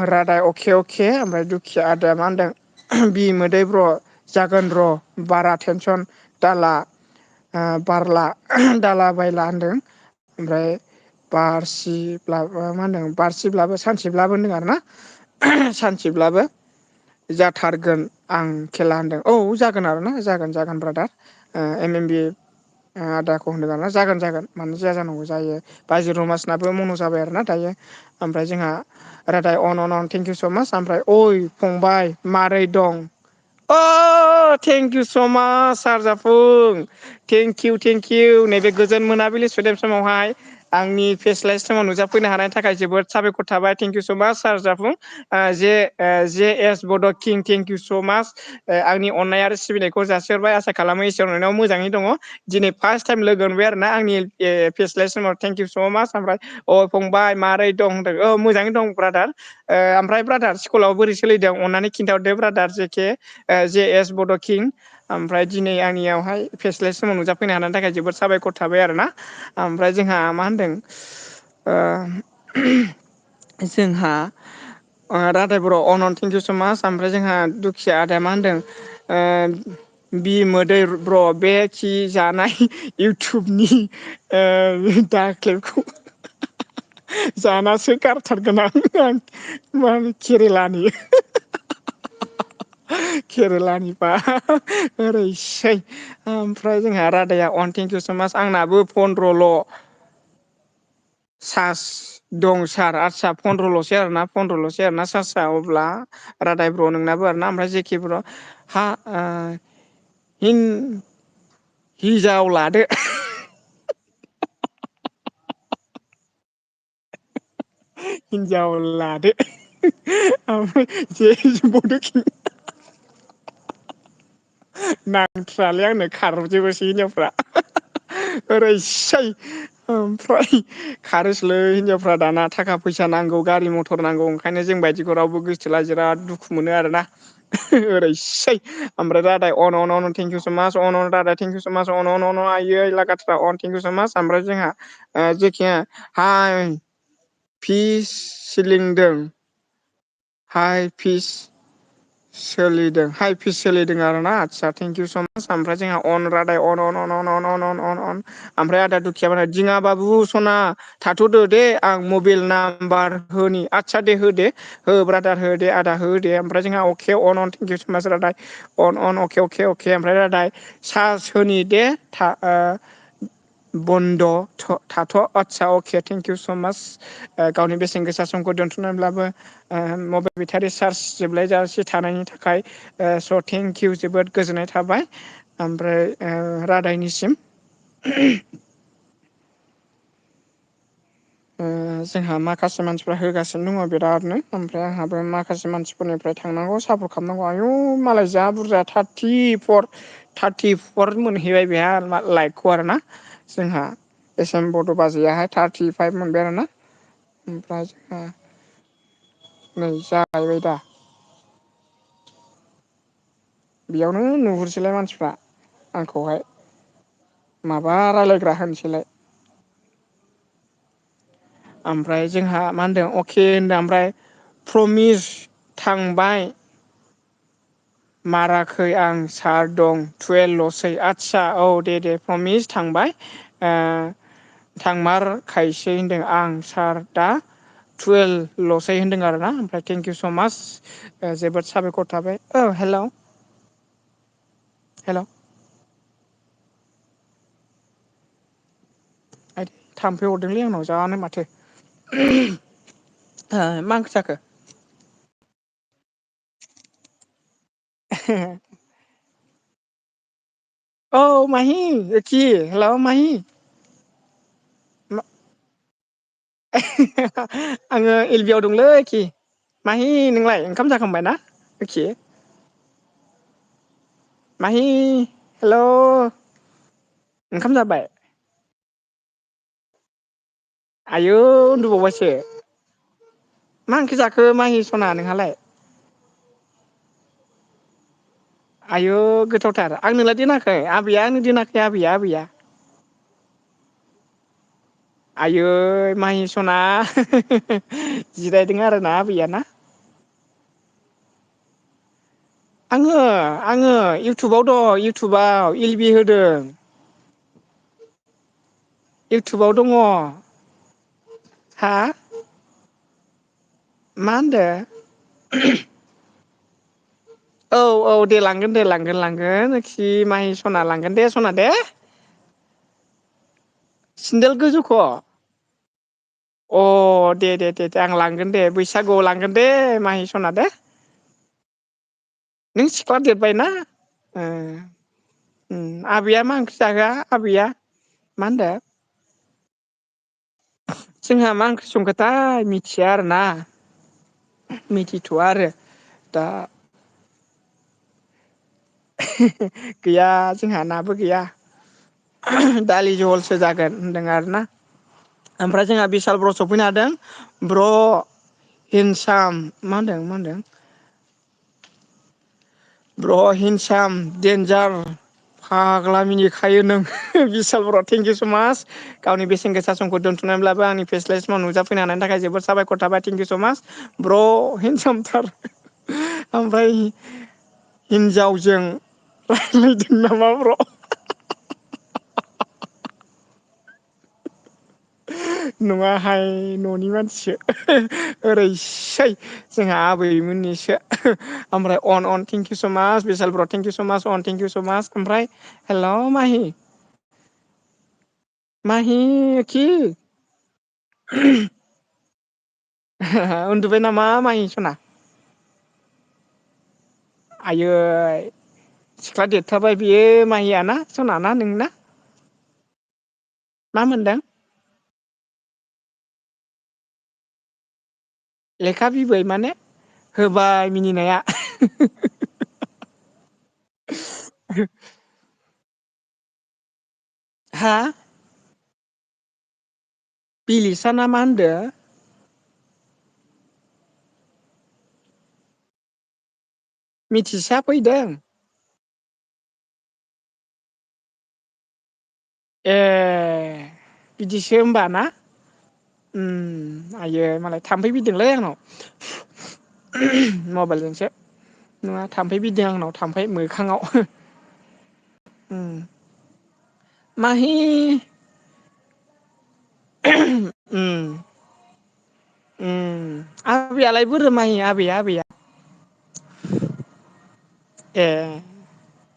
रादाय अके ओमफ्राय दुखिया आदाया मा होनदों बि मोदै ब्र' जागोन र' बारा टेनसन दाला बारला दाला बायला होनदों ओमफ्राय बारसिब्लाबो मा होनदों बारसिब्लाबो सानसेब्लाबो होनदों आरो ना सानसेब्लाबो जाथारगोन आं खेला होनदों औ जागोन आरोना जागोन ब्रादार एम बि आदाखौ होनदों आरोना जागोन मानो जाया जानांगौ जायो बाजि रमासनाबो मन' जाबाय आरो ना दायो ओमफ्राय जोंहा रादाय अन थेंकिउ स' माच ओमफ्राय ओइ फंबाय मारै दं थेंक इउ स' माच सारजाफुं थेंकिउ नैबे गोजोन मोनाबिलि सुदेम समावहाय आंनि फेस्लाय समाव नुजाफैनो हानायनि थाखाय जोबोद साबायखर थाबाय थेंकिउ स' माच सार जाफुं जे एस बड' किं थेंकिउ स' माच आंनि अननाय आरो सिबिनायखौ जासिहरबाय आसा खालामो इसोर अननायाव मोजाङै दङ दिनै फार्स्ट टाइम लोगो मोनबाय आरो ना आंनि फेस्लाय समाव थेंकिउ स' माच ओमफ्राय फंबाय मारै दं होनदों मोजाङै दं ब्रादार ओमफ्राय ब्रादार स्कुलाव बोरै सोलिदों अननानै खिन्थाहरदो ब्रादार जे एस बड' किं ओमफ्राय दिनै आंनियावहाय फेस्लाय समाव नुजाफैनो हानायनि थाखाय जोबोद साबायखर थाबाय आरो ना ओमफ्राय जोंहा मा होनदों जोंहा रादाय बर' अनन थेंकिउ स' माच ओमफ्राय जोंहा दुखिया आदाया मा होनदों बि मोदै ब्र' बे खि जानाय इउटुबनि दाक्लिपखौ जानासो गारथारगोन आं मा केरेलानि केरेलानिबा ओरैसै ओमफ्राय जोंहा रादाया अन थेंकिउ स' माच आंनाबो फन्द्रल' सास दं सार आदसा फन्द्रल'सै आरोना सारआ अब्ला रादाय ब्र' नोंनाबो आरोना ओमफ्राय जेखि ब्र' हिजाव लादो हिनजाव लादो ओमफ्राय जे नांथ्रालै आंनो खारजोबोसै हिनजावफ्रा ओरैसै ओमफ्राय खारोसोलै हिनजावफ्रा दाना थाखा फैसा नांगौ गारि मथर नांगौ ओंखायनो जों बायदिखौ रावबो गोसोथोला बिराद दुखु मोनो आरोना ओरैसै ओमफ्राय रादाय अन थेंकिउ स' माच अन रादाय थेंकिउ स' माच अन आयै लागाथ्रा अन थेंकिउ स' माच ओमफ्राय जोंहा जेखि हाय फिस सोलिदों हाय फिस सोलिदों आरोना आदसा थेंकिउ स' माच ओमफ्राय जोंहा अन रादाय अन ओमफ्राय आदा दुखिया दिङा बाबु सना थाथ'दो दे आं मबाइल नाम्बार होनि आदसा दे हो दे हो ब्रादार हो दे आदा हो दे ओमफ्राय जोंहा अके अन थेंकिउ स' माच रादाय अन अके ओमफ्राय रादाय चार्ज होनि दे बन्द' थाथ' आदसा अके थेंकिउ स' माच गावनि बेसेन गोसा समखौ दोनथ'नानैब्लाबो मबाइल बेटारि चार्ज जोबलायजासे थानायनि थाखाय स' थेंकिउ जोबोद गोजोननाय थाबाय ओमफ्राय रादायनिसिम जोंहा माखासे मानसिफ्रा होगासिनो दङ बिरादनो ओमफ्राय आंहाबो माखासे मानसिफोरनिफ्राय थांनांगौ सापर्ट खालामनांगौ आयु मालाय जा बुरजा 34 मोनहैबाय बेहा लाइकखौ आरोना जोंहा एस एम बड' बाजैयाहाय 35 मोनबाय आरोना ओमफ्राय जोंहा नै जाहैबाय दा बेयावनो नुहुरसैलाय मानसिफ्रा आंखौहाय माबा रायलायग्रा होनसैलाय ओमफ्राय जोंहा मा होनदों अके होनदों ओमफ्राय प्रमिस थांबाय माराखै आं सार दं 12 लसै आदसा औ दे प्रमिस थांबाय थांमारखायसै होनदों आं सार दा 12 लसै होनदों आरोना ओमफ्राय थेंकिउ स' माच जोबोद साबायखर थाबाय हेल' थाम्फै अरदोंलै आंनाव जानो माथो मा ओंख्रि जाखो औ माहि हेल' माहि आङो एल बि आव दंलै खि माहि नोंलाय ओंखाम जाखांबाय ना एखि माहि हेल' ओंखाम जाबाय आयौ उन्दुबावबायसो मा ओंख्रि जाखो माहि सना नोंहालाय आयु गोथावथार आंनोलाय दोनाखै आबैया आंनो दोनाखै आबैया आयै माहि सना जिरायदों आरोना आबैया ना आङो इउटुबाव दं इउटुबाव एल बि होदों इउटुबाव दङ हा मा होनदो औ औ दे लांगोनखि माहि सना लांगोन दे सना दे सिन्देल गोजौखौ अ दे आं लांगोन दे बैसागुआव लांगोन दे माहि सना दे नों सिख्ला देरबायना आबैया मा ओंख्रि जाखो आबैया मा होनदो जोंहा मा ओंख्रि संखोथाय मिथिया आरोना मिथिथ'आ आरो दा गैया जोंहा नाबो गैया दालि जहलसो जागोन होनदों आरोना ओमफ्राय जोंहा बिसाल ब्र सफैनो हादों ब्र' हिनसाम मा होनदों ब्र हिनसाम देन्जार फाग्ला मिनिखायो नों बिसाल बर' थेंकिउ स' माच गावनि बेसेन गोसा समखौ दोन्थ'नानैब्लाबो आंनि फेस्ला समाव नुजाफैनो हानायनि थाखाय जोबोद साबायखर थाबाय थेंकिउ स' माच ब्र' हेनसामथार ओमफ्राय हिन्जावजों रायज्लायदों नामा ब्र' नङाहाय न'नि मानसिसो ओरैसै जोंहा आबैमोननिसो ओमफ्राय अन थेंकिउ स' माच बिसाल बर' थेंकिउ स' माच अन थेंकिउ स' माच ओमफ्राय हेल' माहि माहि उन्दुबाय नामा माहि सना आयै सिख्ला देरथारबाय बियो माहियाना सनाना नोंना मा मोनदों लेखा बिबै माने होबाय मिनिनाया हा बिलिसा ना मा होनदो मिथिसा फैदों ए बिदिसो होमबा ना आयै मालाय थाम्फै बिरदोंलै आंनाव मबाइलजोंसो नङा थाम्फै बिरदों आंनाव थाम्फै मोखाङाव माहि आबैयालाय बोरो माहि आबैया ए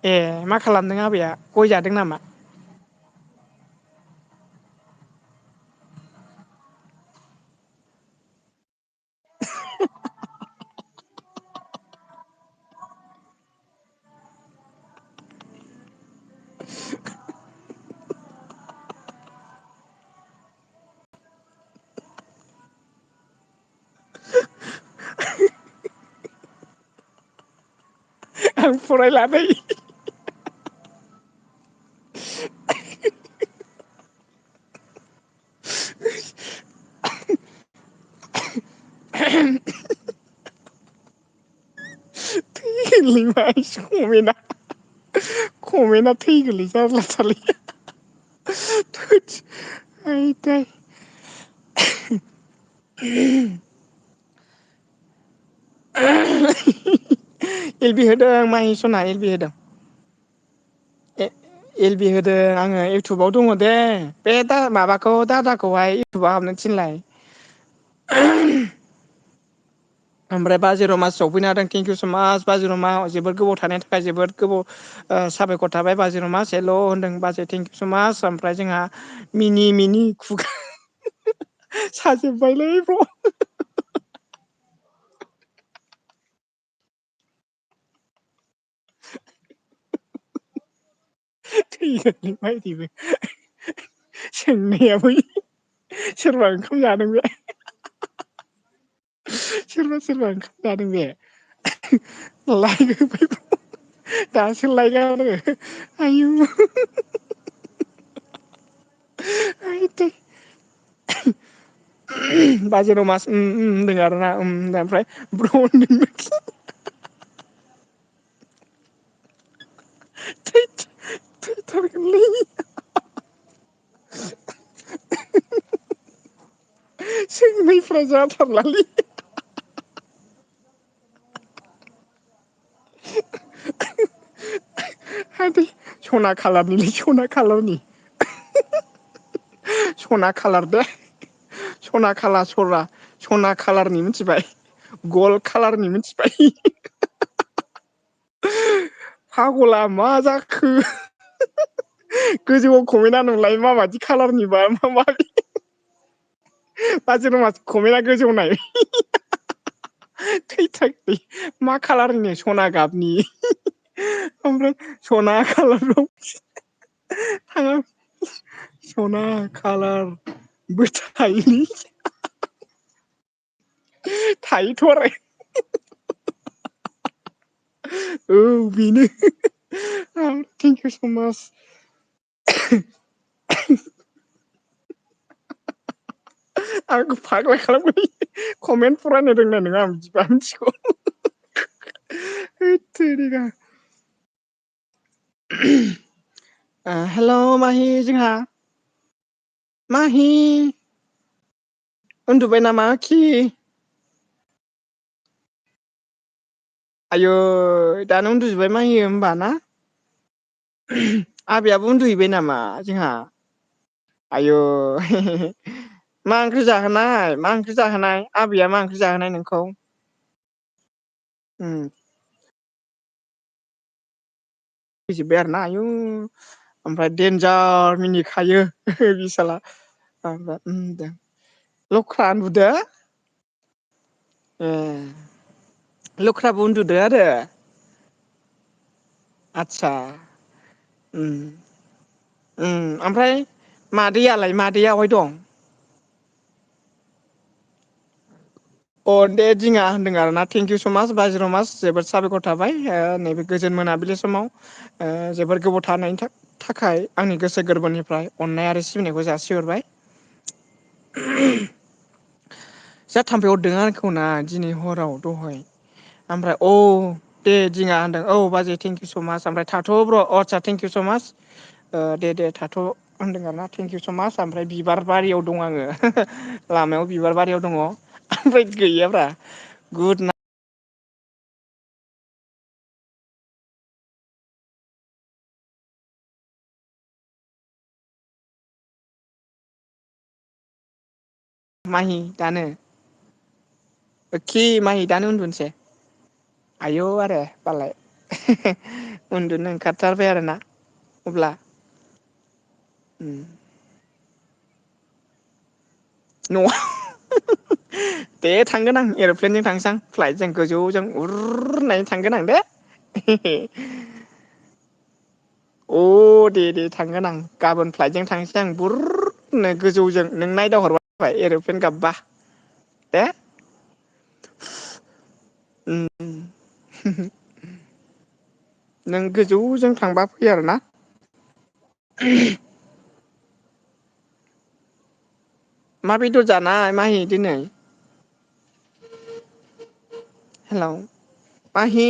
ए मा खालामदों आबैया गय जादों नामा आं फरायला दै कमेन्टआ थैगोनलै जारलाथारलै एल बि होदों माहि सना एल बि होदों एल बि होदों आङो इउटुबाव दङ दे बे माबाखौ दादाखौहाय इउटुबाव हाबनो थिनलाय ओमफ्राय बाजिराव मास सफैनो हादों थेंकिउ स' मास बाजिराव जोबोद गोबाव थानायनि थाखाय जोबोद गोबाव साबायखर थाबाय बाजिराव मास हेल' होनदों बाजै थेंकिउ स' मास ओमफ्राय जोंहा मिनि खुगा साजोब्बायलै ब्र' थैगोनलै माइरिबो सोंनायाबो सोरबा ओंखाम जादों बे सोरबा ओंखाम जादों बे लाइक होबाय दासो लाइक आरो आयु बाजै रमास होनदों आरोना ओमफ्राय ब्र होनदों थैथारगोनलै सोंनायफ्रा जाथारलालै हाथै सना खालारनिलै सना खालारनि सना खालार दे सना खालार सना खालारनि मिथिबाय गल्ड कालारनि मिथिबाय फागला मा जाखो गोजौआव कमेन्टआ नुलाय माबायदि खालारनिबा मा बाजै मास कमेन्टआ गोजौ नाय थैथारलै मा खालारनि सना गाबनि ओमफ्राय सना खालाराव थाङा सना खालारबो थायोलै थायोथ' आरो औ बेनो थेंक इउ स' माच आंखौ फाग्ला खालामगोन कमेन्ट फरायनो रोंनाय नङा आं बिदिबा मिथिगौ हैद तेरिका हेल' माहि जोंहा माहि उन्दुबाय नामा खि आयै दानो उन्दुजोबबाय माहि होमबा ना आबैयाबो उन्दुहैबाय नामा जोंहा आयु मा ओंख्रि जाहोनाय आबैया मा ओंख्रि जाहोनाय नोंखौ फैजोबबाय आरो ना आयु ओमफ्राय देन्जार मिनिखायो बि साला दे लख्रा उन्दुदो ए लख्राबो उन्दुदो आरो आतसा ओमफ्राय मादैया अहाय दं अ दे दिङा होनदों आरोना थेंक इउ स' माच बाजिर' मास जोबोद साबायखर थाबाय नैबे गोजोन मोनाबिलि समाव जोबोर गोबाव थानायनि थाखाय आंनि गोसो गोरबोनिफ्राय अननाय आरो सिबिनायखौ जासिहरबाय जा थाम्फै अरदों आंखौ ना दिनै हराव दहाय ओमफ्राय दे दिङा होनदों औ बाजै थेंक इउ स' माच ओमफ्राय थाथ' ब्र' आस्सा थेंक इउ स' माच दे थाथ' होनदों आरोना थेंक इउ स' माच ओमफ्राय बिबार बारियाव दं आङो लामायाव बिबार बारियाव दङ ओमफ्राय गैयाब्रा गुद नाइट माहि दानो माहि दानो उन्दुनोसै आयौ आरो बालाय उन्दुनो ओंखारथारबाय आरोना अब्ला न'आव दे थांगोन आं एर'प्लेनजों थांसै आं फ्लाइटजों गोजौजों उर होननानै थांगोन आं दे दे थांगोन आं गाबोन फ्लाइटजों थांसै आं बुरनो गोजौजों नों नायदावहरबानो जाबाय एर'प्लेन गाबबा दे नों गोजौजों थांबा फै आरोना मा बेदर जानाय माहि दिनै हेलौ माहि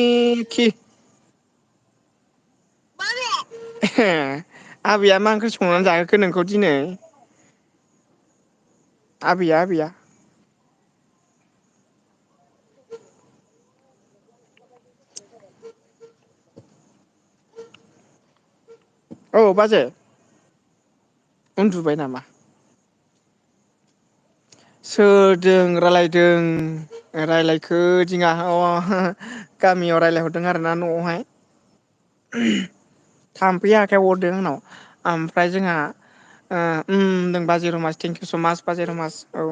आबैया मा ओंख्रि संनानै जाहोखो नोंखौ दिनै आबैया औ बाजै उन्दुबाय नामा सोरजों रायलायखो दिङा गामियाव रायज्लायहरदों आरोना न'आवहाय थाम्फैया आखाइ अरदों आंनाव ओमफ्राय जोंहा होनदों बाजै रमास थेंक इउ स' मास बाजै रमास औ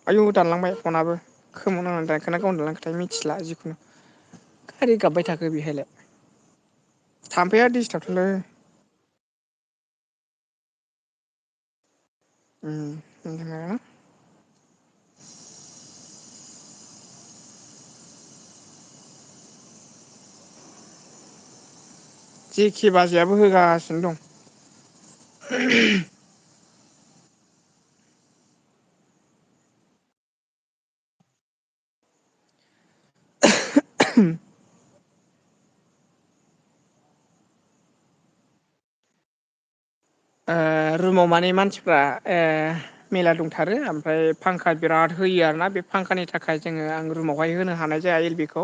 आयु दानलांबाय फनाबो खोमोन नांनानै दानखोना गावनो दानलांखोथाय मिथिला जिखुनु खारि गाबबाय थाखो बेहायलाय थाम्फैया दिसथाबथारलै जेखि बाजैयाबो होगासिनो दं। रुमाव माने मानसिफ्रा मेला दंथारो ओमफ्राय फांखा बिराद होयो आरोना बे फांखानि थाखाय जोङो आं रुमावहाय होनो हानाय जाया एलबिखौ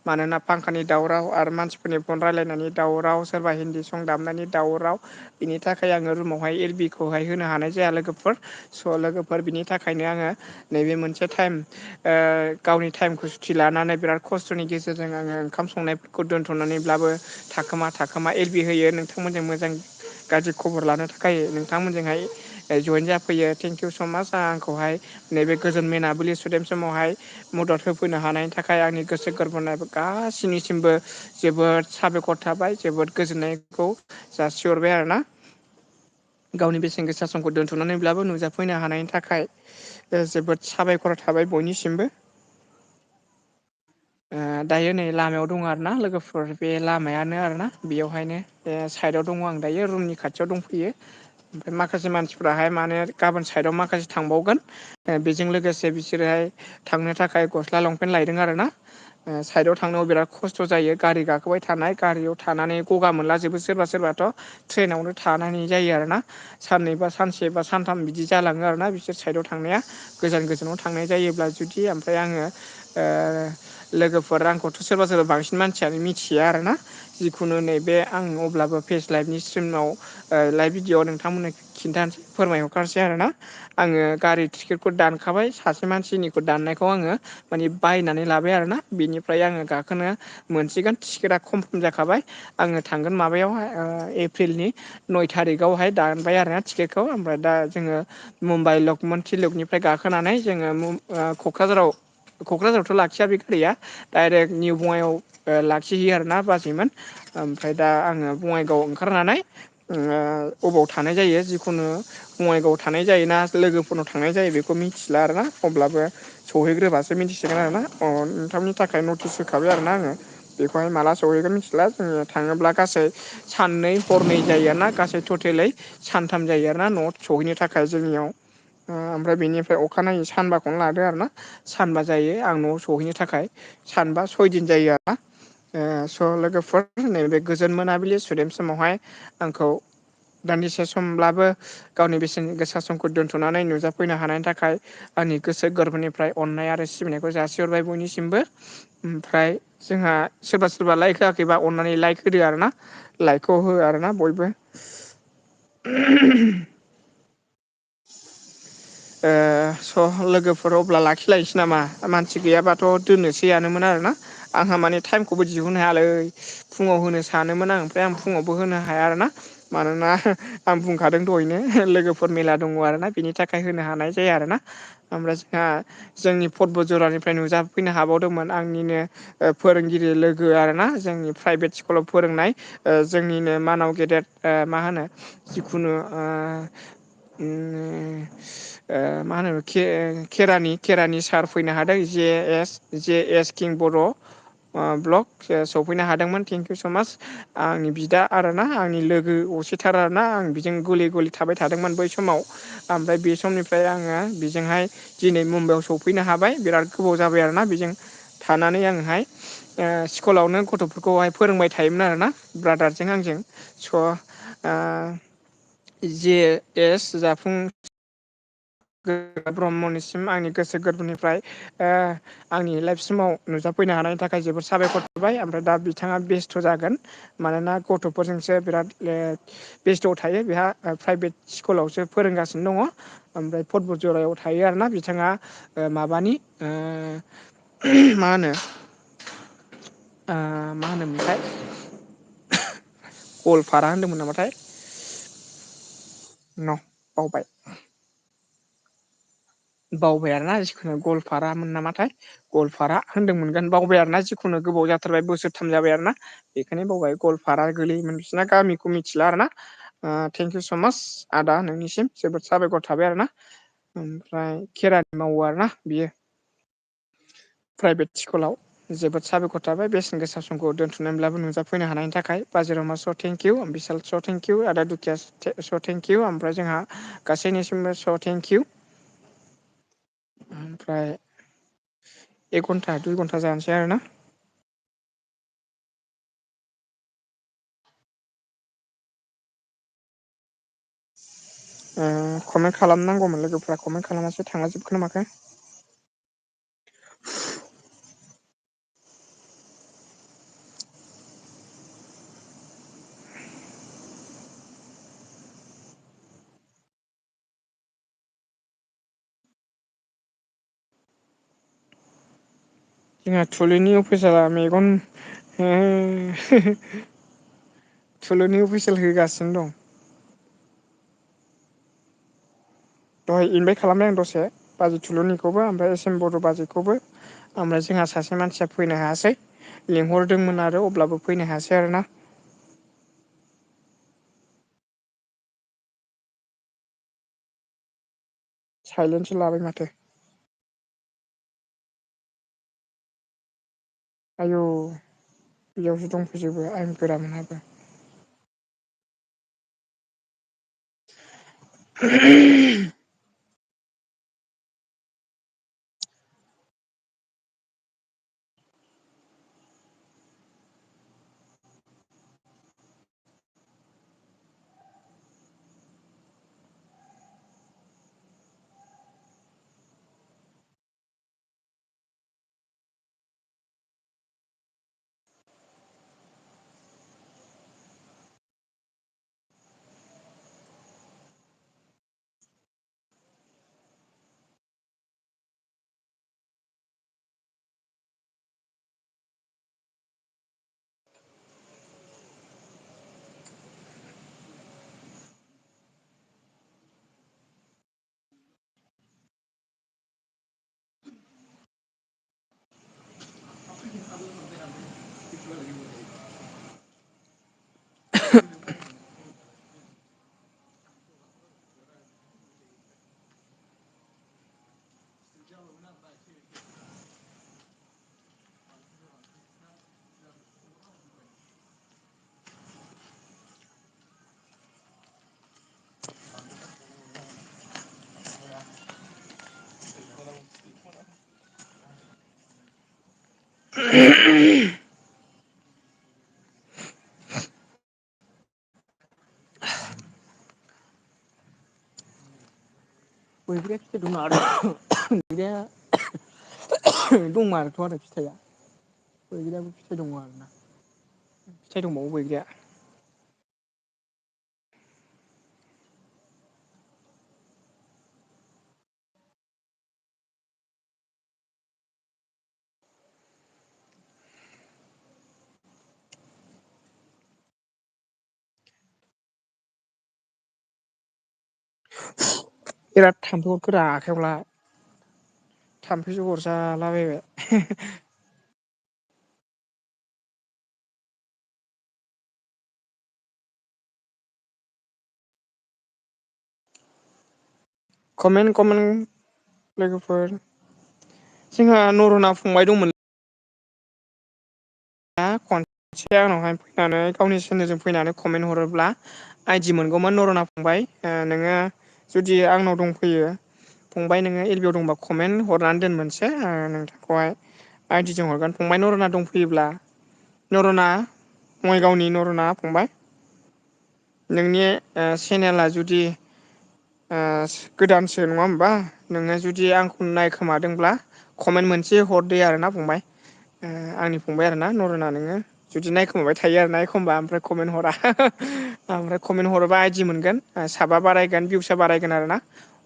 मानोना फांखानि दावराव आरो मानसिफोरनि फन रायलायनायनि दावराव सोरबा हिन्दी सं दामनायनि दावराव बिनि थाखाय आङो रुमावहाय एल बि खौहाय होनो हानाय जाया लोगोफोर स' लोगोफोर बिनि थाखायनो आङो नैबे मोनसे टाइम गावनि टाइमखौ सुथि लानानै बिराद खस्थ'नि गेजेरजों आङो ओंखाम संनायफोरखौ दोन्थ'नानैब्लाबो थाखोमा एलबि होयो नोंथांमोनजों मोजां गाज्रि खबर लानो थाखाय नोंथांमोनजोंहाय जयेन जाफैयो थेंकिउ स' माच आंखौहाय नैबे गोजोन मोनाबिलि सुदेम समावहाय मदद होफैनो हानायनि थाखाय आंनि गोसो गोरबोनाय गासिनिसिमबो जोबोद साबायखर थाबाय जोबोद गोजोननायखौ जासिहरबाय आरोना गावनि बेसेन गोसा समखौ दोन्थ'नानैब्लाबो नुजाफैनो हानायनि थाखाय जोबोद साबायखर थाबाय बयनिसिमबो दायो नै लामायाव दङ आरो ना लोगोफोर बे लामायानो आरोना बेयावहायनो साइदआव दङ आं दायो रुमनि खाथियाव दंफैयो ओमफ्राय माखासे मानसिफ्राहाय माने गाबोन साइडआव माखासे थांबावगोन बेजों लोगोसे बिसोरोहाय थांनो थाखाय गस्ला लंपेन्ट लायदों आरो ना साइडआव थांनायाव बिराद खस्थ' जायो गारि गाखोबाय थानाय गारियाव थानानै गगा मोनलाजोबो सोरबा सोरबाथ' ट्रेनावनो थानानै जायो आरोना साननै बा सानसे बा सानथाम बिदि जालाङो आरोना बिसोर साइडआव थांनाया गोजानाव थांनाय जायोब्ला जुदि ओमफ्राय आङो लोगोफोर आंखौथ' सोरबा सोरबा बांसिन मानसियानो मिथिया आरोना जिखुनु नैबे आं अब्लाबो फेस लाइभनि स्ट्रिमाव लाइभ भिडिअआव नोंथांमोननो खिन्थानोसै फोरमायहरखासै आरोना आङो गारि टिकेटखौ दानखाबाय सासे मानसिनिखौ दाननायखौ आङो माने बायनानै लाबाय आरोना बेनिफ्राय आङो गाखोनो मोनसिगोन टिकेटआ कमफार्म जाखाबाय आङो थांगोन माबायावहाय एप्रिलनि 9 थारिखावहाय दानबाय आरोना टिकेटखौ ओमफ्राय दा जोङो मुम्बाइ लकमन किलकनिफ्राय गाखोनानै जोङो क'क्राझारावथ' लाखिया बे गारिया डाइरेक्ट निउ बङाइआव लाखिहैयो आरोना बाजैमोन ओमफ्राय दा आङो बङाइगाव ओंखारनानै अबाव थानाय जायो जिखुनु बङाइगावआव थानाय जायोना लोगोफोरनाव थांनाय जायो बेखौ मिथिला आरोना अब्लाबो सहैग्रोबासो मिथिसिगोन आरोना नोंथांनि थाखाय नटिस होखाबाय आरोना आङो बेखौहाय माला सहैगोन मिथिला जोङो थाङोब्ला गासै साननै हरनै जायो आरोना गासै टटेलै सानथाम जायो आरोना न'आव सहैनो थाखाय जोंनियाव ओमफ्राय बेनिफ्राय अखानायै सानबाखौनो लादो आरोना सानबा जायो आं न'आव सहैनो थाखाय सानबा 6 दिन जायो आरोना स' लोगोफोर नैबे गोजोन मोनाबिलि सुदेम समावहाय आंखौ दान्दिसे समब्लाबो गावनि बेसेन गोसा समखौ दोन्थ'नानै नुजाफैनो हानायनि थाखाय आंनि गोसो गोरबोनिफ्राय अननाय आरो सिबिनायखौ जासिहरबाय बयनिसिमबो ओमफ्राय जोंहा सोरबा सोरबा लाइक होआखैबा अननानै लाइक होदो आरोना लाइकखौ हो आरोना बयबो स' लोगोफोर अब्ला लाखिलायनोसै नामा मानसि गैयाबाथ' दोननोसैयानोमोन आरोना आंहा माने टाइमखौबो दिहुननो हायालै फुङाव होनो सानोमोन आं ओमफ्राय आं फुङावबो होनो हाया आरोना मानोना आं बुंखादों दहायनो लोगोफोर मेला दङ आरोना बिनि थाखाय होनो हानाय जाया आरोना ओमफ्राय जोंहा जोंनि पर्बत जरानिफ्राय नुजाफैनो हाबावदोंमोन आंनिनो फोरोंगिरि लोगो आरोना जोंनि प्राइभेट स्कुलाव फोरोंनाय जोंनिनो मानाव गेदेर मा होनो जिखुनु मा होनो खेरानि सार फैनो हादों जे एस किं बर' ब्लक सफैनो हादोंमोन थेंकिउ स' माच आंनि बिदा आरोना आंनि लोगो असेथार आरोना आं बिजों गलि गलि थाबाय थादोंमोन बै समाव ओमफ्राय बे समनिफ्राय आङो बेजोंहाय दिनै मुम्बाइआव सफैनो हाबाय बिराद गोबाव जाबाय आरोना बेजों थानानै आङोहाय स्कुलावनो गथ'फोरखौहाय फोरोंबाय थायोमोन आरोना ब्रादारजों आंजों स' जे एस जाफुं ब्रह्मनिसिम आंनि गोसो गोरबोनिफ्राय आंनि लाइफसिमाव नुजाफैनो हानायनि थाखाय जोबोद साबायखर थाबाय ओमफ्राय दा बिथाङा बेस्थ' जागोन मानोना गथ'फोरजोंसो बिराद बेस्थ'आव थायो बेहा प्राइभेट स्कुलावसो फोरोंगासिनो दङ ओमफ्राय पर्बत जरायाव थायो आरोना बिथाङा माबानि मा होनो मा होनोमोनथाय गवालपारा होनदोंमोन नामाथाय बावबाय आरोना जिखुनु गवालपारामोन नामाथाय गवालपारा होनदोंमोनगोन बावबाय आरोना जिखुनु गोबाव जाथारबाय बोसोरथाम जाबाय आरोना बेखायनो बावबाय गवालपारा गोलैयोमोन बिसोरना गामिखौ मिथिला आरोना थेंकिउ स' माच आदा नोंनिसिम जोबोद साबायखर थाबाय आरोना ओमफ्राय खेरानि मावो आरोना बियो प्राइभेट स्कुलाव जोबोद साबायखर थाबाय बेसेन गोसा समखौ दोन्थ'नानैब्लाबो नुजाफैनो हानायनि थाखाय बाजाराव स' थेंकिउ बिसाल स' थेंकिउ आदा दुखिया स' थेंकिउ ओमफ्राय जोंहा गासैनिसिमबो स' थेंकिउ ओमफ्राय 1 घन्टा 2 घन्टा जानोसै आरोना कमेन्ट खालामनांगौमोन लोगोफ्रा कमेन्ट खालामासै थांला जोबखोना माखो जोंहा थुलुनि अफिसारा मेगन थुलुनि अफिसियेल होगासिनो दं दहाय इनभाइट खालामबाय आं दसे बाजै थुलुंनिखौबो ओमफ्राय एस एम बर' बाजैखौबो ओमफ्राय जोंहा सासे मानसिया फैनो हायासै लिंहरदोंमोन आरो अब्लाबो फैनो हायासै आरोना साइलेन्टसो लाबाय माथो आयौ बेयावसो दंफैजोबो आं गोरामोनहाबो बैग्रिया फिथाइ दं आरो बैग्रिया दंमारोथ' आरो फिथाइया बैग्रियाबो फिथाइ दङ आरोना फिथाइ दंबावो बैग्रिया बिराद थाम्फै अरखोरा आखाइयावला थाम्फैसो अरजालाबायबाय कमेन्ट लोगोफोर जोंहा नरना फंबाय दंमोन खनसे आंनावहाय फैनानै गावनि चेनेलजों फैनानै कमेन्ट हरोब्ला आइडि मोनगौमोन नरना फंबाय नोङो जुदि आंनाव दंफैयो फंबाय नोङो एल बि आव दंबा कमेन्ट हरनानै दोन मोनसे नोंथांखौहाय आइडिजों हरगोन फंबाय नरना दंफैयोब्ला नरना बङाइगावनि नरना फंबाय नोंनि चेनेला जुदि गोदानसो नङा होमबा नोङो जुदि आंखौ नायखोमादोंब्ला कमेन्ट मोनसे हरदो आरोना फंबाय आंनि फंबाय आरोना नरना नोङो जुदि नायखोमाबाय थायो आरोना एखमबा ओमफ्राय कमेन्ट हरा ओमफ्राय कमेन्ट हरोबा आइडि मोनगोन साबा बारायगोन भिउसआ बारायगोन आरोना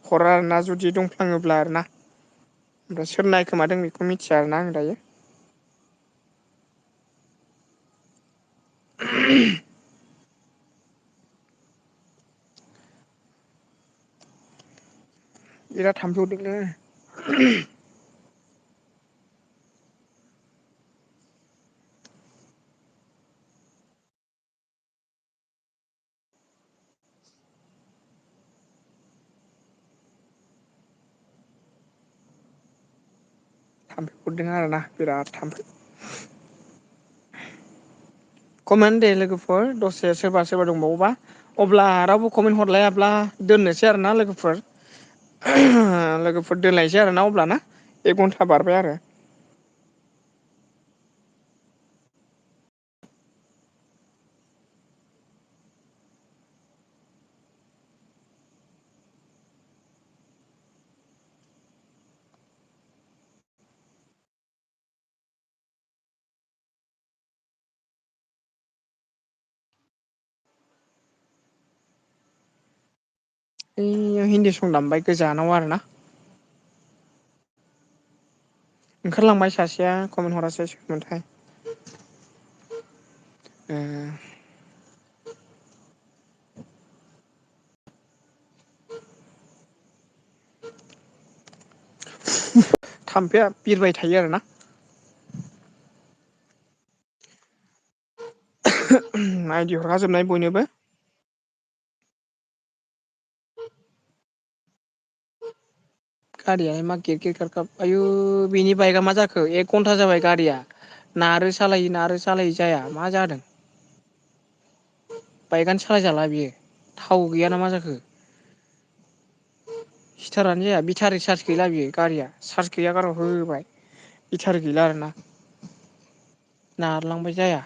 हरा आरोना जुदि दंफ्लाङोब्ला आरोना ओमफ्राय सोर नायखोमादों बेखौ मिथिया आरोना आं दायो बिराद थाम्फै अरदोंलै थाम्फै अरदों आरोना बिराद थाम्फै कमेन्ट दे लोगोफोर दसे सोरबा सोरबा दंबावोबा अब्ला रावबो कमेन्ट हरलायाब्ला दोननोसै आरोना लोगोफोर लोगोफोर दोनलायनोसै आरोना अब्लाना 1 घन्टा बारबाय आरो ओइ हिन्दी सं दामबाय गोजानाव आरोना ओंखारलांबाय सासेया कमेन्ट हरासै सोरमोनथाय थाम्फैया बिरबाय थायो आरोना आइदि हरखाजोबनाय बयनोबो गारिया मा गिर गिर खारखाब आयु बिनि बाइकआ मा जाखो 1 घन्टा जाबाय गारिया नारो सालायो जाया मा जादों बाइकआनो सालायजाला बियो थाव गैया ना मा जाखो स्टारानो जाया बेटारि चार्ज गैला बियो गारिया चार्ज गैया गाराव होबाय बेटारि गैला आरोना नारलांबाय जाया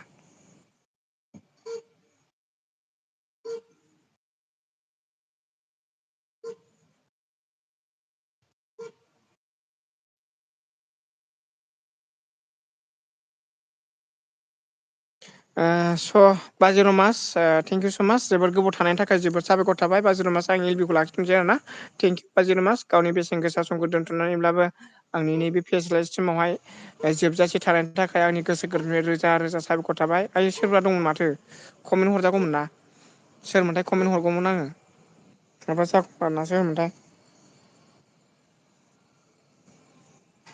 स' बाजिर' मास थेंक इउ स' माच जोबोर गोबाव थानायनि थाखाय जोबोद साबायखर थाबाय बाजिर' मास आं एलबिखौ लाखिथनोसै आरो ना थेंक इउ बाजिर' मास गावनि बेसेन गोसा समखौ दोन्थ'नानैब्लाबो आंनि नैबे फेस्लास सिमावहाय जोबजासे थानायनि थाखाय आंनि गोसो गोरबोनिफ्राय रोजा रोजा साबायखर थाबाय आइ सोरबा दंमोन माथो कमेन्ट हरजागौमोन ना सोरमोनथाय कमेन्ट हरगौमोन आङो माबा जाखुमाना सोरमोनथाय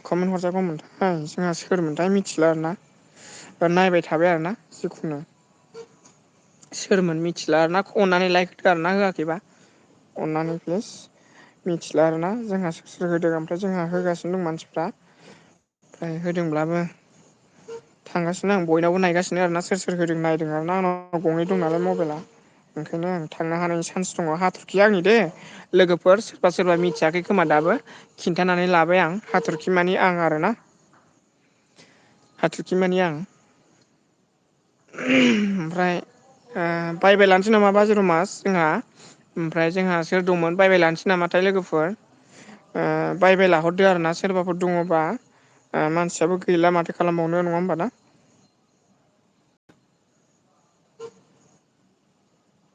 कमेन्ट हरजागौमोनथाय जोंहा सोरमोनथाय मिथिला आरोना नायबाय थाबाय आरोना जिखुनु सोरमोन मिथिला आर ना अननानै लाइक होदो आर ना होआखैबा अननानै प्लिस मिथिला आरोना जोंहा सोर सोर होदों ओमफ्राय जोंहा होगासिनो दं मानसिफ्रा ओमफ्राय होदोंब्लाबो थांगासिनो आं बयनावबो नायगासिनो आरोना सोर सोर होदों नायदों आरोना आंनाव गंनै दं नालाय मबाइला ओंखायनो आं थांनो हानायनि चान्स दङ हाथरखि आंनि दे लोगोफोर सोरबा सोरबा मिथियाखै खोमा दाबो खिन्थानानै लाबाय आं हाथरखि मानि आं आरोना हाथरखि मानि आं ओमफ्राय बायबाय लानोसै नामा बाजिर' मास जोंहा ओमफ्राय जोंहा सोर दंमोन बायबाय लानोसै नामाथाय लोगोफोर बायबाय लाहरदो आरो ना सोरबाफोर दङबा मानसियाबो गैला माथो खालामबावनो नङा होमबा ना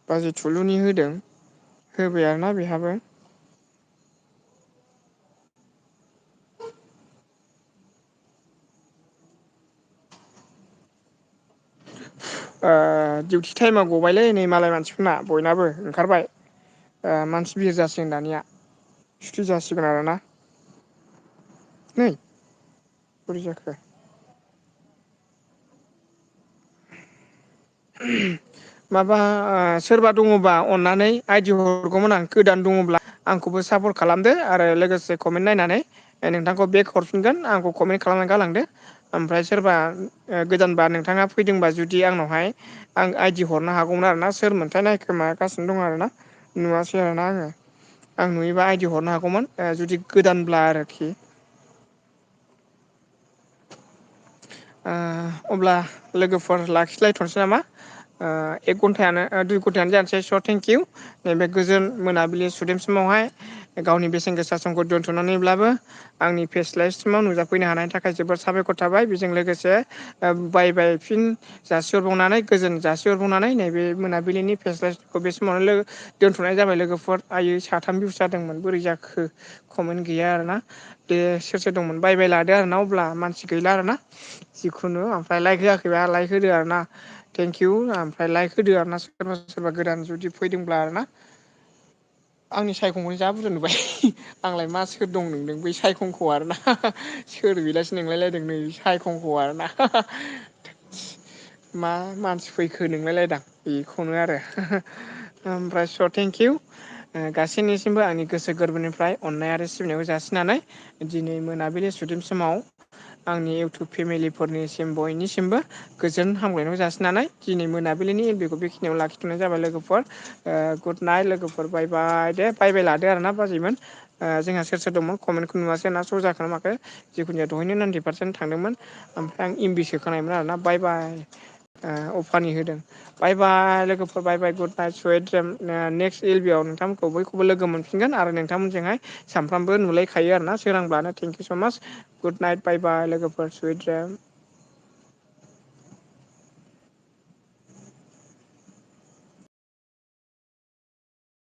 बाजै थुलुनि होदों होबाय आरोना बेहाबो डिउटि टाइमाव गबायलै नै मालाय मानसिफोरना बयनाबो ओंखारबाय मानसि बिहिर जासिगोन दानिया सुथि जासिगोन आरोना नै बोरै जाखो माबा सोरबा दङबा अननानै आइडि हरगौमोन आं गोदान दङब्ला आंखौबो सापर्ट खालामदो आरो लोगोसे कमेन्ट नायनानै नोंथांखौ बेक हरफिनगोन आंखौ कमेन्ट खालामनानै गालांदो ओमफ्राय सोरबा गोदानबा नोंथाङा फैदोंबा जुदि आंनावहाय आं आइदि हरनो हागौमोन आरोना सोर मोनथाय नायखोमागासिनो दं आरोना नुवासै आरोना आङो आं नुयोबा आइदि हरनो हागौमोन जुदि गोदानब्ला आरोखि अब्ला लोगोफोर लाखिलायथ'नोसै नामा 1 घन्टायानो 2 घन्टायानो जानोसै स' थेंकिउ नैबे गोजोन मोनाबिलि सुदेमसिमावहाय गावनि बेसेन गोसा समखौ दोन्थ'नानैब्लाबो आंनि फेस्लायसिमाव नुजाफैनो हानायनि थाखाय जोबोद साबायखर थाबाय बेजों लोगोसे बायबाय फिन जासिहरबावनानै गोजोन जासिहरबावनानै नैबे मोनाबिलिनि फेस्लाखौ बे समावनो दोनथ'नाय जाबाय लोगोफोर आइयै 3 भिउस जादोंमोन बोरै जाखो कमेन्ट गैया आरोना दे सोर सोर दंमोन बायबाय लादो आरोना अब्ला मानसि गैला आरोना जिखुनु ओमफ्राय लाइक होआखैबा लाइक होदो आरो ना थेंकिउ ओमफ्राय लाइक होदो आरो ना सोरबा सोरबा गोदान जुदि फैदोंब्ला आरोना आंनि सायखंखौनो जा बुरजा नुबाय आंलाय मा सोर दं नोंदों बै सायखंखौ आरोना सोर गैलासो नोंलायलायदों नै सायखंखौ आरोना मा मानसि फैखो नोंलायलायदां बेखौनो आरो ओमफ्राय स' थेंकिउ गासैनिसिमबो आंनि गोसो गोरबोनिफ्राय अननाय आरो सिबिनायखौ जासिनानै दिनै मोनाबिलि सुदेम समाव आंनि इउटुब फेमिलिफोरनिसिम बयनिसिमबो गोजोन हामलायनायखौ जासिनानै दिनै मोनाबिलिनि एमबिखौ बेखिनियाव लाखिथ'नाय जाबाय लोगोफोर। गुड नाइट लोगोफोर बाय बाय दे बाय बाय लादो आरोना बाजैमोन। जोंहा सोर सोर दंमोन कमेन्टखौ नुवासै ना स' जाखोना माखो जिखुनु जाया दहायनो 90% थांदोंमोन ओमफ्राय आं एमबि सोखानायमोन आरोना बाय बाय अफानि होदों। बाय बाय लोगोफोर bye bye good night sweet dream next एलबिआव नोंथांमोनखौ बयखौबो लोगो मोनफिनगोन आरो नोंथांमोनजोंहाय सानफ्रामबो नुलायखायो आरोना सोरांब्लानो थेंकिउ स' माच गुड नाइट बाय बाय लोगोफोर सुइट ड्रिम